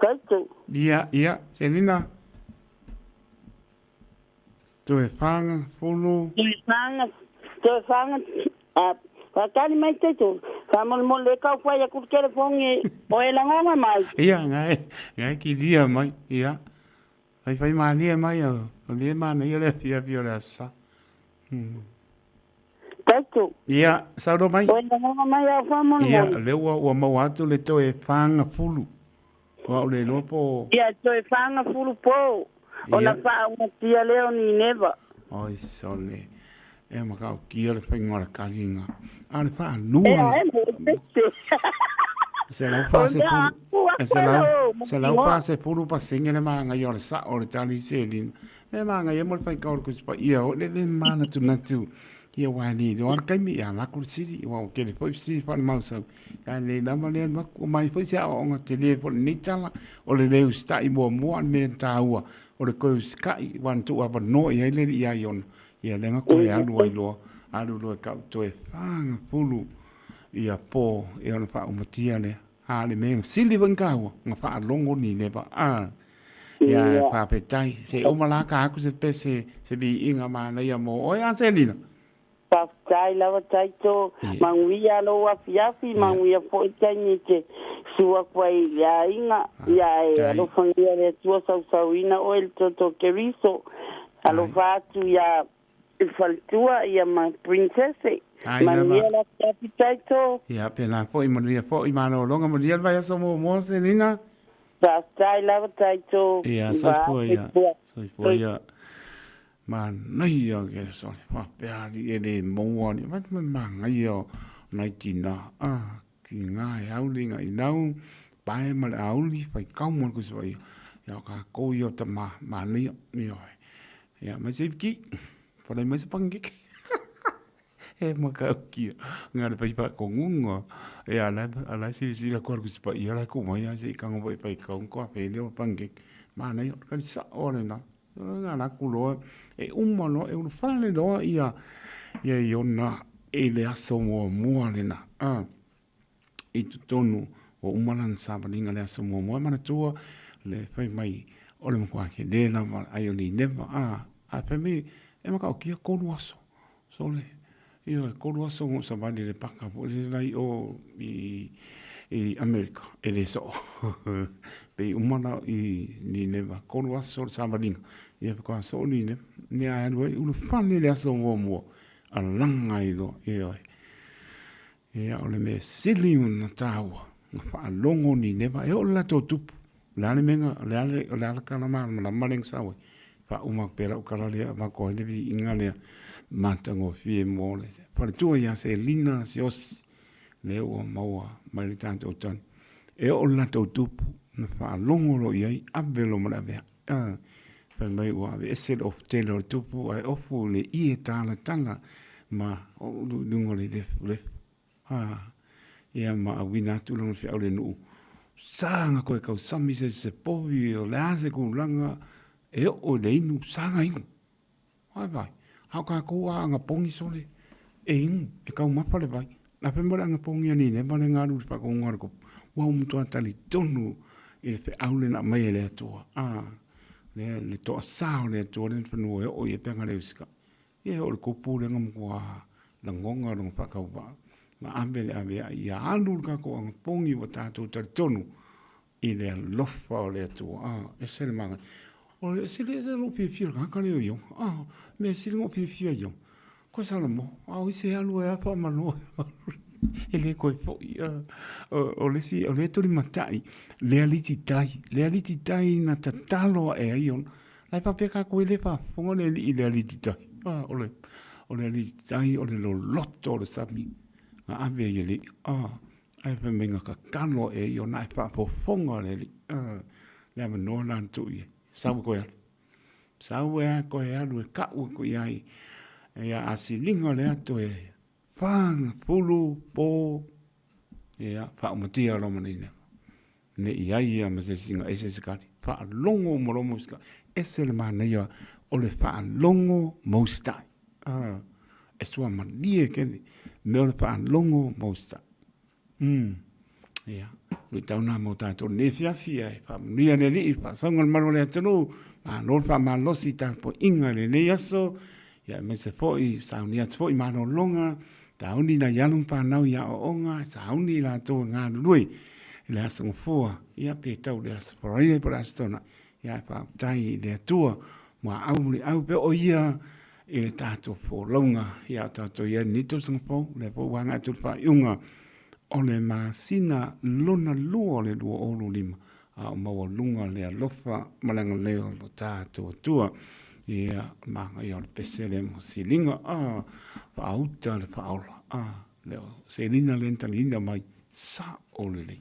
Koutou. Ia, ia, Selina. Toe 40. Toe 40, toe 40, a, whakatali mai te tō. Whamolemole e kau whai aku telefoni o e langona mai. Ia, ngai, ngai ki lia mai, ia. Whai whai mānie mai au, o lia māna ia le afiafi o le asa. Taito. Ia, saunoa mai. O e langona mai au whamolemole. Ia, lea ua, ua maua atu le toe 40. O au le iloa po o... Ia, toe 40 po. Ona faaaugatia lea o Nineva. Oi sole. E matautia le faiga o le kaliga. A o le faalua. Ea, e mo pese. E 140, e 140% le magaia o le sao o le tali selina. Le magaia mo le faikau o le Tusi Paia o le le manatunatu ia aua e le iloa le taimi ia alu atu le sili aua ua tele foi fesili faale-mausau ae le lava lea alu atu. Ua mai foi se aoaoga tele foi lenei tala o le le usitai muamua le mea taua o le toe usitai aua na tuu avanoa i ai le alii ia Iona ia lea na toe alu ai loa alu loa e tau toe 40 ia po ia ona faaumatia lea. A le mea sili foi taua, na faalogo ni leva. A, ia Ia. faafetai. Se uma la ka aku se pese, se viiga manaia mo oe a Selina. Faafetai lava Taito, manuia lou afiafi, manuia foi taimi e te susu atu ai i le aiga. Ia e alofagia le Atua sausauina oe i le toto o Keriso. Alofa atu ia le faletua ia ma Princesse. Manuia le afiafi Taito. Ia pena foi, manuia foi malologa, manuia le vaiaso muamua Selina. Faafetai lava Taito. Ia soifua ia, soifua ia. Manaia ke sole faapea alii e le maua alii vai mai manaia o nai tina a ki ngā e auli ngā inau pae ma le auli fai kau mo le kusi vai ia o kākou ia o tama manaia ioe ia mai se ki wharai mai se pancake e makaukia ngā le pai whakongunga e ala ala silasila koa le kusi paia la ku mai a se i kango pai pai kau koa whele o pancake manaia kari sa o le na Nga laku loa e uma loa e ulufale loa ia ia Iona i le aso muamua lena. A i totonu ua uma lana savaliga le aso muamua e manatua le fai mai o le matua kele lava ai o Nineva. A ae fai mai e makaokia kolu aso. Sole, ioe, kolu aso o savali le paka foi le lai o i i Amerika, e le soo. Pei uma la i Nineva, kolu aso le savaliga, ia faatoa soo Nineva. Ia ae alu ai ulufale le aso muamua, alaga ai loa, ioe. Ia, o le mea sili ona taua, na faalogo Nineva, e oo le latou tupu. O le a le mea na, o le a le, o le a le tala malamalama lea na sau ai? Faauma atu pea lau tala lea, avatu ai le viiga lea matagofie mo le faletua ia Selina Siaosi, lea ua maua mai le tatou tali. E oo le latou tupu, na faalogo loa i ai, ave loa ma le aveae. Fai mai ua aveese le ofu tele o le tupu ae ofu le ie talatala ma oo i luga o le lefulefu. Ia ma auina atu lana feau i le nuu, saga koe tausami se se povi o le a se tulaga e oo i le inu, saga inu. Vai vai, a o kākou a agapogi sole e inu, e taumafa le vai. A fai mai o le agapogi a Nineva le galu i le faatonuga a le tupu, ua ou matua talitonu i le feau lea na aumai e le Atua, a, lea le toasā o le Atua lea na fanua e oo i ai pe ana le usitaia. Ia, o le tupu lea na matua lagona lona faatauvaa, ma ave le avea'i ia alu le tatou agapogi ua tatou talitonu i le alofa o le Atua. A, ese le manaia. O le ese le ese lou fiafia i le tagata lea o Iona. A, mea sili ona ou fiafia i Iona. Koe Salamo, a o isi e alu ai lava faamanoa e le toe foi. A, o le isi, o lea e tulimatai le aliti tai, le aliti tai na tatalo ae ai Iona. La e faapea kākou e le faafofoga le alii i le aliti tai. A, o le, o le aliti tai, o le loloto o le sami na ave ai e le alii. A, Ae fai mai na tatalo ae ai ona e faafofoga le Alii. Le avanoa la na tuu i ai. Sau e koe alu. Sau e a koe alu e kau aku i ai. Ia a siliga le ato e whanga pulu po ia whaaumatia lo manina. Ne i ai ia ma se singa ese se kari. Whaalongo mo lo mo se kari. Ese le manaia o le whaalongo most ai. E sua malie kene me o le whaalongo most ai. Ia, luitau nā mō tātou nei afiafi ai whaamanuia le Alii, whaasauga le malu o le atunuu, malo le whaamalosi tapuaiga i lenei aso, ia aemaise foi, sauni atu foi malologa, tauni nai alo ma whanau i aoaoga, sauni i latou e galulue i le aso Gafua, ia pe tau le aso Friday po o le aso Toonai, ia e faafetai i le Atua muaau muliau pe o ia i le tatou folauga ia o tatou i ai lenei tausaga fou, lea foi ua agai atu i le faaiuga o le masina lona lua o le 2025, a o maualuga le alofa ma le agalelei o lo tatou Atua. Ia, manaia o le pese lea mo siliga, a, faauta le faaola, a, le o selina lea na taliina mai, sao lelei.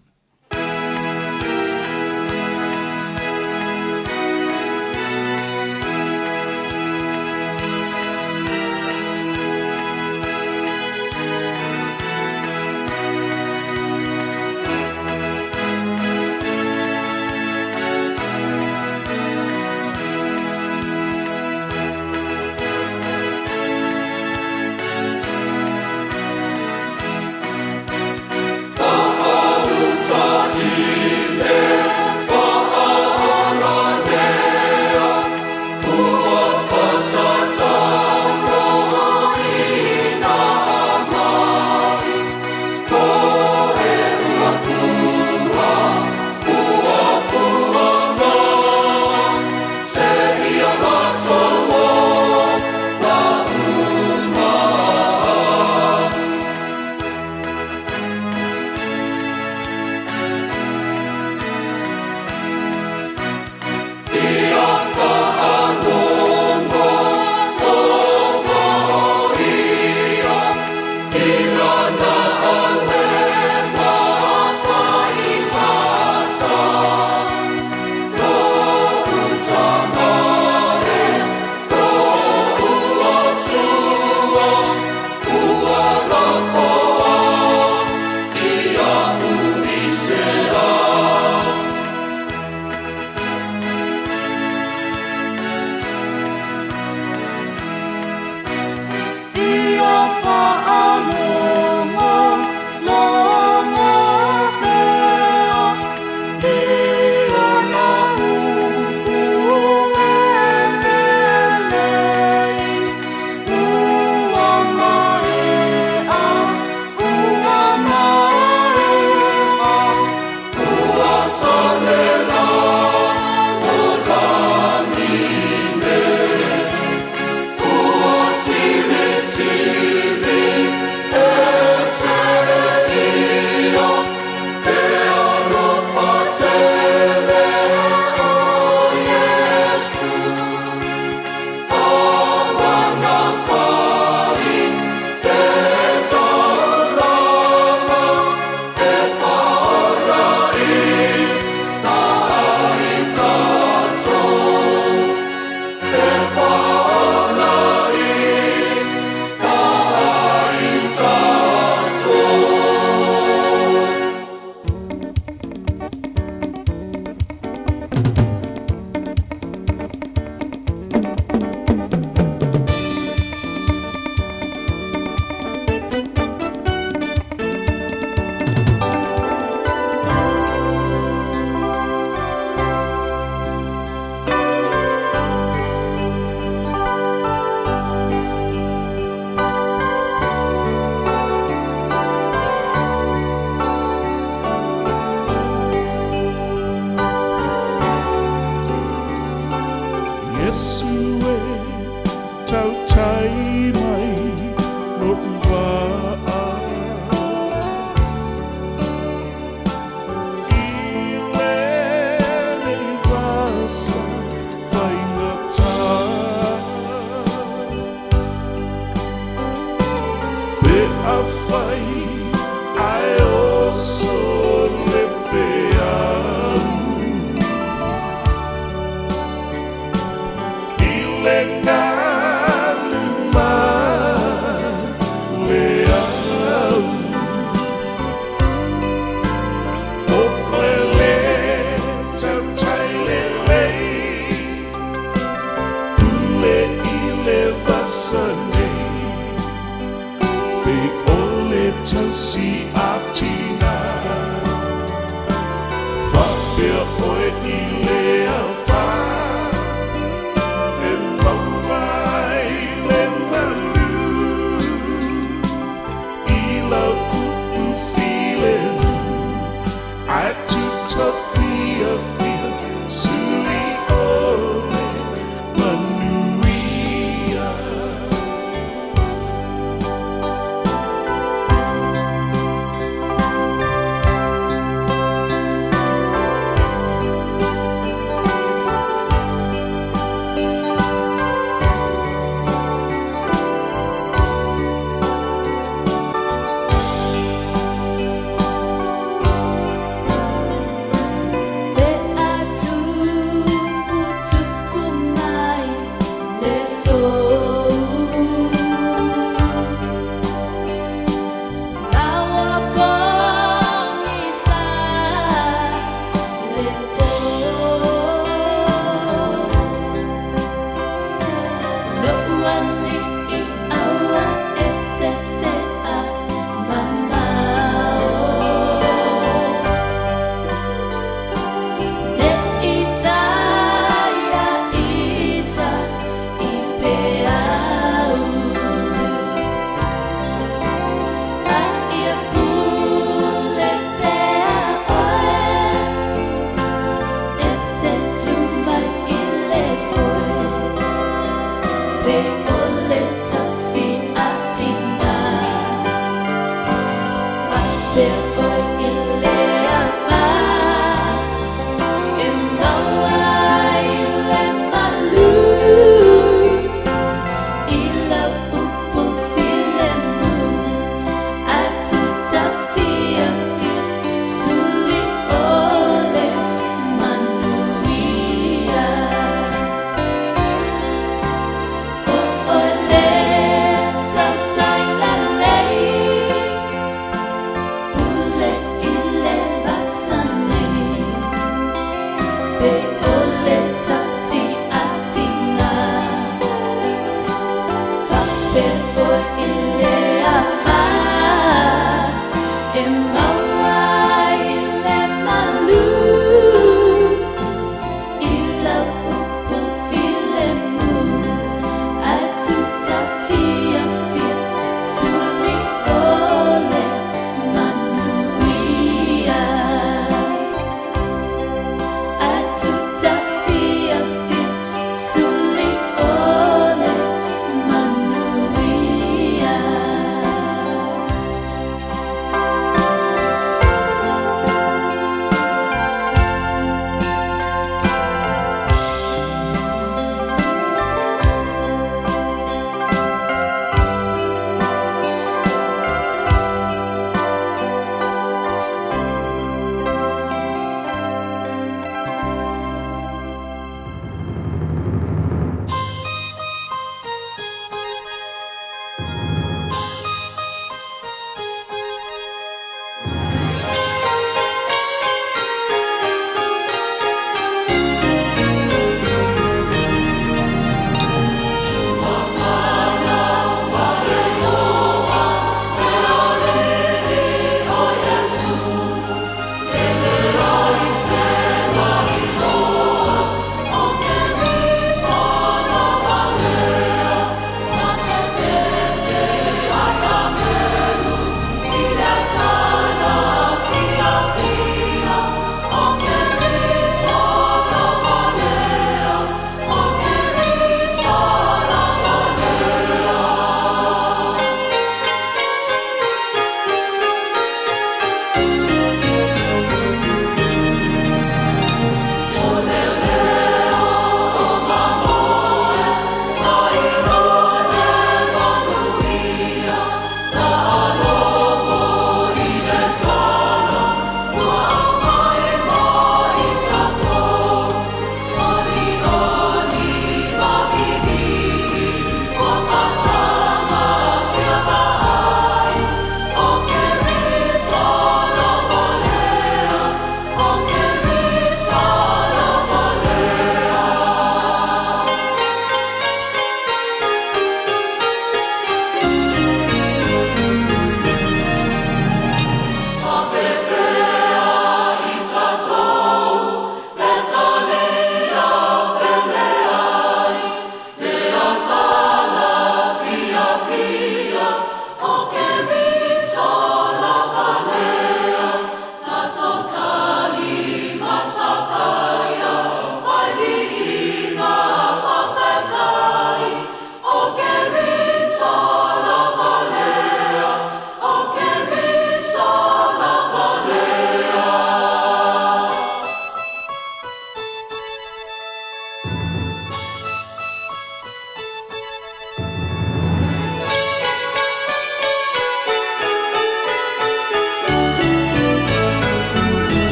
fai ae oso le peau I le galu ma le au O oe le tautai lelei Pule i le vasa nei Pe o le tausi a tina Faapea oe i le afa E maua ai le malu I lau upu filemu Ae tuta fiafia Suli o le manuia. Pe a tuputupu mai le sou Ma ua pogisa le po Lo'u ali'i aua e tete'a mamao Ne i taia ita i peau A ia pule pea oe E te tu mai i le foe Pe o le tausi a tina Faapea oe i le afa E maua ai le malu I lau upu filemu Ae tuta fiafia Suli o le manuia O oe le tautai lelei Pule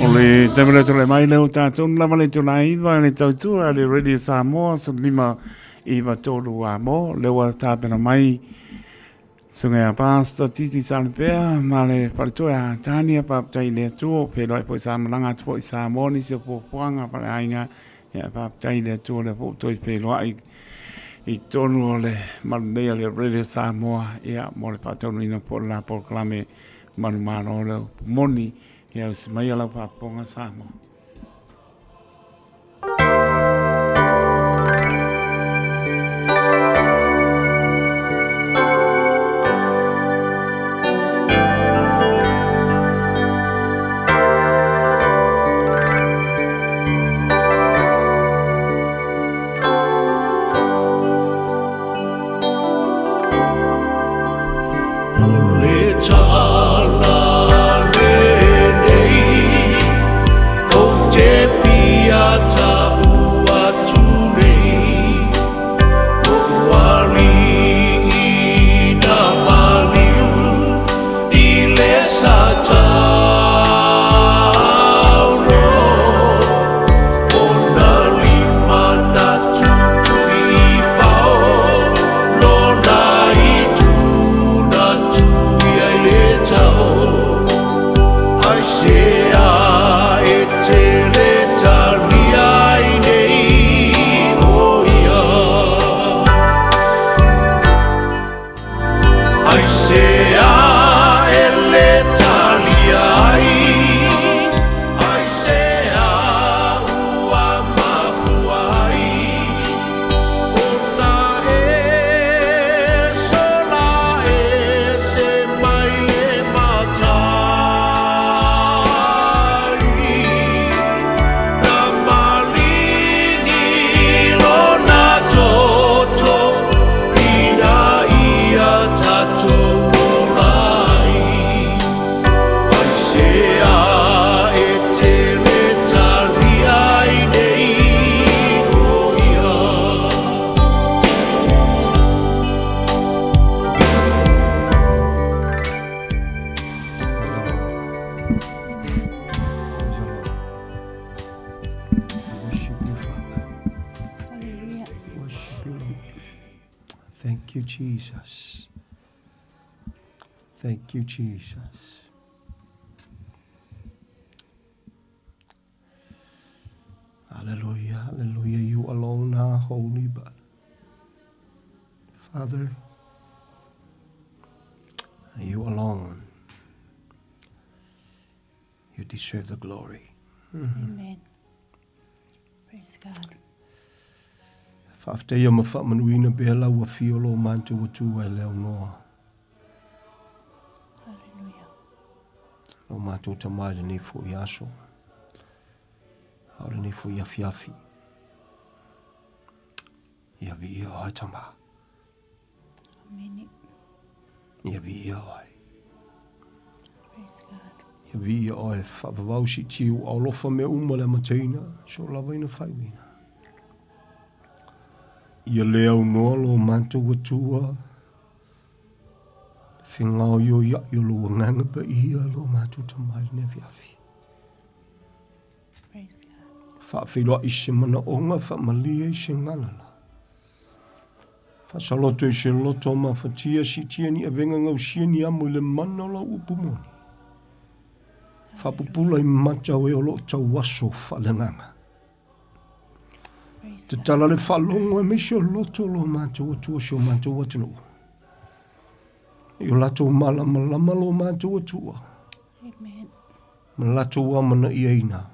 O le taimi lea tulai mai lea o tatou lava le itula iva le tautua le Radio Samoa 15 9 3 a mo lea ua tapena mai Susuga ia Pastor Titi Salupea ma le faletua ia Tania, faafetai i le Atua, ua feiloai foi sa malaga atu foi i Samoa nisi o fuafuaga faleaiga, ia faafetai i le Atua lea foi ua toe feiloai i totonu o le malu nei o le Radio Samoa, ia mo le faataunuuina foi o le la polokalame manumalo lea moni, ia usi mai lau faafofoga Samoa. Thank you, Jesus. Thank you, Jesus. Hallelujah, hallelujah. You alone are holy, but Father, you alone, you deserve the glory. Amen. Praise God. Faafetai ma faamanuina pea lau afio lo matou Atua e le aunoa. Hallelujah. Lo matou tama i lenei foi aso. A o lenei foi afiafi. Ia viia oe tama. Amene. Ia viia oe. Praise God. Ia viia oe whaavavau si tiu au lofa mea uma le amataina, so lava ina whaiuina. Ia le aunoa lo matou Atua, fegaoioiaʻi o lou Agaga Paia lo matou Tama i lenei afiafi. Praise God. Faafeiloai se manaoga, faamalie i se galala. Faasaloto i se loto mafatia, siitia ni avega gausia ni amo i le mana o lau upu moni. Faapupula i mata o e o loo tauaso faaleagaga. Tatala le faalogo aemaise o loto o lo matou Atua si o matou atunuu. I o latou malamalama lo matou Atua. Amen. Ma latou amanaiaina.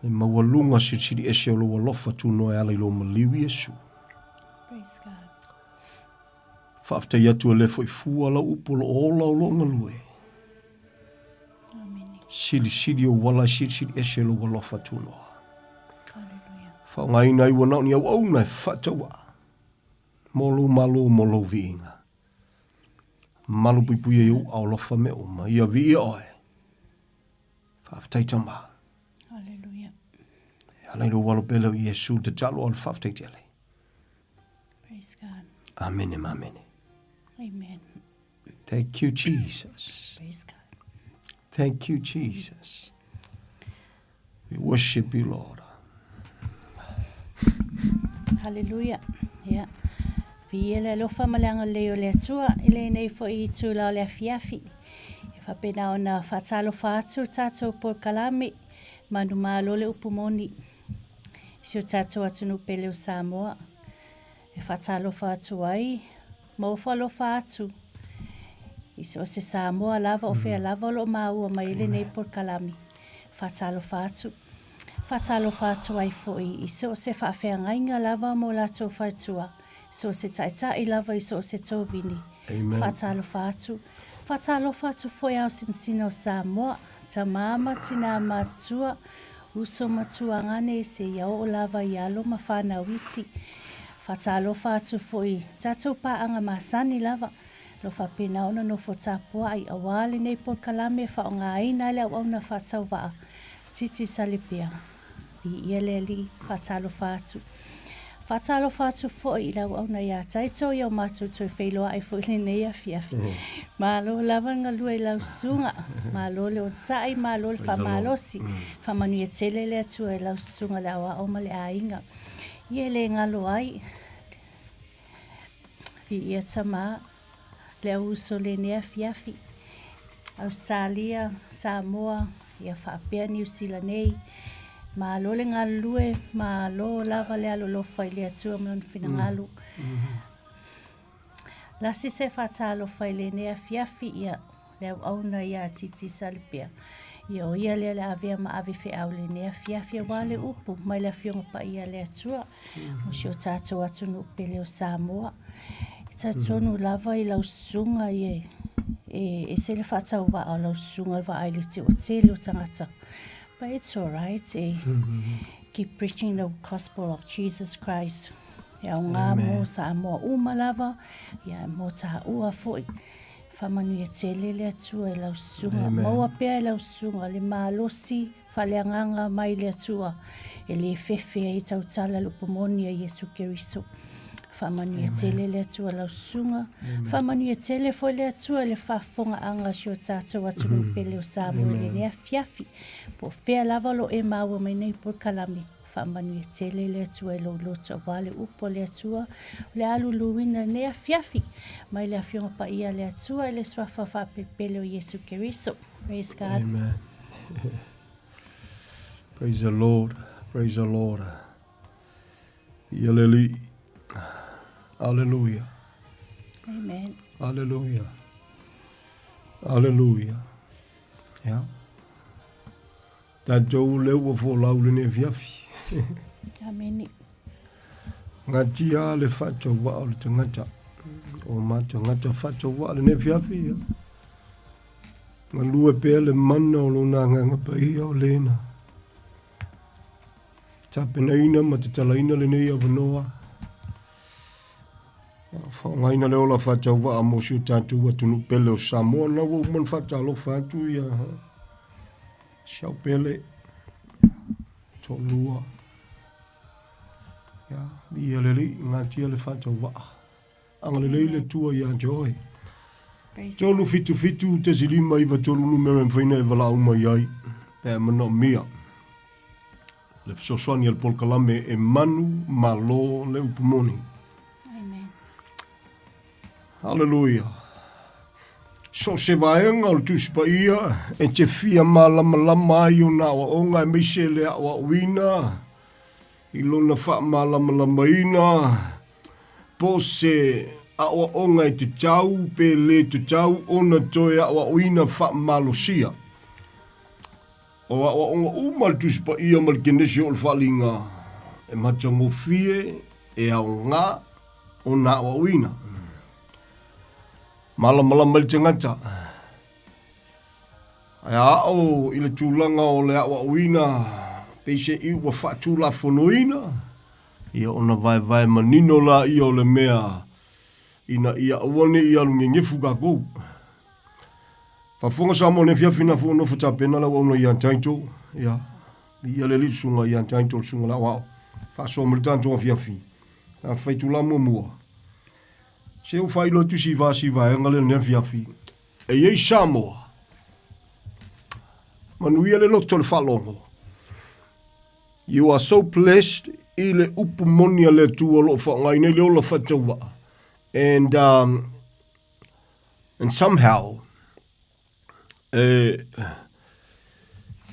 Le maualuga silisili ese o lou alofa tunoa e ala i lou maliu Iesu. Praise God. Faafetai atu e le foi fua lau upu o lo o ola o lo o galue. Silisili ou ala, silisili ese lou alofa tunoa. Faaaogaina ai ua na o ni auauna e faatauaa mo lou malo mo lou viiga. Malu puipui ai ou alofa mea uma. Ia viia oe. Faafetai Tama. Hallelujah. E ala i lou alo pele o Iesu tatalo o le faafetai tele. Praise God. Amene ma amene. Amen. Thank you, Jesus. Praise God. Thank you, Jesus. We worship you, Lord. Hallelujah. Yeah. Viia le alofa ma le agalelei o le Atua i lenei foi itula o le afiafi. E faapena ona faatalofa atu le tatou polokalame, manumalo le upu moni i si o tatou atunuu pele o Samoa. E faatalofa atu ai ma ofo alofa atu i so o se Samoa lava o fea lava o lo o maua mai ai lenei polokalame. Faatalofa atu. Faatalofa atu ai foi i so o se faafeagaiga lava mo latou faletua, so o se taitai lava i so o se tovini. Faatalofa atu. Faatalofa atu foi ao sinasina o Samoa, tama ma tinā matutua, uso ma tuagane seia oo lava i alo ma fanau iti. Faatalofa atu foi i tatou paaga masani lava, lo faapena ona nofo tapuai aua lenei polokalame e faaaogaina ai le auauna faatauvaa Titi Salipea. Viia le Alii, faatalofa atu. Faatalofa atu foi i le auauna ia Taito, ia o matou toe feiloai foi i lenei afiafi. Malo lava le galue i lau susuga, malo le onosai, malo le faamalosi. Faamanuia tele le Atua i lau susuga le aoao ma le aiga. Ia e le galo ai, viia Tama, le au uso lenei afiafi, Ausetalia, Samoa, ia faapea Niu Sila nei. Malo le galulue, malo lava le alolofa i le Atua ma Lona finagalo. Lasi se faatalofa i lenei afiafi, ia le auauna ia Titi Salipea. Ia o ia lea le avea ma ave feau i lenei afiafi aua le upu mai le Afioga Paia a le Atua o si o tatou atunuu pele o Samoa. E talitonu lava i lau susuga e ese le faatauvaa o lau susuga i le vaai i le toatele o tagata. But it's alright, eh? Keep preaching the gospel of Jesus Christ. E aoga mo Samoa uma lava, ia mo tāua foi. Faamanuia tele le Atua i lau susuga. Maua pea e lau susuga le malosi faaleagaga mai le Atua e le fefe ai tautala le upu moni a Iesu Keriso. Faamanuia tele le Atua i lau susuga. Faamanuia tele foi le Atua i le faafofogaaga a si o tatou atunuu pele o Samoa i lenei afiafi. Po o fea lava o lo o e maua mai nei polokalame. Faamanuia tele le Atua i lou loto aua le upu a le Atua o le a luluina i lenei afiafi mai le Afioga Paia a le Atua i le Suafa faapelepele o Iesu Keriso. Praise God. Amen. Praise the Lord. Praise the Lord. Ia le Alii. Hallelujah. Amen. Hallelujah. Hallelujah. Yeah. Tatou lea ua folau lenei afiafi. Amene. Ngatia le faatauvaa o le tagata. O ma tagata faatauvaa lenei afiafi ia. Galue pea le mana o lona agaga paia o lena. Tapenaina ma tatalaina lenei avanoa. Faaaogaina le ola faatauvaa mo si o tatou atunuu pele o Samoa. Na ua uma ona faatalofa atu ia si au pele. Toalua. Ia, viia le Alii, gatia le faatauvaa. Agalelei le Atua ia te oe. 377.593 numera e mafai ona e valaau mai ai pe a e manaomia le fesoasoani a le polokalame e manu malo le upu moni. Amen. Haleluia. So o se vaega o le Tusi Paia e te fia malamalama ai ona aoaoga aemaise le aoaoina i lona faamalamalamaina po o se aoaoga e tatau pe le tatau ona toe aoaoina faamalosia. O aoaoga uma a le Tusi Paia ma le Kenesi o le Faaaliga e matagofie, e aoga ona aoaoina. Malamalama i le tagata, ae a ao i le tulaga o le aoaoina peiseai ua faatulafonoina, ia ona vaevae manino laia o le mea ina ia aua ne i alu gegefu tatou. Faafofoga Samoa i lenei afiafi na fua nofo tapena lau auauna ia Taito, ia, viia le Alii le susuga ia Taito le susuga le aoao. Faasoa mai le tatou afiafi. Na fai tula muamua. Se ua faailoa atu si va si vaega lea i lenei afiafi. E i ai Samoa. Manuia le loto le faalogo. You are so blessed i le upu moni a le Atua o lo o faaaogaina i le ola faatauvaa. And, um, and somehow, e,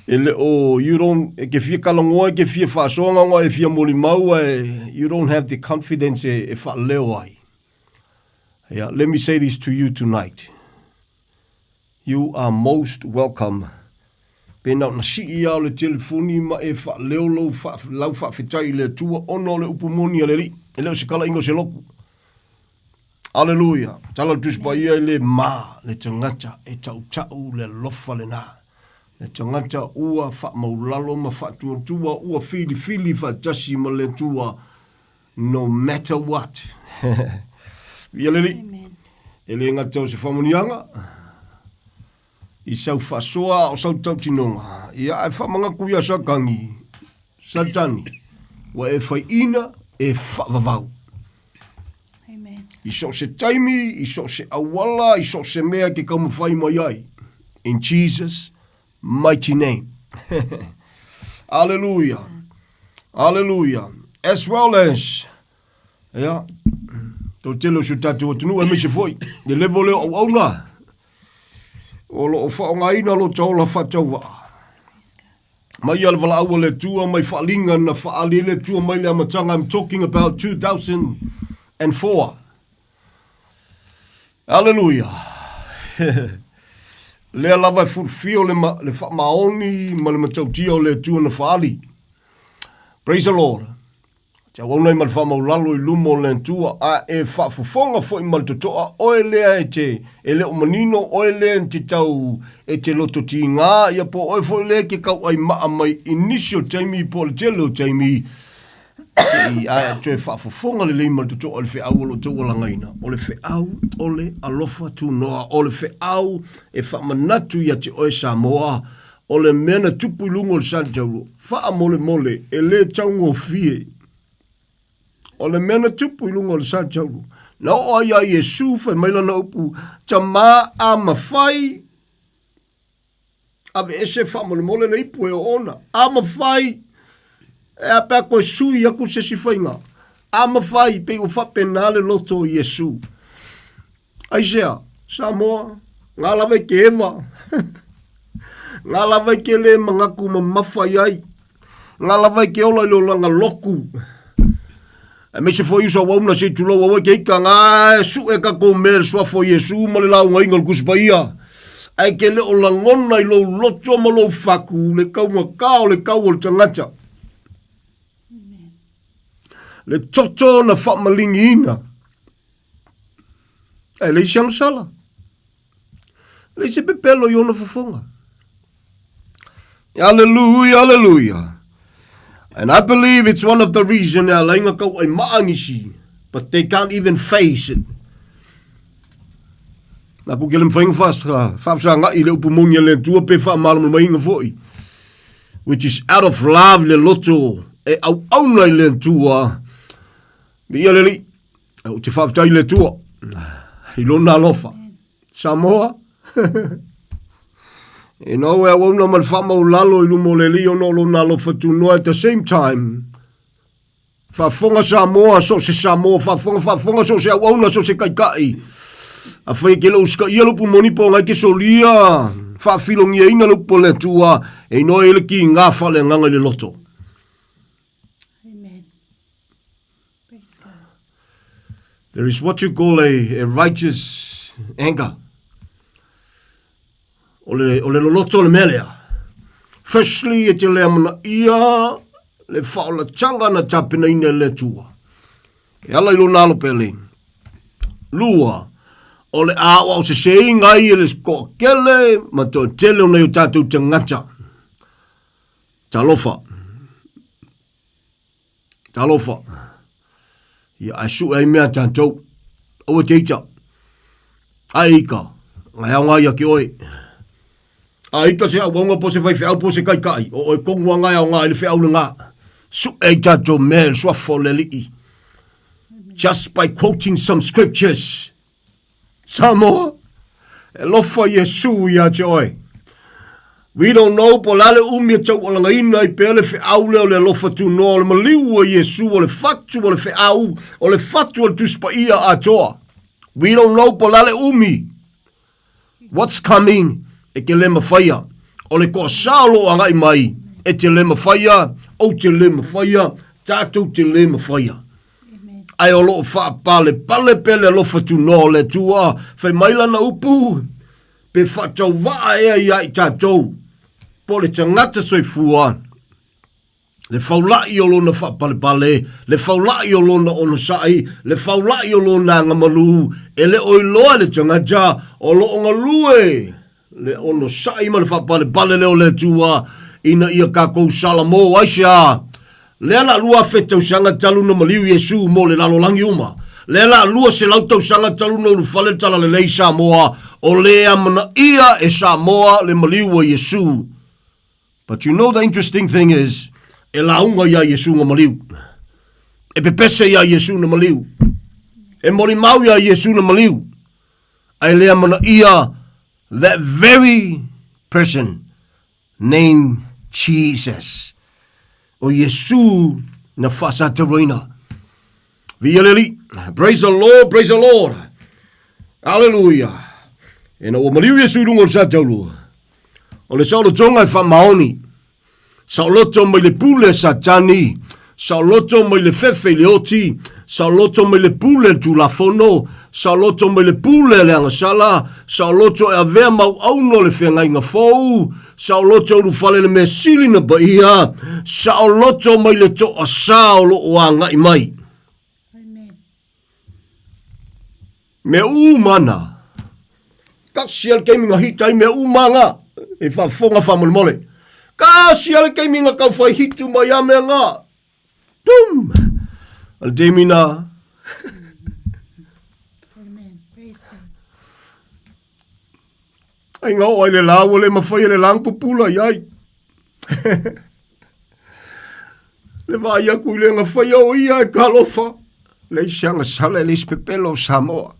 e le o, you don't, e ke fia talanoa, e ke fia faasoa nga e fia molimau, e, you don't have the confidence e, e faaleo ai. Yeah, let me say this to you tonight. You are most welcome. Pena ona sii ia o le telefoni ma e faaleo lou fa, lau faafetai i le Atua ona o le upu moni a le Alii. E le o se kalaiga o se loku. Aleluia. Tala le Tusi Paia e le ma le tagata e tautau le alofa lena. Le tagata ua faamaulalo ma faatuatua ua filifili faatasi ma le Atua no matter what. Ia le Alii. E le gata o se faamanuiaga i sau faasoa a o sau tautinoga. Ia ae faamanatu ia Satani, Satani, ua e faiina e faavavau. Amen. I so o se taimi, i so o se auala, i so o se mea ke taumafai mai ai. In Jesus mighty name. Hallelujah. Hallelujah. As well as, ia, tau tele o si o tātou atunuu aemaise foi, le level lea o auauna, o lo o faaaogaina lo ta ola faatauvaa. Mai ia le valaau a le Atua mai faaaliga na faaali ai le Atua mai le amataga, I'm talking about 2004. Aleluia. Lea lava e fulufia o le, ma, le faamaoni ma le matautia o le Atua na faaali. Praise the Lord. Te auauna ai ma le faamaulalo i luma o le Atua, a e faafofoga foi ma le totoa, oe lea e te, e le o manino, oe lea e te tau, e te loto tigā, ia po o oe foi lea e te tauai maa mai i nisi o taimi po o le tele o taimi, se i a toe faafofoga lelei ma le totoa i le feau o lo o taualagaina. O le feau o le alofa tunoa, o le feau e faamanatu ia te oe Samoa, O le mea na tupu i luga o le Santaulo, faamolemole, e le taugofie. O le mea na tupu i luga o le Santaulo, na oo ai a Iesu fai mai lana upu, Tamā a mawhai, aveese faamolemole le ipu e oona. A mawhai, e a pea koe sui aku se isi faiga. A mawhai, pei ua faapena le loto o Iesu. Aisea, Samoa, ngā lava i ke ewa. ngā lava i ke le mangaku mamafa i ai. Ngā lava i ke ola i le olanga loku. Aemaise foi uso auauna se i tulou aua ke ika ngā e suʻe kakou mea i le suafa o Iesu ma le laugaina o le Tusi Paia. Ae ke le o lagona i lou loto ma lou faku le taugata o le tau o le tagata. Le toto na faamaligiina. E leai se agasala. E leai se pepelo i ona fofoga. Hallelujah, hallelujah. And I believe it's one of the reason e ala ai na tau ai maa nisi, but they can't even face it. Na ku ke le mawhai nga whaafasa i le upu moni a le Atua pe whaamalamalamainga foi. Which is out of love le loto e au auna i le Atua. Mi ia le li, Ou te faafetai i le Atua i lona alofa. Samoa, e nau e auauna ma le faamaulalo i luma o le Alii ona o lona alofa tunoa at the same time, faafofoga Samoa, so o se Samoa, faafofoga, faafofoga so o se auauna, so o se taitai. Afai e ke le usitaia le upu moni po o ngai ke solia, faafilogiaina le upu a le Atua, e inoa ai le kiga faaleagaga i le loto. Amen. Praise God. There is what you call a, a righteous anger. O le, o le loloto o le mea lea. Firstly, e te lea mana ia le whaolatanga na tapenaina e le Atua. E ala i lona alo pele. Lua, o le aoao o seseiga ai e le toatele ma toatele o nei o tātou tangata. Talofa. Talofa. Ia, ae sue ai mea tātou. Aua te ita. Ae ika. Ngai ao ngai a ki oe. A ika se auaunga po se faifeau po se kaikai. O oe kongu a ngai ao ngai le feau le ngā. Sue ai tātou mea le suafa o le Alii. Just by quoting some scriptures. Samoa, e lofa Iesu ia te oe. We don't know po o le a le umi e taualagaina ai pea le feau lea o le alofa tunoa o le maliu o Iesu o le fatu o le feau o le fatu o le Tusi Paia atoa. We don't know po o le a le umi. What's coming e te le mafaia. O le toasā o lo o agai mai e te le mafaia, ou te le mafaia, tatou te le mafaia. Ae o lo o faapalepale pea le alofa tunoa o le Atua, fai mai lana upu, Pe faatauvaa ea ia i tatou, po o le tagata soifua, le faula'i o lona faapalepale, le faula'i o lona onosai, le faula'i o lona agamalu, e le o iloa e le tagata o lo o galue le onosai ma le faapalepale lea o le Atua ina ia tatou salamo. Aisea? Lea la 2000 tausaga talu na maliu Iesu mo le lalolagi uma. Lea la 200 tausaga talu na ulufale le Talalelei i Samoa, o le amanaia e Samoa le maliu a Iesu. But you know the interesting thing is, e lauga ia Iesu na maliu. E pepese ia Iesu na maliu. E molimau ia Iesu na maliu. Ae le amanaia that very person Name Jesus. O Iesu na faasatauaina. Viia le Alii. Praise the Lord, praise the Lord. Hallelujah. Ina ua maliu Iesu i luga o le sataulua. O le saolotoga e faamaoni. Saoloto mai le pule a Satani. Saoloto mai le fefe i le oti, saoloto mai le pule a le Tulafono, saoloto mai le pule a le agasala, saoloto e avea mau auno o le feagaiga fou, saoloto e ulufale le mea sili na paia, saoloto mai le toasā o lo o agai mai. Mea uma ana. Kasi a le taimi na hita ai mea uma nga. E faafofoga faamolemole. Kasi a le taimi na tau fai hitu mai a mea nga. Tum! O le taimi na. Ai nga o ai le la ua le mawhai e le lang pupula i ai. Le vaai aku i le aga faia o ia e ka alofa. Leai se agasala e leai se pepelo o Samoa.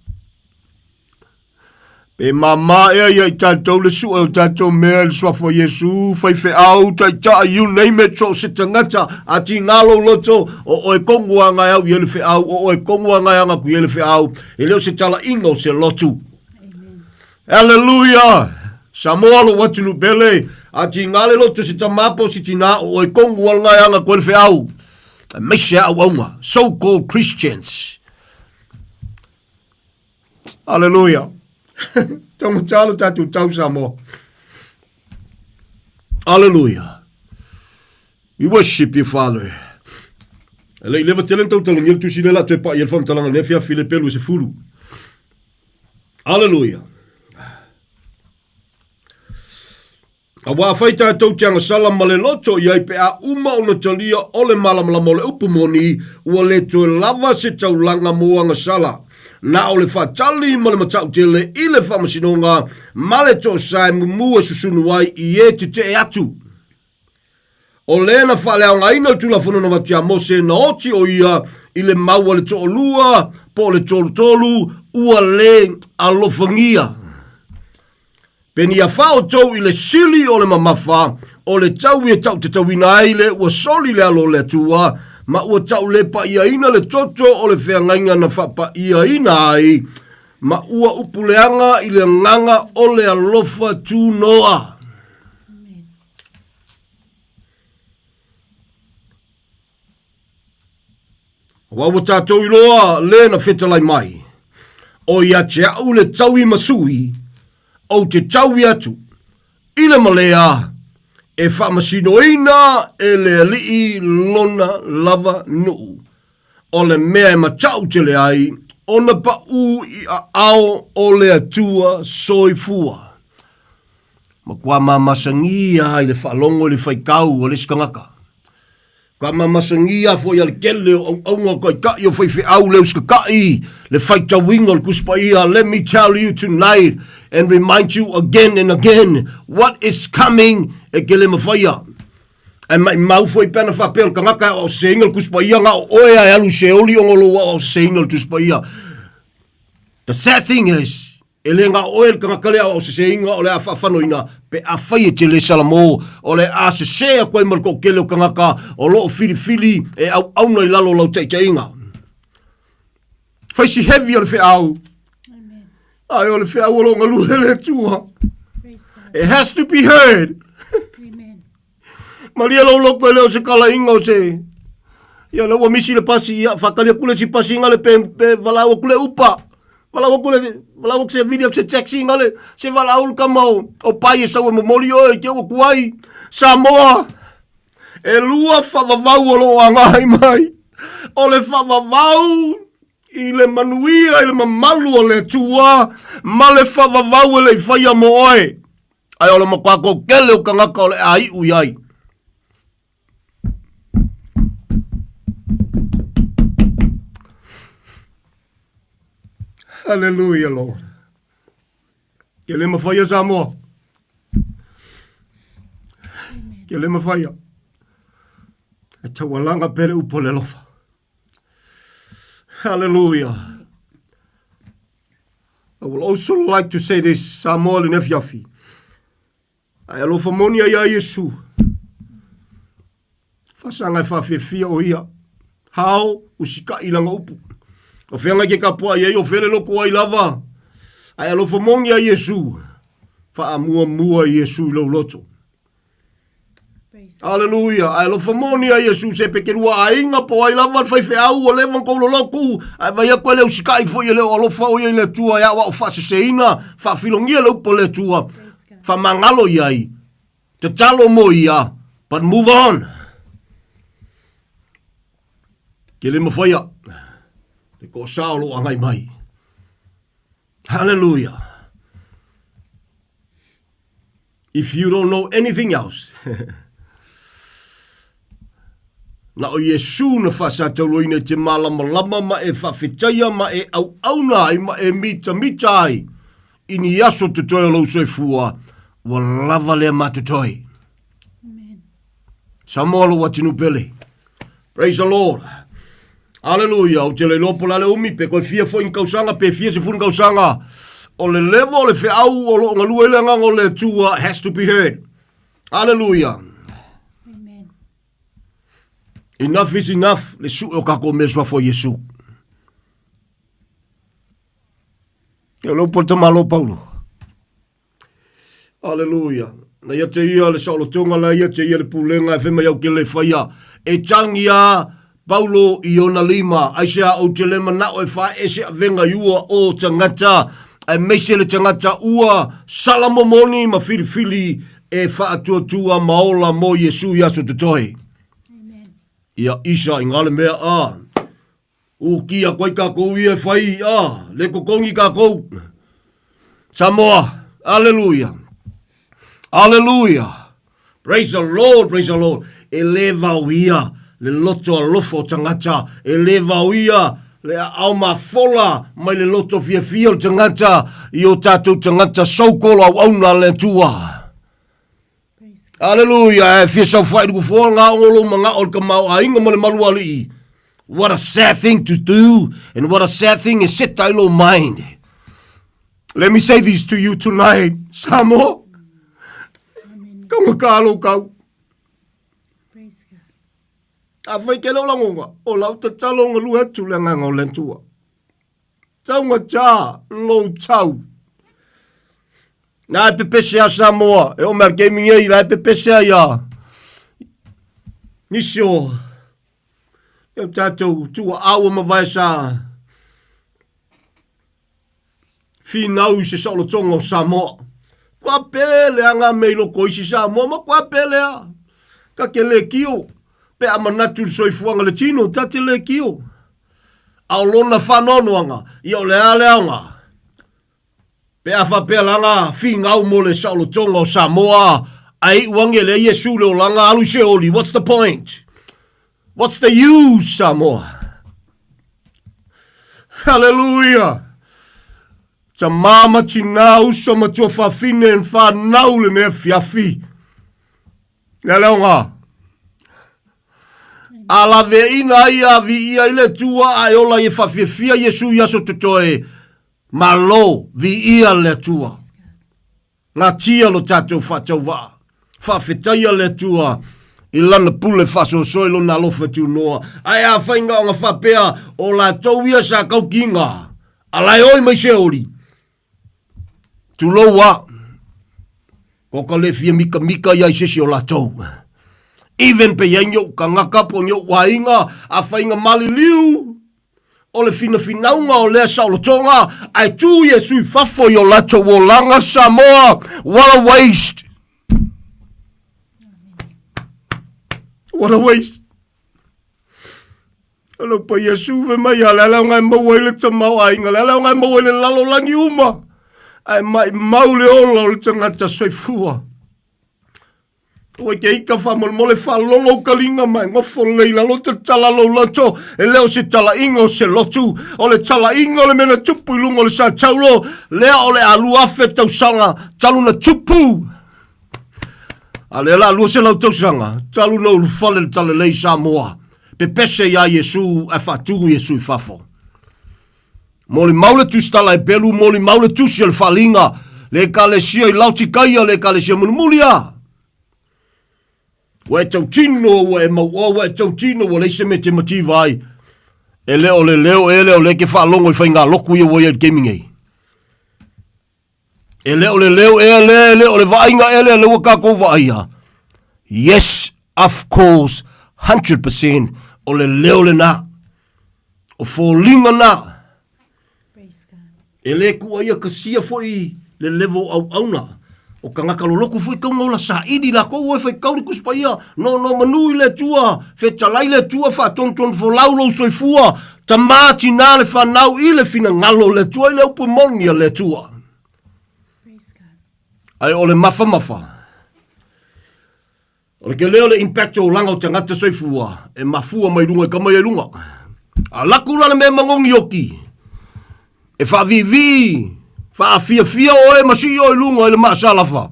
Pe māmā ea ia i tatou le sue o tatou mea i le suafa o Iesu, faifeau, taitai, you name it, so o se tagata, a tigā lou loto, o oe tonu a nga e au i ai le feau, o oe tonu a nga e aga atu i ai le feau, e le o se talaiga o se lotu. Hallelujah! Samoa lou atunuu pele, a tigā le loto se tamā po o se tinā, o oe tonu a nga e aga atu ai le feau. Aemaise a auauna, so called Christians. Hallelujah. Taugata lo tatou tau Samoa. Hallelujah. We worship you, Father. E le i leva tele na tautalagia le tusi lea la toe pai ai le faamatalaga i lenei afiafi le pelu e sefulu. Hallelujah. Aua afai tatou te agasala ma le loto i ai pe a uma ona talia o le malamalama o le upu moni, ua le toe lava se taulaga mo agasala. Na o le faatali ma le matautele i le faamasinoga ma le toasa e mumu e susunu ai i e tetee atu. O lea na faaleaogaina le Tulafono na avatu ia Mose na oti o ia i le mau a le toalua po o le tolutolu ua le alofagia. Peni a fa outou i le sili o le mamafa o le taui e tautatauina ai le ua soli le alo o le Atua, ma ua taulepaʻiaina le toto o le feagaiga na faapaʻiaina ai, ma ua upuleaga i le agaga o le alofa tunoa. Aua ua tatou iloa le na fetalai mai, o ia te a'u le taui ma sui, ou te taui atu i le malea e faamasinoina e le Alii lona lava nuu. O le mea e mata'u tele ai, ona paʻū i aao o le Atua soifua. Matua mamasagia ai le faalogo i le faitau a le isi tagata. Ka mamasagia foi a le tele o auauna o taitai o faifeau le usikataʻi le faitauina o le Tusi Paia. Let me tell you tonight and remind you again and again what is coming e te le mafaia. Ae maʻimau foi pe ana faapea o le tagata e aoaoseseina le Tusi Paia na o oe a e alu i Seoli ona o lou aoaoseseina o le Tusi Paia. The sad thing is, E le na o oe le tagata lea o seseina o le a faafanoina pe afai e te le salamo, o le a sese atu ai ma le toatele o tagata o lo o filifili e auauna i lalo o lau taitaiga. Fai si heavy o le feau. Ae o le feau o lo o galue le Atua. It has to be heard. Amen. Malia lou loto e le o se talaiga o se ia lea ua misi le pasi ia faatali atu le isi pasi gale pe pe valaau atu le upa valaau atu le valaau atu se vili atu se taxi gale se valaau le tama o o pai e sau e momoli oe te ua tuai Samoa e lua faavavau o lo o agai mai o le faavavau i le manuia i le mamalu o le Atua ma le faavavau e le i faia mo oe. Ae o le matua toatele o tagata o le a iu i ai. Hallelujah, Lord. Ke le mawhaia Samoa. Ke le mawhaia. E taualanga pere upo le lofa. Hallelujah. I will also like to say this, Samoa le nefiafi. Ae alofa moni ai a Iesu. Fasanga e whawhiawhia o ia. Hao, usika'i langa upu. O whenga ke kapua i ai o whele loko ai lava. Ae alofa moni a Iesu. Wha mua mua Iesu i lou loto. Aleluia. Ae alofa moni a Iesu se pe ke lua aiga po ai lava le faifeau ua leva ona tou lolotu, ae vaai atu e le usikai foi e le o alofa o ia i le Atua e aoao faaseseina, faafilogia le upu a le Atua, faamagalo i ai, tatalo mo ia, but move on. Ke le mafaia le toasa o lo o agai mai. Hallelujah. If you don't know anything else, na o Iesu na faasatauloina i te malamalama ma e faafetaia ma e auauna ai ma e mitamita ai i ni aso totoe o lou soifua, ua lava lea matotoe. Samoa lou atunuu pele. Praise the Lord. Hallelujah. Ou te le iloa po o le a le umi, pe koe fia foi ni kausaga, pe fia sefulu ni kausaga. O le leva o le feau o lo o galue ai le agaga o le Atua has to be heard. Hallelujah. Amen. Enough is enough. Le sue o kākou mea suafa o Iesu. E lou po le tamalo Paulo. Aleluia. Na ia te ia le saolotoga, la ia te ia le pulega e fai mai au ke le faia. E tangi a Paulo i ona lima, aisea ou te le manao e faaese avega i ua o tagata, aemaise le tagata ua sala momoni ma filifili e faatuatua ma ola mo Iesu i aso totoe. Ia isa i ngale mea a. Uki atu ai takou ia e fai, a, le totogi takou. Samoa, aleluia, aleluia, praise the Lord, praise the Lord. E le vaoia le loto alofa o tagata, e le vaoia le aao mafola mai le loto fiafia o le tagata i o tatou tagata so-called auauna a le Atua. Aleluia, e fia saofai i le nofoa ngā o lou manao o le tamaoaiga ma le malualii. What a sad thing to do and what a sad thing e seta ai lou mind. Let me say this to you tonight, Samoa. Kaugata lou kau. Afai ke le o lagona, o lau tatalo galue atu le agaga o le Atua. Taugata lou tau. Na e pepese a Samoa, e o mea gaming ei, la e pepese ai a nisi o e o tātou tua aua ma vae sa finau i se saolotoga o Samoa. Kua pele a ngā mea i loko o isi Samoa, ma kua pele a. Ka ke le kio, pe a manatu le soifuaga le tino, ta te le kio. A o lona faanoanoaga, ia o le a le aoga? Pe a faapea lana finau mo le saolotoga o Samoa, ae iu age lea Iesu le olaga alu i Seoli, what's the point? What's the use, Samoa? Hallelujah! Tamā ma tinā, uso ma tuafafine and whanau lenei afiafi. Le le aoga. A laveaiina ai a viia i le Atua a e ola ai e faafiafia Iesu i aso totoe. Malo, viia le Atua. Gatia lo tatou faatauvaa. Faafetaia le Atua i lana pule faasoasoa i lona alofa tunoa. Ae afai gaoga faapea o latou ia sa kaukiga, a lae oi mai Seoli, tulou a, ko ka le fia mikamika ia i sesi o latou. Even pe iai ni ou kangaka po ni ou aiga, afai ga maliliu, o le finafinauga o lea saolotoga, ae tu Iesu i fafo i o latou olaga, Samoa, what a waste! What a waste! O lau pa Iesu fe mai a le ala o ngai maua i le tamaoaiga, le ala o ngai maua i le lalolagi uma, ae mai mau le ola o le tagata soifua. Ua ke ika faamolemole faalolo ou kaliga ma e gofo lelei i lalo tatala lou loto. E le o se talaiga o se lotu, o le talaiga o le mea na tupu i luga o le Sataulo, lea o le a 2000 tausaga talu na tupu. A lea la 200 tausaga talu na ulufale le talalei i Samoa. Pepese iā Iesu ae faatugu Iesu i fafo. Molimau le tusitala e pelu, molimau le tusi o le faaliga, le ekalesia i Laotikaia, le ekalesia mulimuli a. Ua e tautino, ua e mauoa, ua e tautino, ua leai se mea e te mativa ai. E le o le leo ea lea o lea e te faalogo i faigalotu ia ua i ai i le taimi nei. E le o le leo ea lea, e le o le vaaiga ea lea, lea ua tatou vaaia. Yes, of course, 100% o le leo lena. O foliga na. E le kuaia kasia foi le level o auauna. O tagata lolotu foi tau ola saili latou e faitau le Tusi Paia, nonomanu i le Atua, fetalai le Atua, faatonutonu folau lou soifua, tama tina le fanau i le finagalo o le Atua i le upu moni a le Atua. Ae o le mafamafa, O le tele o le impact o olaga o tagata soifua e mafua mai luga i kama ia i luga. A laku la le mea magogi oki, e faaviivii, faafiafia oe ma sii oe i luga i le maasalafa.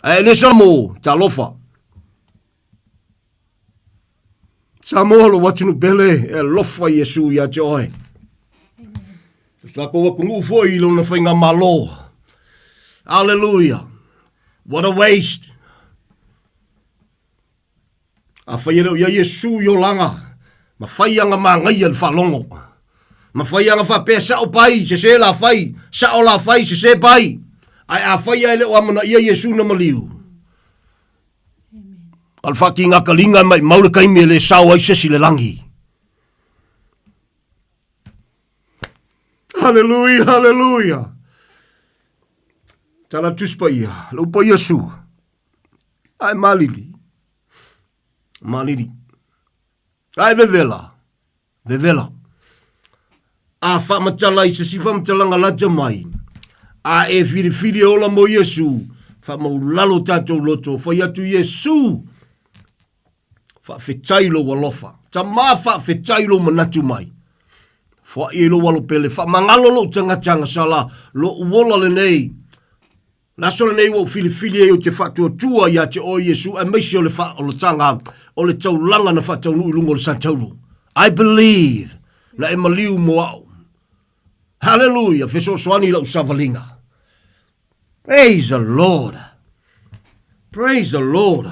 Ae le sa mo, talofa. Samoa lou atunuu pele, e alofa Iesu ia te oe. So tatou atunuu foi i lona faigamalo. Hallelujah. What a waste. Afai e le o i ai Iesu i olaga, ma fai aga magaia le faalogo. Ma fai aga faapea sao pai, sese la fai, sao la fai, sese pai. Ae afai e le o amanaia Iesu na maliu. A le whakinga kaliga e mai mau le kaimi e le sao ai sesi le langi. Hallelujah, hallelujah. Tala tusi paia, le upa Iesu. Ae malili. Malili. Ae vevela. Vevela. A whaamatala i se si whamatalanga lata mai. A e whiriwhiri e ola mo Iesu. Whamaulalo tātou loto. Whai atu Iesu. Faafetai lou alofa. Tama faafetai lou manatu mai. Foai ai lou alo pele. Faamagalo lou tagata agasala, lou ola lenei. Le aso lenei ua ou filifili ai ou te faatuatua ia te oe Iesu aemaise o le faaolataga o le taulaga na faataunuu i luga o le Santaulu. I believe na e maliu mo au. Hallelujah! Fesoasoani i lau savaliga. Praise the Lord. Praise the Lord.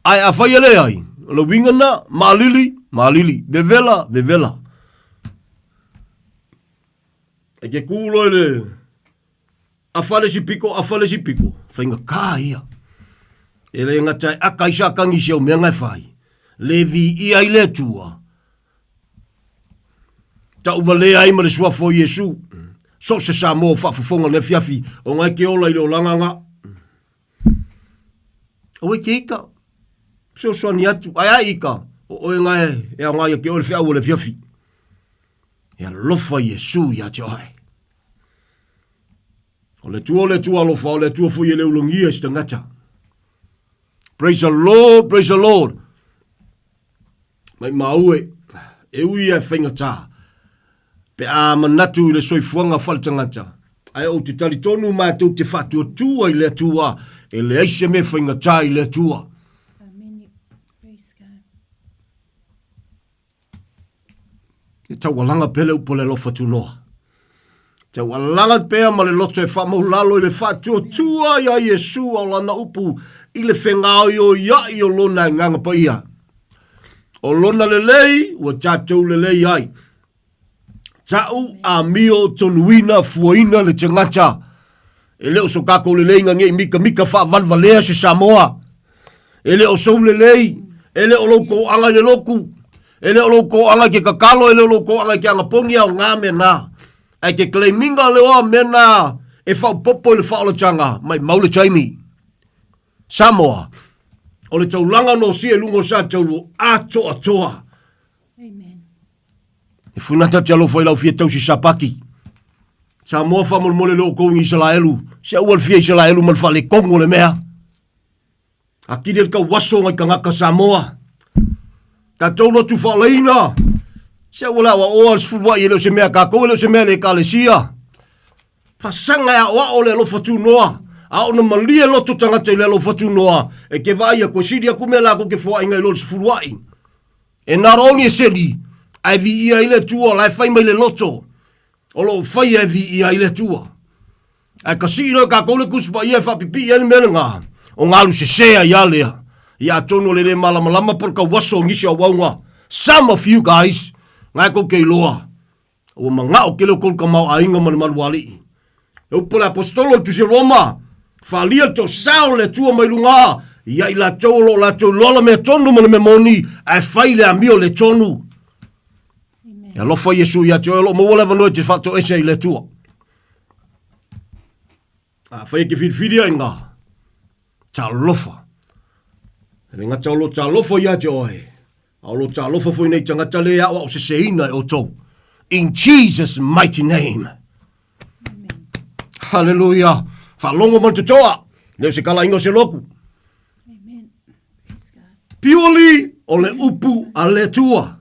Ae afai e leai, o le uiga na, malili, malili, vevela, vevela. E ke kū loa i le afa le isi piko, afa le isi piko, faigata ia. E le gata e aka ai sa kagi i si au mea nga e fai, le viia ai le Atua, Tauvalea ai ma le suafa o Iesu. So o se Samoa o faafofoga le afiafi, o ngai ke ola i le olaga nga. Aua i ke ika, fesoasoani atu, ae a ika, o oe nga e aoga ia ke oe le feau o le afiafi. E alofa Iesu ia te oe. O le Atua o le Atua alofa, o le Atua foi e le ulagia i se tagata. Praise the Lord, praise the Lord. Maimau e, e ui ia e faigata, pe a manatu i le soifuaga faletagata, ae ou te talitonu matou te faatuatua i le Atua, e leai se mea faigata i le Atua. E taualaga pea le upu a le alofa tunoa. Taualaga pea ma le loto e faamaulalo i le faatuatua iā Iesu a o lana upu i le fegaoioiaʻi o lona agaga paia. O lona lelei ua tatou lelei ai. Ta'u amio tonuina fuaina le tagata. E le o so tatou leleiga nei mikamika faavalevalea se Samoa. E le o sou lelei, e le o lou toaga i le lotu, e le o lou toaga i ke tatalo, e le o lou toaga i ke anapogi a o na mea na. Ae ke claiminga leo a mea na e faaopoopo i le faaolataga, maimau le taimi. Samoa, o le taulaga nosia i luga o Sataulu atoatoa. Amen. E funa ta te alofa i lau fia tausi sapaki. Samoa faamolemole le outou i Isalaelu. Se aua le fia Isalaelu ma le faaletonu o le mea. Atili le tauaso ngai tagata Samoa. Tatou lotu faalaina. Se aua le aoaoa le sefuluai e le o se mea tatou e le o se mea le ekalesia. Fasaga e aoao le alofa tunoa. A ona malie loto tagata i le alofa tunoa, e ke vaai aku e sili aku mea latou ke foaiga i lo le sefuluai. E not only e seli, ae viia ai le Atua, la e fai mai le loto, o lo o faia e viia ai le Atua. Ae kasii loa e kākou le Tusi Paia e faapipii ai le mea lena, o galu sese ai a lea. Ia atonu o le le malamalama po o le tauaso o nisi auauna. Some of you guys, na e tou te iloa, Ua manao tele o tou tamaoaiga ma le malualii. E upu le Aposetolo o le Tusi a Roma, Faaalia le toasao o le Atua mai luga ia i latou o lo o latou iloa la mea tonu ma le mea moni, ae fai le amio le tonu. E alofa Iesu ia te oe o lo o maua le avanoa e te faatoese ai i le Atua. Afai e te filifili ai ngā, talofa. E le gata o lo talofa ia te oe, a o lo talofa foi nei tagata le aoao seseina e outou. In Jesus mighty name. Amen. Hallelujah. Faalogo ma le totoa. Le o se kalaiga o se loku. Amen. Purely o le upu a le Atua.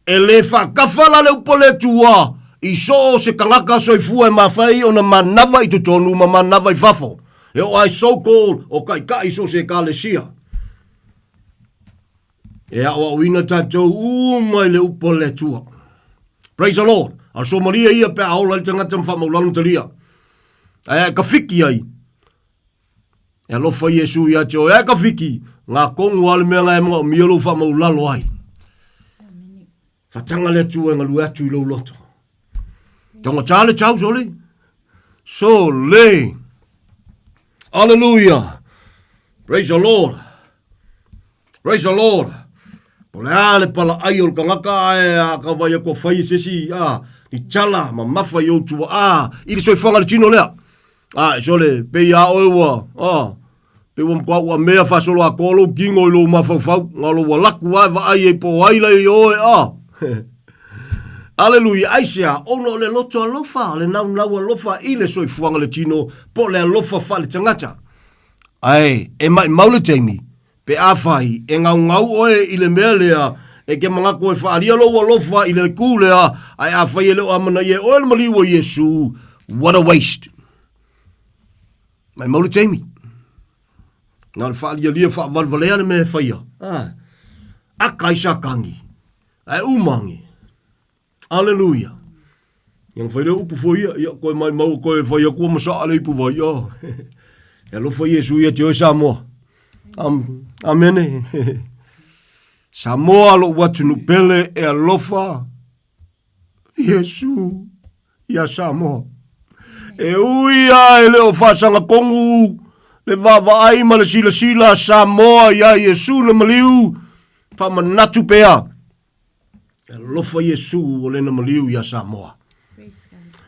E le faakafa la le upu a le Atua i so o se tagata soifua e mafai ona manava i totonu ma manava i fafo. E oo ai so called o taitai so o se ekalesia. E aoaoina tatou uma i le upu a le Atua. Praise the Lord. A o le somalia ia pe a ola ai le tagata ma faamaulalo ma talia. Ae a e kafiki ai, E alofa Iesu ia te oe, ae ka whiki, ngā kongu a le mea ngai manaomia lou whamaulalo ai. Whatanga le Atua e ngalue atu i lou loto. Taugata le tau, sole. Sole. Hallelujah. Praise the Lord. Praise the Lord. Po le a le palaai o le tagata ae a ka vai aku a fai e se isi a ni tala mamafa i ou tuaa i le soifuaga le tino lea. A e sole pei a oe ua a pei ua matua ua mea faasolo atoa lou tino i lou mafaufau na lou alaku a e vaai ai po o ai la i oe a. Aleluia, aisea, ona o le loto alofa, o le naunau alofa i le soifuaga le tino, po o le alofa faale-tagata. Ae e maʻimau le taimi, pe afai e gaugau oe i le mea lea, e ke manatu e faaalia lou alofa i le itu lea, ae afai e le o amanaia e oe le maliu o Iesu, what a waste! Maʻimau le taimi. Na o le faalialia faavalevalea le mea e faia. Ah. Aka ai Satani, ae uma age. Aleluia. Ia na fai lea upu foi ia, ia koe mai mau koe fai aku ma saa le ipu vai. Oh. E alofa Iesu ia te oe Samoa. Am, amene. Samoa lou atunuu pele e alofa Iesu ia Samoa. E ui a e le o faasagatonu le vaavaai ma le silasila a Samoa iā Iesu na maliu, faamanatu pea. E alofa Iesu o lena maliu iā Samoa.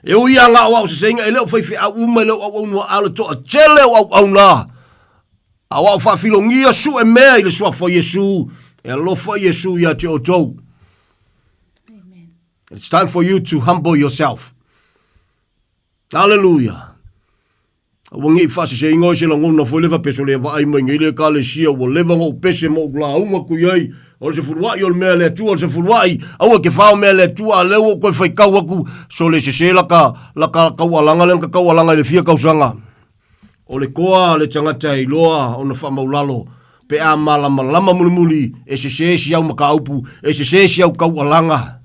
E ui a ngā o au seseiga, e le o faifeau uma, e le o auauna a o le toatele o auauna. A o au faafilogia sue mea i le suafa o Iesu, e alofa Iesu ia te outou. It's time for you to humble yourself. Hallelujah. Aua ne i faaseseina oe se lagona foi le faapea sole vaai mai nei le Ekalesia ua leva ona ou pese ma ou lauga atu i ai, o le sefuluai o le mea a le Atua, o le sefuluai, aua e te fao mea a le Atua, a lea ua ou toe faitau atu, sole sese laka, laka taualaga lea na ta taualaga i le fia tausaga. O le toa a le tagata e iloa ona faamaulalo, pe a malamalama mulimuli, e sese si au mataupu, e sese si au taualaga.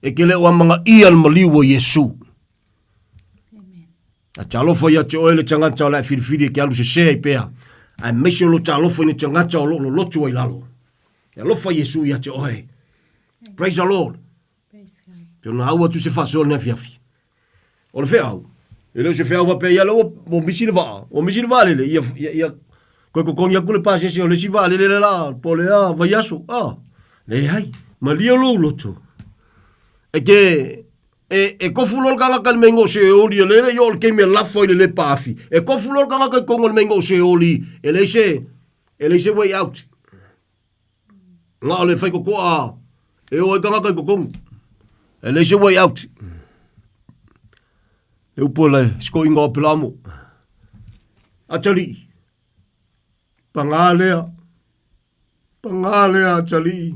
E ke le o amagaia le maliu o Iesu. A te alofa ia te oe le tagata o le a filifili e ke alu sese ai pea, aemaise o lo te alofa i ni tagata o lo o lolotu ai lalo. E alofa Iesu ia te oe. Praise the Lord. Pe ona au atu se faasoa lenei afiafi. O le feau, e le o se feau faapea ia lea ua, ua misi le vaa, ua misi le vaalele, ia, ia, ia toe totogi atu le pasese o le isi vaalele le la, po o le a, vaiaso, a. Leai, malie lou loto. E ke, e, e kofu loa le tagata i le mea o seoli, e le le i oo i le taimi e lafo ai le lepa afi. E kofu loa le tagata i totonu o le mea o seoli, e leai se, e leai se way out. Na o le whaikokoa e o ai tangata i totonu. E leai se way out. E upu le sikoinga o Apelamo. Atalii. Pagā lea. Pagā lea atalii.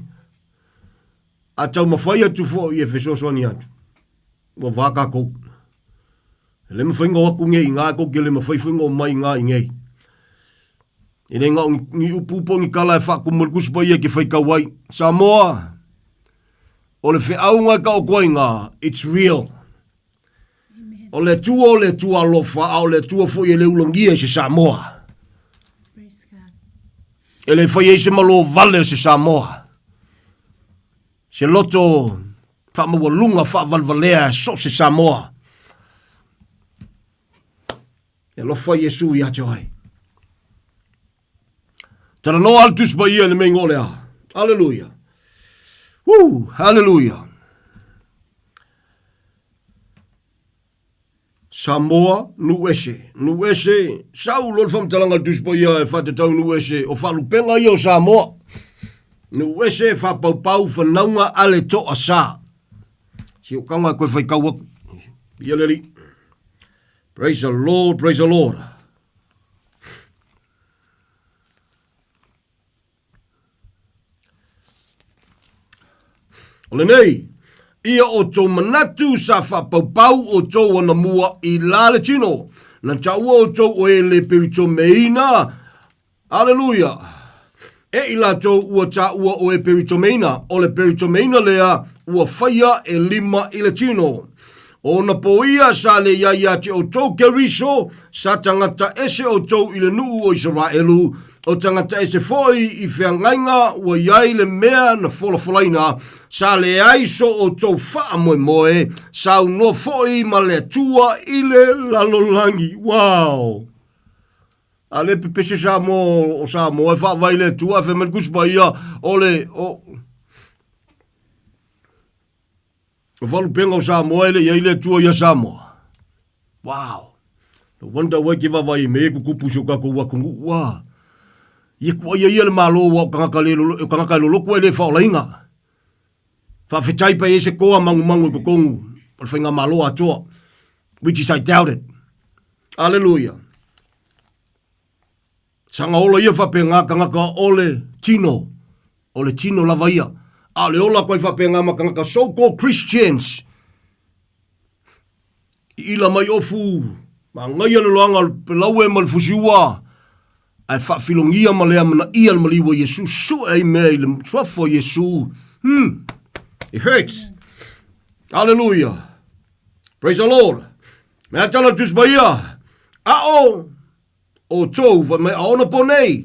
A taumafai atu foi e fesoasoani atu. Ua vā kākou. E le mawhai ngā aku ngei ngā kou ke le mawhai whai ngā mai ngā i ngei. E le ngā ni upu upu ni kala e whaakumu le kusi pa ia ke whai kau ai. Samoa, o le wheaunga ka o koe ngā, it's real. O le tua o le tua alofa, a o le tua foi e le ulangia i se Samoa. E le whai ei se malo vale o se Samoa. Se loto faamaualuga faavalevalea so o se Samoa. E alofa Iesu ia te oe. Talanoa le Tusi Paia i le meinga o le a. Aleluia. Woo, hallelujah. Samoa, nuu ese, nuu ese, sau loa le faamatalaga a le Tusi Paia e faatatau i nuu ese, o faalupega ia o Samoa. Nuu ese, faapaupau fanauga a le toasa. Si o kaga e koe faitau atu. Ia le Alii. Praise the Lord, praise the Lord. O lenei, ia outou manatu sa faapaupau outou anamua i la le tino, na taua outou o e le peritomeina, Aleluia! E i latou ua taua o e peritomeina, o le peritomeina lea ua faia e lima i le tino. O ona po ia sa le iai ia te outou Keriso, sa tagata ese outou i le nuu o Isaraelu, o tagata ese foi i feagaiga ua i ai le mea na folafolaina, sa leai so outou faamoemoe, saunoa foi ma le Atua i le lalolagi. Wow! A le pepese Samoa o Samoa e faavae i le Atua, ae fai mai le Tusi Paia, o le, o, O falupega o Samoa e le i ai le Atua ia Samoa. Wow. No wonder why ke vaavaai i mea e tutupu i si o tatou atunuu. Ua. Ia tuuaia ia le Malo aua o tagata le lolo, o tagata e loloto e le faaolaina. Faafetai pe i ai se toa magumagu i totonu o le faigamalo atoa, which is I doubt it. Aleluia. Saga ola ia faapena tagata o le tino, o le tino lava ia. A o le ola atu ai faapena ma tagata so called Christians. I ila mai ofu, manaia le loaga o le pelaue ma le fusiua, ae faafilogia ma le amanaia le maliu o Iesu, sue ai mea i le suafa o Iesu. It hurts. Hallelujah. Praise the Lord. Mea tala le Tusi Paia, a o outou fai mai a ona po nei.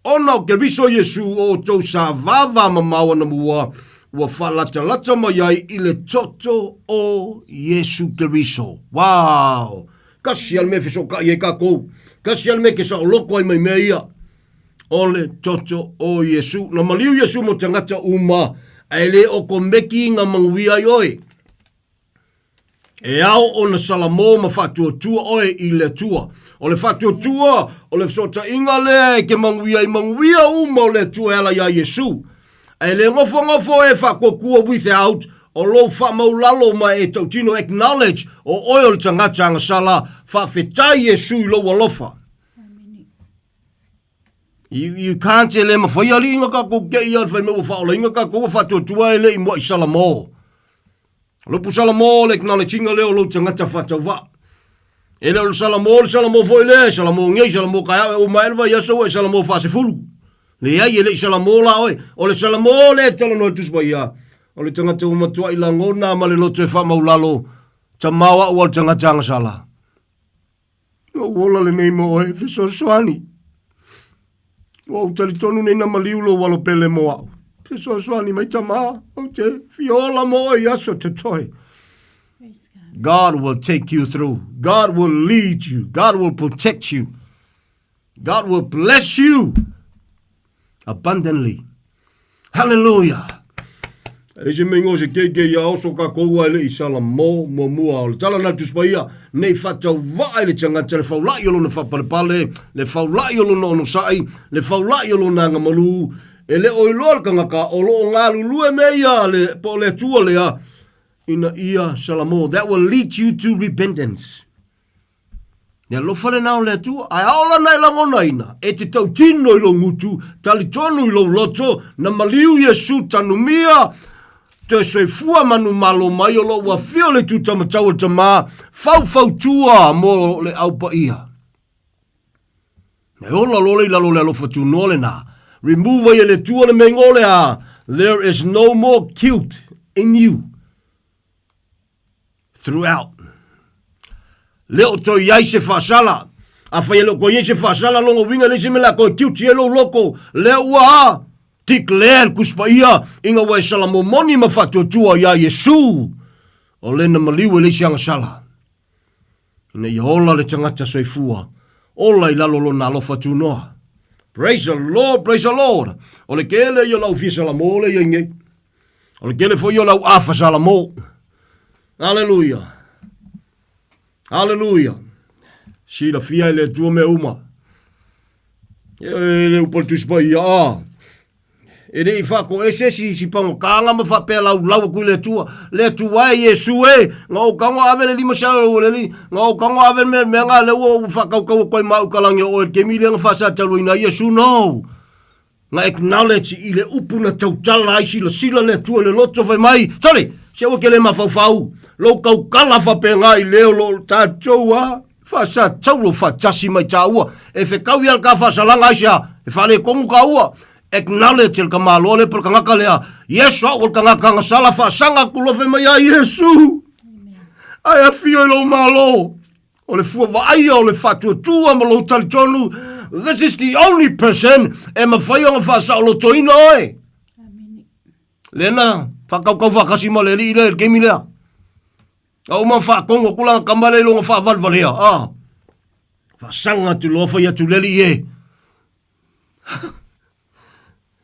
Ona o Keriso Iesu o outou sa vava mamao anamua, ua faalatalata mai ai i le toto o Iesu Keriso. Wow! Kasi a le mea fesootai ai tatou. Kasi a le mea ke saoloko ai mai mea ia. O le toto o Iesu. Na maliu Iesu mo tagata uma, ae le okomeki nga manuia ai oe. E ao ona salamo ma faatuatua oe i le Atua. O le faatuatua, o le fesootaiga lea e ke manuia i manuia uma o le Atua e ala iā Iesu. Ae le nofonofo e faatuatua without o lou faamaulalo ma e tautino acknowledge o oe o le tagata agasala, faafetai Iesu i lou alofa. You, you can't e le mawhai ali inga kakou ke ia whai me ua whaola inga kakou ua whatuatua e le i mua i Salamo. Lopu Salamo le acknowledginga lea o lou tagata faatauvaa. E le o le Salamo, le Salamo foi lea, Salamo ngei, Salamo kaeao, e uma e le vaiaso ua e Salamo faasefulu. Leai, e le i Salamo la oe. O le Salamo lea e talanoa i le Tusi Paia. O le tagata ua matuai lagona ma le loto e faamaulalo, tamao a'u a o le tagata agasala. Lou ola lenei mo oe, fesoasoani. Ua ou talitonu nei na maliu lou alo pele mo a'u. Fesoasoani mai tamā, ou te fia ola mo oe i aso totoe. God will take you through. God will lead you. God will protect you. God will bless you abundantly. Hallelujah. E se meingo se keike ia oso ka koua e le i sala mo mua mua o le tala na tuspaia nei whatau vaa i le tangata le faulai o lona whapalepale le faulai o lona onosai le faulai o lona angamalu e le o iloa le kangaka o loo ngalulue me ia le po le Atua lea ina ia Salamo that will lead you to repentance. Le alofa lena o le Atua, ae a ola na e lagonaina, e te tautino i lou gutu, talitonu i lou loto, na maliu Iesu tanumia, toe soifua manumalo mai o lou afio le tutamatau o le Tama, faufautua mo le au paia. E ola loa le i lalo o le alofa tunoa lena. Remove ai e le Atua le mea o le a, there is no more guilt in you. Throughout. Le o toe iai se faasala. Afai e le o koe iai se faasala longa uiga le isi mea le a koe kiuti ai lou loko, lea ua a declare le Tusi Paia ina ua e sala momoni ma faatuatua iā Iesu o le na maliu e le isi agasala. Ina ia ola le tagata soifua, ola i lalo lona alofa tunoa. Praise the Lord, praise the Lord. O le kele ia lau fia salamo le ia nei. O le kele foi o lau afa salamo. Hallelujah. Hallelujah. Silafia e le Atua mea uma. E le upu a le Tusi Paia, a. E le i faakoese si, si pagokāga ma faapea laulau aku i le Atua. Le Atua e Iesu e, nga ou tago ave le lima selau ua le li, nga ou tago ave le mea, mea nga lea ua faakaukau aku ai ma au i ka lagi o oe le kemi lea na faasataluaina ai Iesu, no. Na acknowledge i le upu na tautala ai silasila le Atua i le loto fai mai, sorry, se aua ke le mafaufau, lou tautala faapena i le o lo tatou a. Faasataulo faatasi mai tāua. E fekau ia le ka faasalaga aisea, e faaletonu tāua. Acknowledge e le tamaloa lea po o le tagata lea, Yes, o au o le tagata agasala faasaga atu loa fai mai ia Iesu. Ae afio i lou Malo. O le fua vaaia o le faatuatua ma lou talitonu, this is the only person e mafai ona faasaolotoina oe. Lea na faakaukau faatasi ma le alii lea i le taimi lea. A uma faatonu atu lana tama lea i lona faavalevalea, a, faasaga atu loa fai atu le alii e.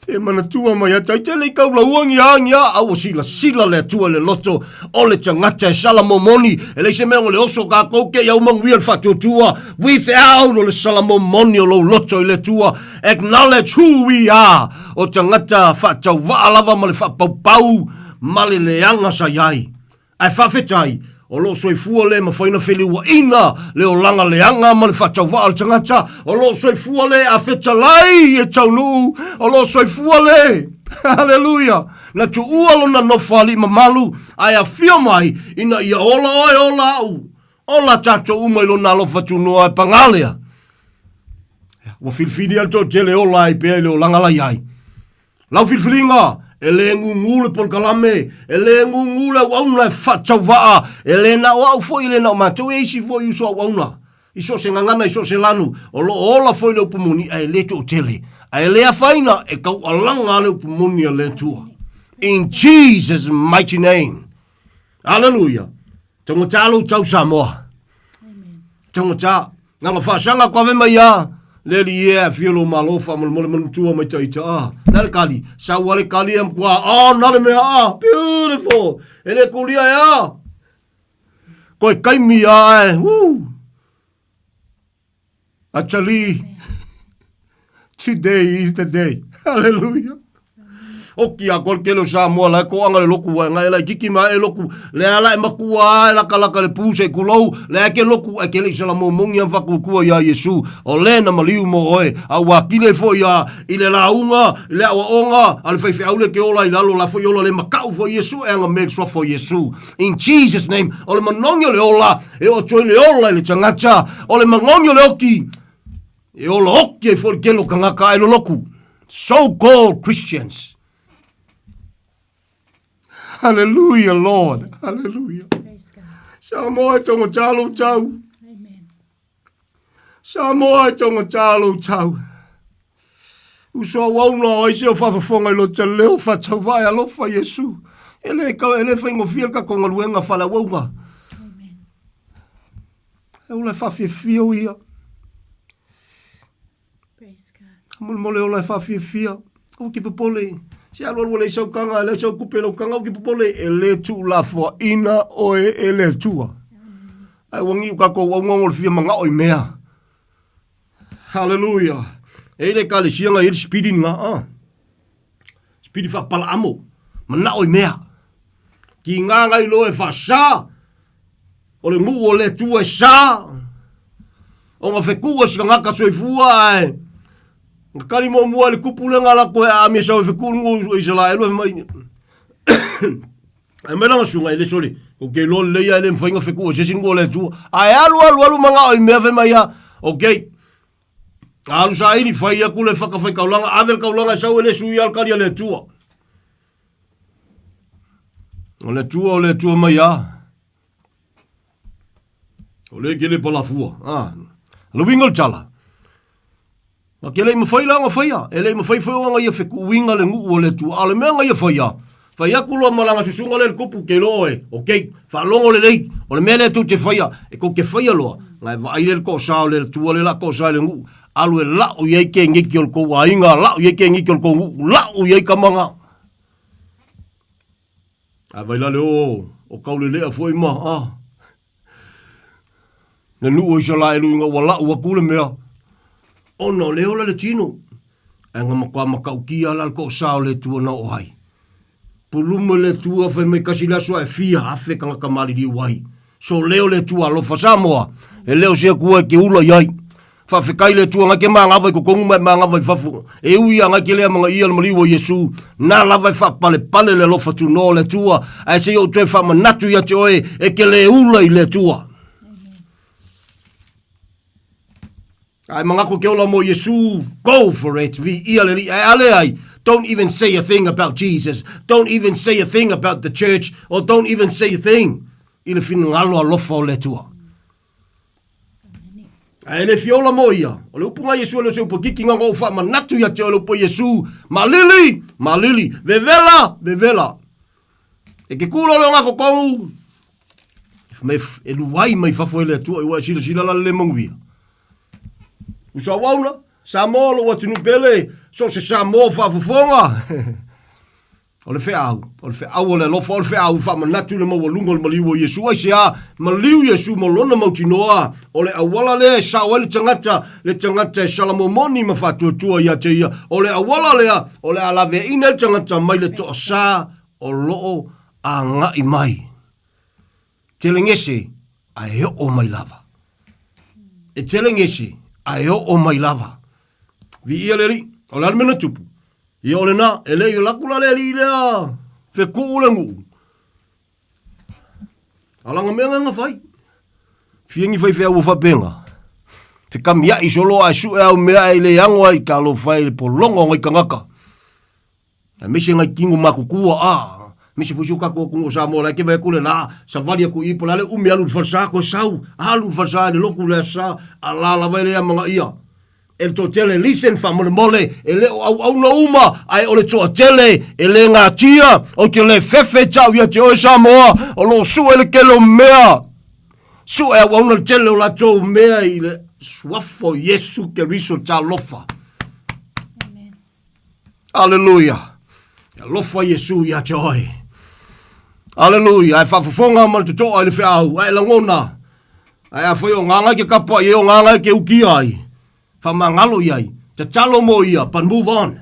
Se manatua mai atu ai tele i kaulaua ni a ni a, a ua silasila le Atua i le loto o le tagata e sala momoni, e leai se mea o le oso kākou ke ia uma nuia le faatuatua, without o le sala momoni o lou loto i le Atua, acknowledge who we are, o tagata faatauvaa lava ma le faapaupau ma le leaga sa i ai. Ae faafetai, o loo soifua le mafai ona feliuaina le olaga leaga ma le faatauvaa o le tagata, o loo soifua le a fetalai e taunuu, o loo soifua le, haleluia, na tuua lona nofo alii mamalu, ae afio mai ina ia ola oe, ola au, ola tatou uma i lona alofa tunoa e paga lea. Ua filifili a le toatele ola ai pea i le olaga la iai. Lau filifiliga, e le gūgū le polokalame, e le gūgū le auauna e faatauvaa, e le na o au foi, e le na o matou, e isi foi uso auauna, i so o se gagana, i so o se lanu, o lo o ola foi le upu moni, ae le toatele, ae le afaina e taualaga le upu moni a le Atua. In Jesus mighty name. Hallelujah. Taugata lou tau Samoa. Taugata. Nanga faasaga ko ave mai a. Le li e afio lo malo faamolemole manutua mai ta ita a. Na le kali. Sau ale kali e mkua. Oh, na le mea a. Beautiful. E le kulia e a. Koe kaimi a e. Woo. Actually, today is the day. Hallelujah. Oki a kol kelo sa moa la ko anga le loku wa ngai la kiki ma e loku le ala e makua e laka laka le puse kulou le ake loku e kele isala mo mongi am faku kua ia Yesu o le na maliu mo oe a ua kile fo ia i le launga i le awa onga a le fai fe aule ke ola i lalo la fo ola le makau fo Yesu e anga me swa fo Yesu in Jesus name o le manongi o le ola E o atu ai le ola i le tagata, o le magogi o le oki, e ola oki ai foi le tele o tagata ae loloku. So called Christians. Hallelujah, Lord. Hallelujah. Samoa e taugata lou tau. Samoa e taugata lou tau. Uso auauna o ai se o faafofoga i lo te leo faatauvae alofa Iesu. E le, e le faigofie le tatou galuega faaleauauga. E ola e faafiafia o ia. Faamolemole ola e faafiafia. Aua ke popole. Se alualu e leai sau taga, e leai sau tupe i lau taga, aua ke popole. E le tuulafoaina oe e le Atua. Ae ua niu tatou auga ona o le fia manao i mea. Hallelujah. E i le ekalesia na i ai le sipili lena, a. Sipili faapalaamo, manao i mea. Tiga na iloa e faasa, o le nuu o le Atua e sa, ona fetuu e se tagata soifua ae na tali muamua e le tupu lea na alu atu e aami e sau e fetuu le nuu o Isaraelu e fai mai Ae mai lana susuga, e le sole, kou te iloa lelei lava e le mafai ona fetuu e se isi le nuu o le Atua. Ae alu alu alu manao i mea fai mai lava, okay, alu saili, fai atu le fatafaitaulaga, ave le taulaga e sau e le suia le tali a le Atua. O le Atua, o le Atua mai lava. O le ke le palafua. Ah. Le uiga o le tala, na ke le i mafai la ona faia, e le i mafai foi ona ia fetuuiga le nuu o le Atua. A o le mea na ia faia, fai atu loa ma lana susuga lea i le tupu, ke iloa oe, okay, faalogo lelei, o le mea lea tou te faia, e tou te faia loa, na e vaai lea i le toasa o le Atua lea o le a toasa i le nuu, alu e lau i ai keneki o le tou aiga, lau i ai keneki o le tou nuu, lau i ai tama na. Ae vai la le o o Kaulelea foi ma, a. Le nuu o Isalaelu ina ua lau atu le mea, ona o le ola le tino. Ae na matua matautia la le toasa o le Atua na oo ai. Pulumu e le Atua fai mai kasi le aso ae fia afe tagata maliliu ai. So leo le Atua alofa Samoa, e le o se Atua e te ula i ai. Faafetai le Atua ngai ke manava i totonu ma e manava i fafo. E ui ia ngai ke lea magaia le maliu o Iesu, na lava e faapalepale le alofa tunoa o le Atua, ae se i ou toe faamanatu ia te oe e ke le ula i le Atua. Ae manatu ke ola mo Iesu, go for it, viia le Alii. Ae a leai, don't even say a thing about Jesus, don't even say a thing about the church, or don't even say a thing i le finagalo alofa o le Atua. Ae le fia ola mo ia. O le upu na Iesu e le o se upu kiki na ou faamanatu ia te oe le upu a Iesu, malili, malili, vevela, vevela. E ke kū loa le o ngā kokongu, me e luai mai fafo e le Atua i ua e silasila la le le manuia. Uso auauna, Samoa lou atunuu pele, so o se Samoa faafofoga. O le feau, o le feau o le alofa, o le feau e faamanatu i le maualuga o le maliu o Iesu. Aisea? Maliu Iesu ma lona mautinoa, o le auala lea e sao ai le tagata, le tagata e salamomoni ma faatuatua ia te ia. O le auala lea o le a laveaiina ai le tagata mai le toasa o lo o agai mai. Telegese ae oo mai lava. E telegese ae oo mai lava. Viia le Alii, o le a le mea na tupu? Ia o lena, e le i alu atu la le alii lea fekuu le nuu. A lana mea na fai. Fia ni faifeau ua faapena. Fekamia'i solo ae sue au mea e le ano ai talofa e le pologa o nai tagata. Aemaise nai tino matutua, a, aemaise foi si o tatou atunuu o Samoa, la e te vaai atu le la, savali atu i i, po o le a le umi e alu i le falesa, toe sau, alu i le falesa i le lotu i le Aso Sa, a la lava e le amanaia. E le toatele, listen faamolemole, e le o auauna uma, ae o le toatele e le gatia, ou te le fefe tau ia te oe Samoa, o lo o sue le tele o mea, sue auauna le tele o latou mea i le suafa o Iesu Keriso talofa. Aleluia. E alofa Iesu ia te oe. Aleluia. Ae faafofoga ma le totoa i le feau, ae lagona. Ae afai o gaga i ke kapa i ai, o gaga i ke ukia ai, faamagalo i ai, tatalo mo ia, but move on.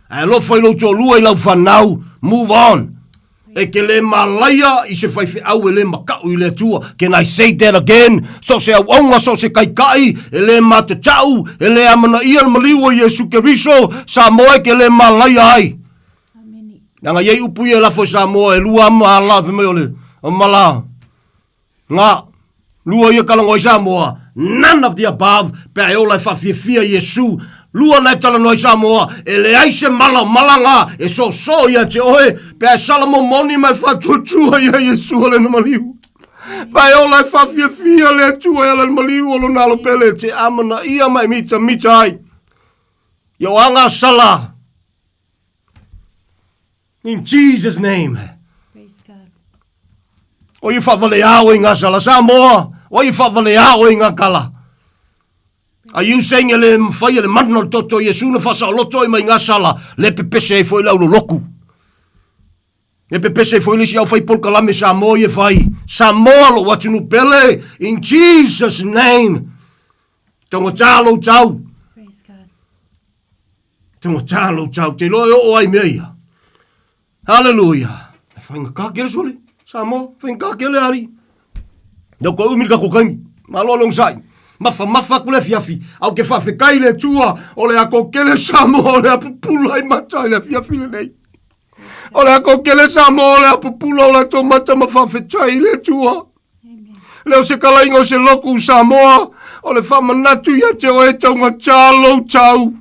Ae alofa i lou toalua i lau fanau, move on. E te le malaia i se faifeau e le makaʻu i le Atua. Can I say that again? So se auauna, so se kaikai, e le matatau, e le amanaia le maliu o Iesu Keriso, Samoa e te le malaia ai. Leaga e i ai upu ia e lafo i Samoa, e lua mala, fai mai o le o mala nga, lua ia kalagoa i Samoa, none of the above, pe a e ola e faafiafia Iesu. Lua na e talanoa ai Samoa, e leai se mala o malaga e soosoo ia te oe, pe a e sala momoni ma e faatuatua ia Iesu o lena maliu. Pa e ola e faafiafia le Atua e ala i le maliu o lona alo pele e te amanaia ma e mitamita ai. Ia o aga sala. In Jesus name. Praise God. O ia faavaleā oe i ngā sala. Samoa, o ia faavaleā oe i ngā kala. Are you saying e le mawhai e le mana o le toto Iesu na whasaoloto ai mai ngā sala, le pepese ai foi le auloloku. Le pepese ai foi le isi au whai polokalame Samoa i e whai. Samoa lo atunuu pele, in Jesus name. Taugata lou tau. Praise God. Taugata lou tau. Te iloa e oo ai mea ia. Haleluia. E whainga kele sole. Samoa, whainga kele ari. Nau koe umi le kako kaimi. Malo le onosai. Mafa mafa aku le afiafi. Au ke faafetai i le Atua o le a kokele Samoa o le a pupula i mata i le afiafi lenei. O le a kokele Samoa o le a pupula o latou mata ma faafetai i le Atua. Le o se kalaiga o se loku Samoa o le faamanatu ia te oe taugatā lou tau.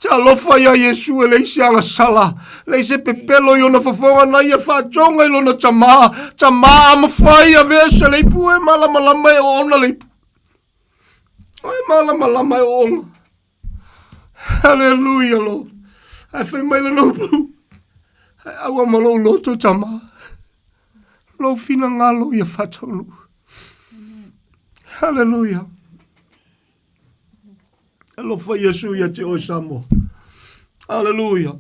Talofa ia Iesu e leai se agasala, leai se pepelo i ona fofoga na ia faatoga i lona tamā, tamā a mawhai a vea se leipu e malamalama e oona leipu. E malamalama e oona. Hallelujah, Lord. Ae fai mai lana upu. Ae aua ma lou loto tamā. Lou finagalo ia faataunuu. Hallelujah. Alofa Iesu ia te oe Samoa. Hallelujah.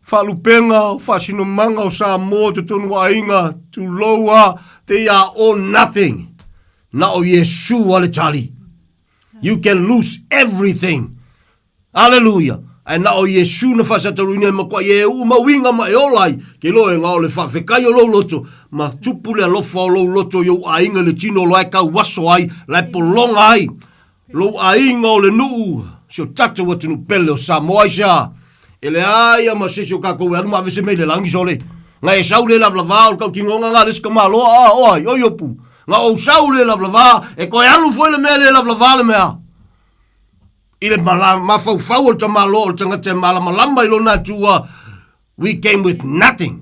Faalupega o faasinomaga o Samoa totonu o aiga, tulou a, they are all nothing. Na o Iesu a le tali. You can lose everything. Aleluia! Ae na o Iesu na faasataluina e makuai e uu ma uiga ma e ola ai, ke iloa e ga o le faafekai o lou loto, ma tupu le alofa o lou loto i ou aiga i le tino o la e kauaso ai, la e pologa ai lou aiga o le nuu, si o tatou atunuu pele o Samoa. Aisea? E leai a ma se isi o kakou e alu ma avese mai le lagi sole. Ga e sau le lavalava o le tautinoga ga le isi tamaloa a o ai, o Iopu. Ga ou sau le lavalava e toe alu foi le mea le lavalava le mea. I le mafaufau o le tamaloa o le tagata e malamalama i lona Atua, we came with nothing.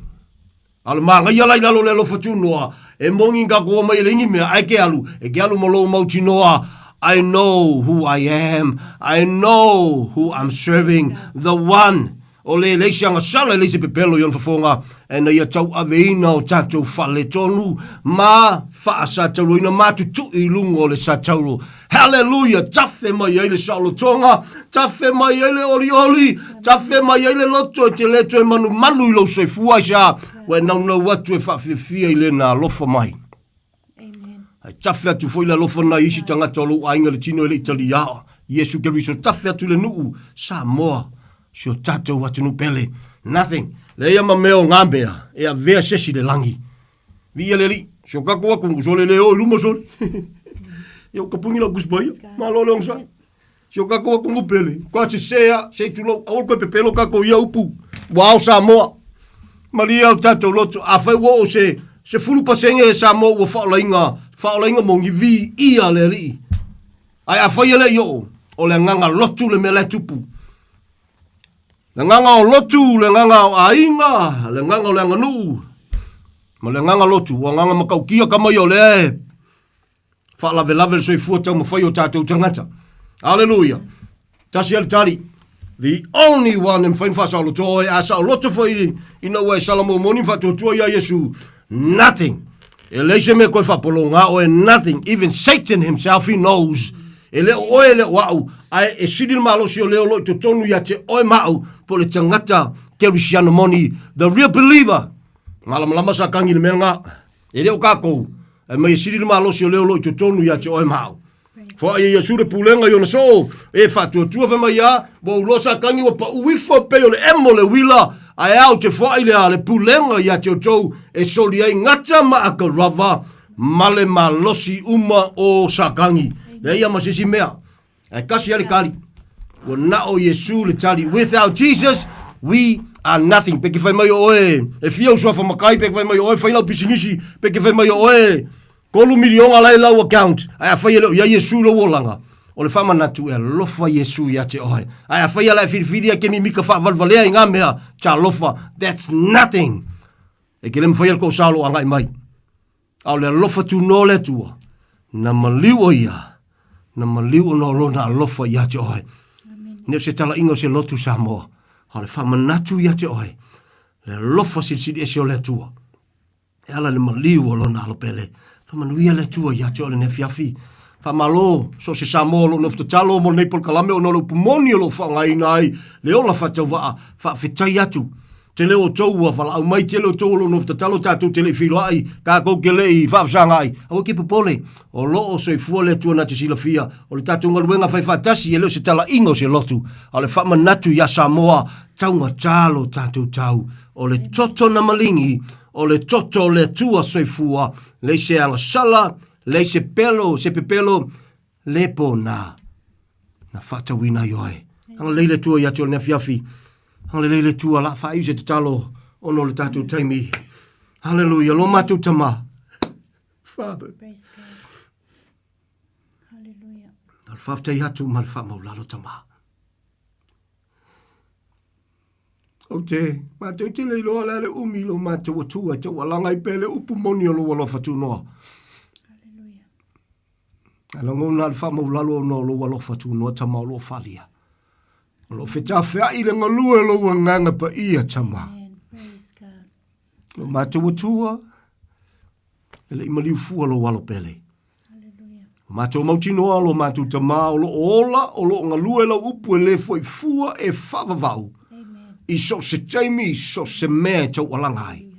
A o le māgaia la i lalo o le alofa tunoa, e moni ka koa mai e le ini mea, ae ke alu, e ke alu ma lou mautinoa, I know who I am, I know who I'm serving, the one O le leai se agasala, e leai se pepelo i ona fofoga, ina ia tauaveina o tatou faaletonu ma faasatauloina ma tutui i luga o le satauro. Haleluia! Tafe mai ai le saolotoga, tafe mai ai le olioli, tafe mai ai le loto e te le toe manumanu i lou soifua, aisea? Ua e naunau atu e faafiafia i lena alofa mai. Ae tafe atu foi le alofa nai isi tagata o lou aiga le tino e le i taliā. Iesu Keriso tafe atu le nuu Samoa si o tatou atunuu pele. Nothing. Leai a ma mea o ngā mea e avea se isi le lagi. Viia le Alii. Si o kakou atunuu sole le o i luma sole. Ia o kapungi lau Tusi Paia. Malo le onosai. Si o kakou atunuu pele, kua sese a, se i tulou, aua le toe pepelo kakou ia upu, ua ao Samoa. Malie o tatou loto, afai ua oo se 10% e Samoa ua faaolaina, faaolaina moni, viia le Alii. Ae afai e le i oo, o le agaga lotu le mea la e tupu. Le agaga o lotu, le agaga o aiga, le agaga o le aganuu, ma le agaga lotu, ua agaga matautia tama ia o lea e faalavelave le soifua taumafai o tatou tagata. Aleluia. Tasi a le tali. The only one e mafai ona faasaolotoa oe, a saoloto foi ina ua e salamomoni ma faatuatua ia Iesu, nothing. E leai se mea e toe faapologā oe, nothing. Even Satan himself, he knows. E le o oe, e le o au, ae e sili le malosi o le o lo o i totonu ia te oe ma au, po o le tagata kerisiano moni, the real believer. Malamalama Satani i le mea lena. E le o kakou, ae mai e sili le malosi o le o lo o i totonu ia te oe ma au. Foai e Iesu le pulega i ona soo, e faatuatua fai mai a, ua ou loa Satani ua pau ifo pei o le emo le uila, ae a ou te foai le a le pulega ia te outou e soli ai gata ma akarava ma le malosi uma o Satani. Leai a ma se isi mea. Ae tasi a le tali. Ua na o Iesu le tali. Without Jesus, we are nothing. Pe ke fai mai o oe, e fia ou suafa makai, pe ke fai mai o oe, fai lau pisinisi, pe ke fai mai o oe, 3 miliona la e lau account. Ae a fai e le o ia Iesu lou olaga. O le faamanatu e alofa Iesu ia te oe. Ae afai ala e filifili ai ke mimika faavalevalea i ngā mea, talofa, that's nothing. E ke le mawhai al ko sa o lo agai mai. A o le alofa tunoa o le Atua, na maliu o ia, na maliu ona o lona alofa ia te oe. Ne o se talaiga o se lotu Samoa, a o le faamanatu ia te oe, le alofa silisili ese o le Atua. E ala le maliu o lona alo pele. Faamanuia le Atua ia te oe lenei afiafi. Faamalo, so o se Samoa o lo o nofo tatalo mo lenei polokalame ona o le upu moni o lo o faaaogaina ai le ola faatauvaa, faafetai atu. Tele o outou ua valaau mai, tele o outou o lo o nofo tatalo tatou te le i feiloai, tatou te le i faafesagai. Aua e te popole, o lo o soifua le Atua na te silafia, o le tatou galuega faifaatasi e le o se talaiga o se lotu, a o le faamanatu iā Samoa, taugata lo tatou tau, o le toto na maligi, o le toto o le Atua soifua, leai se agasala, Leai se pelo, se pepelo, le pona. Na faatauina ai oe. Agalelei le Atua ia te oe lenei afiafi. Agalelei le Atua la faaiu se tatalo ona o le tatou taimi. Hallelujah. Lo matou tama. Father. Praise God. Hallelujah. O le faafetai atu ma le faamaulalo tama. Ou te, matou te le iloa le a le umi lo matou atua e taualaga ai pea le upu moni o lou alofa tunoa. Ae lagona le faamaulalo ona o lou alofa tunoa tama o lo o falia. O lo o fetafeai le galue o lou agaga paia tama. Lo matou atua, e le i maliu fua lou alo pele. O matou mautinoa lo matou Tama o lo o ola, o lo o galue lau upu e le foi fua e faavavau i so o se taimi, i so o se mea e taualaga ai.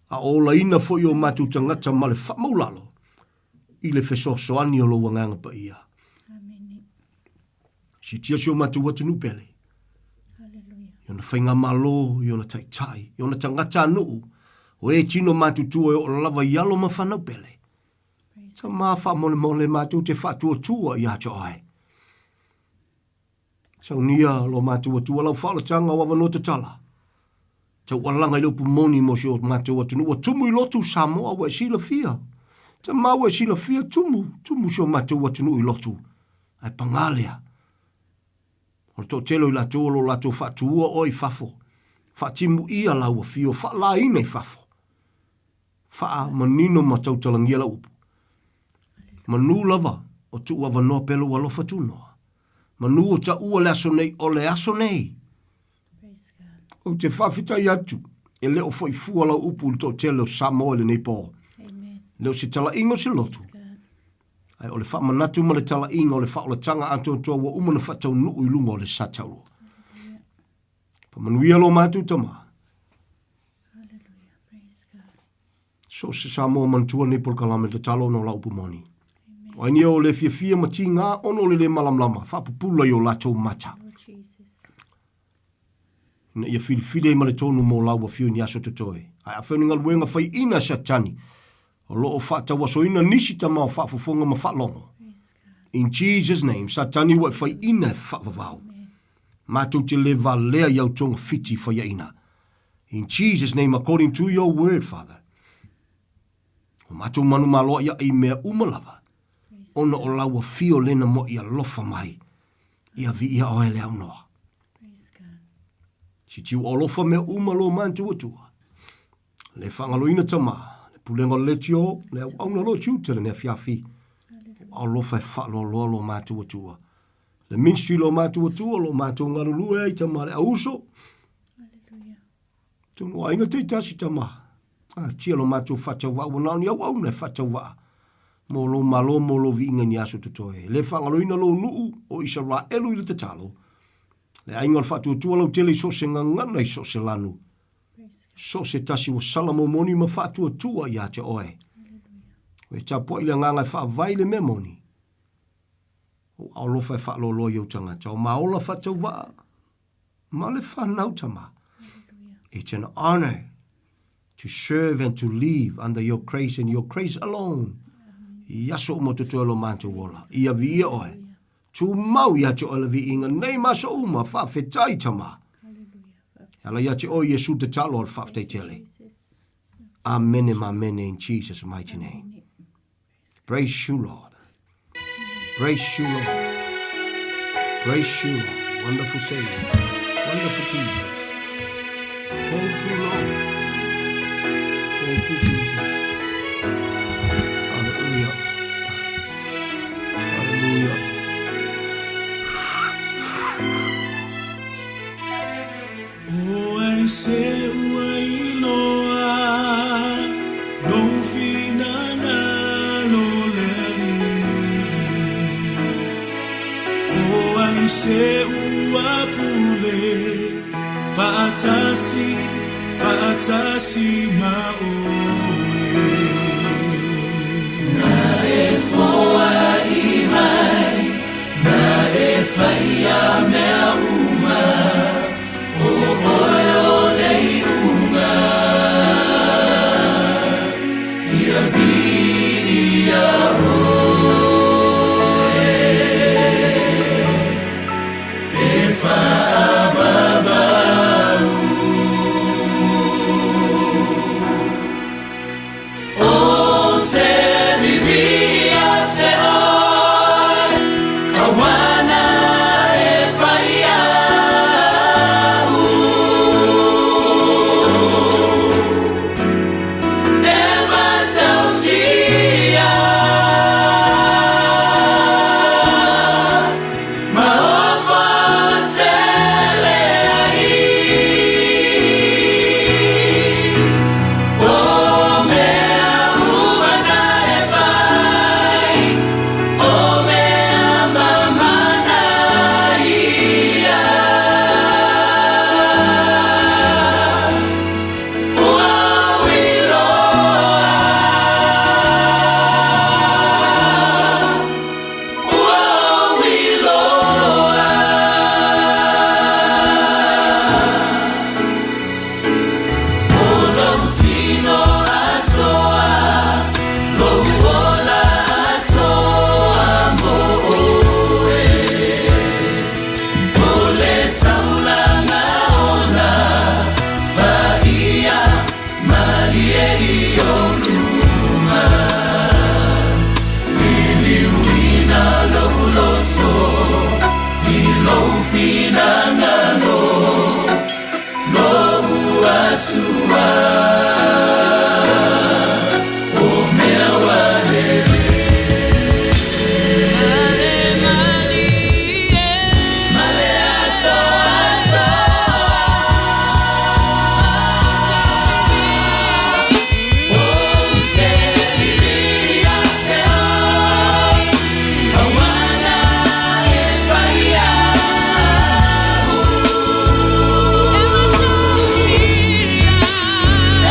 A o olaina foi o matou tagata ma le faamaulalo i le fesoasoani o lou Agaga Paia. Siitia si o matou atunuu pele. I ona faigamalo, i ona taitai, i ona tagatanuu, o e tino matutua e oo lava i alo ma fanau pele. Tama faamolemole matou te faatuatua ia te oe. Saunia lo matou Atua lau faaolataga o avanoa tatala. Taualaga i le upu moni mo si o matou atunuu ua tumu i lotu Samoa ua e silafia. Tama ua e silafia tumu, tumu si o matou atunuu i lotu. Ae pagā lea. O le toatele o i latou o lo o latou faatuua oe i fafo. Faatimuia lau afio, faalaina i fafo. Faamanino ma tautalagia lau upu. Manu lava o tuu avanoa pea lou alofa tunoa. Manu o taua le aso nei o le aso nei. Ou te faafetai atu e le o foi fua lau upu i le toatele o Samoa i lenei po. Le o se talaiga o se lotu. Ae o le faamanatu ma le talaiga o le faaolataga atoatoa ua uma na faataunuu i luga o le sa taurua. Faamanuia lo matou tama. So o se Samoa manatua nei polokalame tatalo ona o lau upu moni. O ai nei o le fiafia ma tigā ona o le lē malamalama, faapupula i o latou mata. Ina ia filifili ai ma le tonu mo lau afio i ni aso totoe. Ae afai o ni galuega faiina a Satani, o lo o faatauasoina nisi tama o faafofoga ma faalogo. In Jesus name, Satani ua e faiina e faavavau. Matou te le valea i au togafiti faiaina. In Jesus name, according to your word, Father. O matou manumalo ia i mea uma lava, ona o lau afio lena mo'i alofa mai, ia viia oe le aunoa. Sitiu alofa mea uma lo matou Atua. Le faagaloina tama, le pulega o le leitio, le auauna lo tiute lenei afiafi. O alofa e faaloaloa lo matou Atua. Le ministry lo matou Atua, lo matou galulue ai tama le auuso. Tonu o aiga taitasi tama. A tia lo matou faatauvaa ua na o ni auauna e faatauvaa mo lou malo mo lou viiga i ni aso totoe. E le faagaloina lou nuu o Isaraelu i le tatalo. Le aiga o le faatuatua lautele i so o se gagana i so o se lanu. So o se tasi ua sala momoni ma faatuatua ia te oe. Ua e tapuai le agaga e faavae i le mea moni. Ou alofa e faaloaloa i ou tagata. O maola faatauvaa ma le fanau tama. It's an honor to serve and to live under your grace and your grace alone. I aso uma totoe lo matou ola. Ia viia oe. Tumau ia te oe le viiga nei ma aso uma. Faafetai tama. Ala ia te oe Iesu tatalo o le faafetai tele. Amene ma amene in Jesus mighty name. Praise you Lord. Praise you, Lord. Praise you, Lord. Wonderful Savior. Wonderful Jesus. Thank you, Lord. Thank you, Jesus. Hallelujah. Hallelujah. O ai se ua iloa lou finagalo le Alii. O ai se ua pule faatasi, faatasi ma oe. Na e foai mai, na e faia mea uma, o oe o le iuga. Ia viia oe, e faavavau. O te vivi ia te oe, auana e fai au. E matautia, ma ofa tele ai. O mea uma na e fai, o mea mamana ia. Ua ou iloa, ua ou iloa. O lou tino atoa, lou ola atoa mo oe. O le taulaga ola, paia malie i ou luma. Liliuina lou loto, i lou finagalo, lou Atua. O mea ua lelei. Male malie, male aso aso. O te vivi ia te oe, auana e fai au. E matautia, e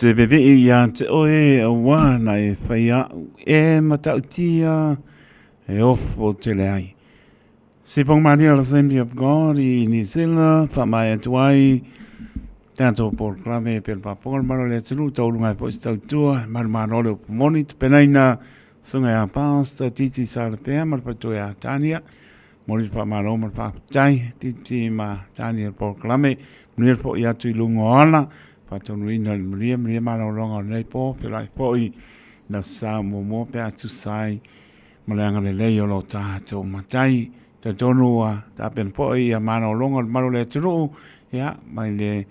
te vevee iā te oe auā na e whai a'u e matautia e ofo tele ai. Sipong Maria Assembly of God i New Zealand, whaamae atu ai tātou polokalame pele paponga le malo le atunuu tauluga ai foi se tautua malumalo le upu moni tapenaina susuga ia Pastor Titi Salepea ma le faletua ia Tania. Momoli le faamalo ma le faafetai Titi ma Tania le polokalame manuia le foi atu i luga o ala faataunuuina le manuia manuia malologa o lenei po feiloai foi le Aso Sa muamua pe a tusa ai ma le agalelei o lo tatou Matai. Talitonu ua tapena foi ia malologa o le malu o le atunuu, ia, mai le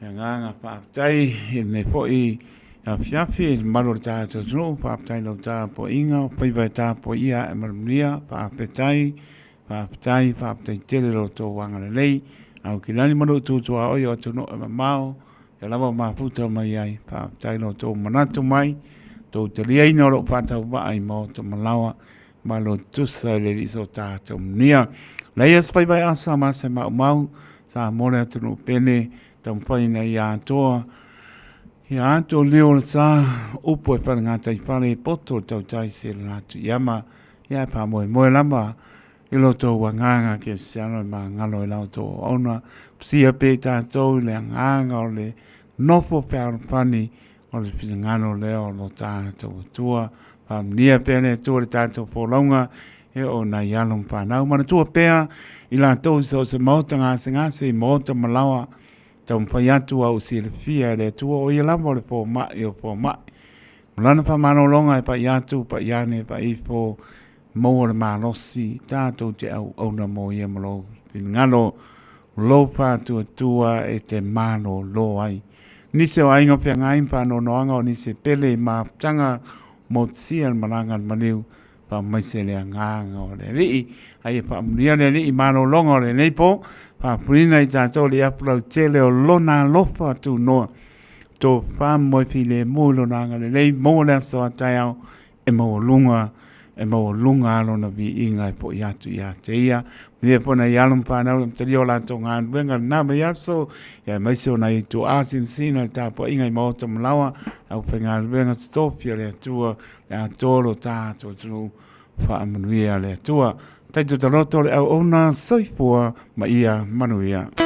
agaga faafetai i lenei foi afiafi i le malu o le tatou atunuu. Faafetai i lau tapuaiga, o faiva e tapuaia ae ma le manuia. Faafetai, faafetai, faafetai tele i lo outou agalelei. Au kilani ma lou tutuaoi o atunuu e mamao, Ia lava o mafuta mai ai, faafetai lo outou manatu mai, tou taliaina o lou faatauvaa i maota ma laoa, ma lo tusa i le Alii so tatou manuia. Leia se faiva e asa ma se maumau, sa mo le atunuu pele, taumafai ina ia atoa, ia ato lio o le sa, upu e falegataifale i poto le tautai se le latu iama, ia e faamoemoe lava I lo outou agaga kerisiano e magalo i la outou auauna, pasia pea i tatou i le agaga o le nofo fealofani o le finagalo lea o lo tatou Atua. Faamanuia pea le Atua i le tatou folauga e oo nai alo ma fanau. Manatua pea i latou i so o se maota gasegase i maota ma laoa, taumafai atu a ua silafia e le Atua o ia lava o le fomai o fomai. O lana faamalologa e pai atu, pai ane, pai ifo, Maua le malosi tatou te auauna mo ia ma lou finagalo, lou faatuatua e te malolo ai. Nisi o aiga feagai ma faanoanoaga o nisi e pele i mafutaga motusia le malaga a le maliu, faamaise le agaga o le Alii. A ia faamanuia le Alii i malologa o lenei po, faafulina i tatou le afu lautele o Lona alofa tunoa, tofa moe filemu i Lona agalelei, maua le aso a taeao e maualuga, e maualuga lava lona viiga e foi atu ia te ia. Manuia foi nai alo ma fanau i le amatalia o latou galuega i lena vaiaso, aemaise o nai ituaa sinasina i le tapuaiga i maota ma laoa, le aufaigaluega totofi a le Atua, le atoa o lo tatou atunuu, faamanuia le Atua. Taito taloto le auauna, soifua ma ia manuia.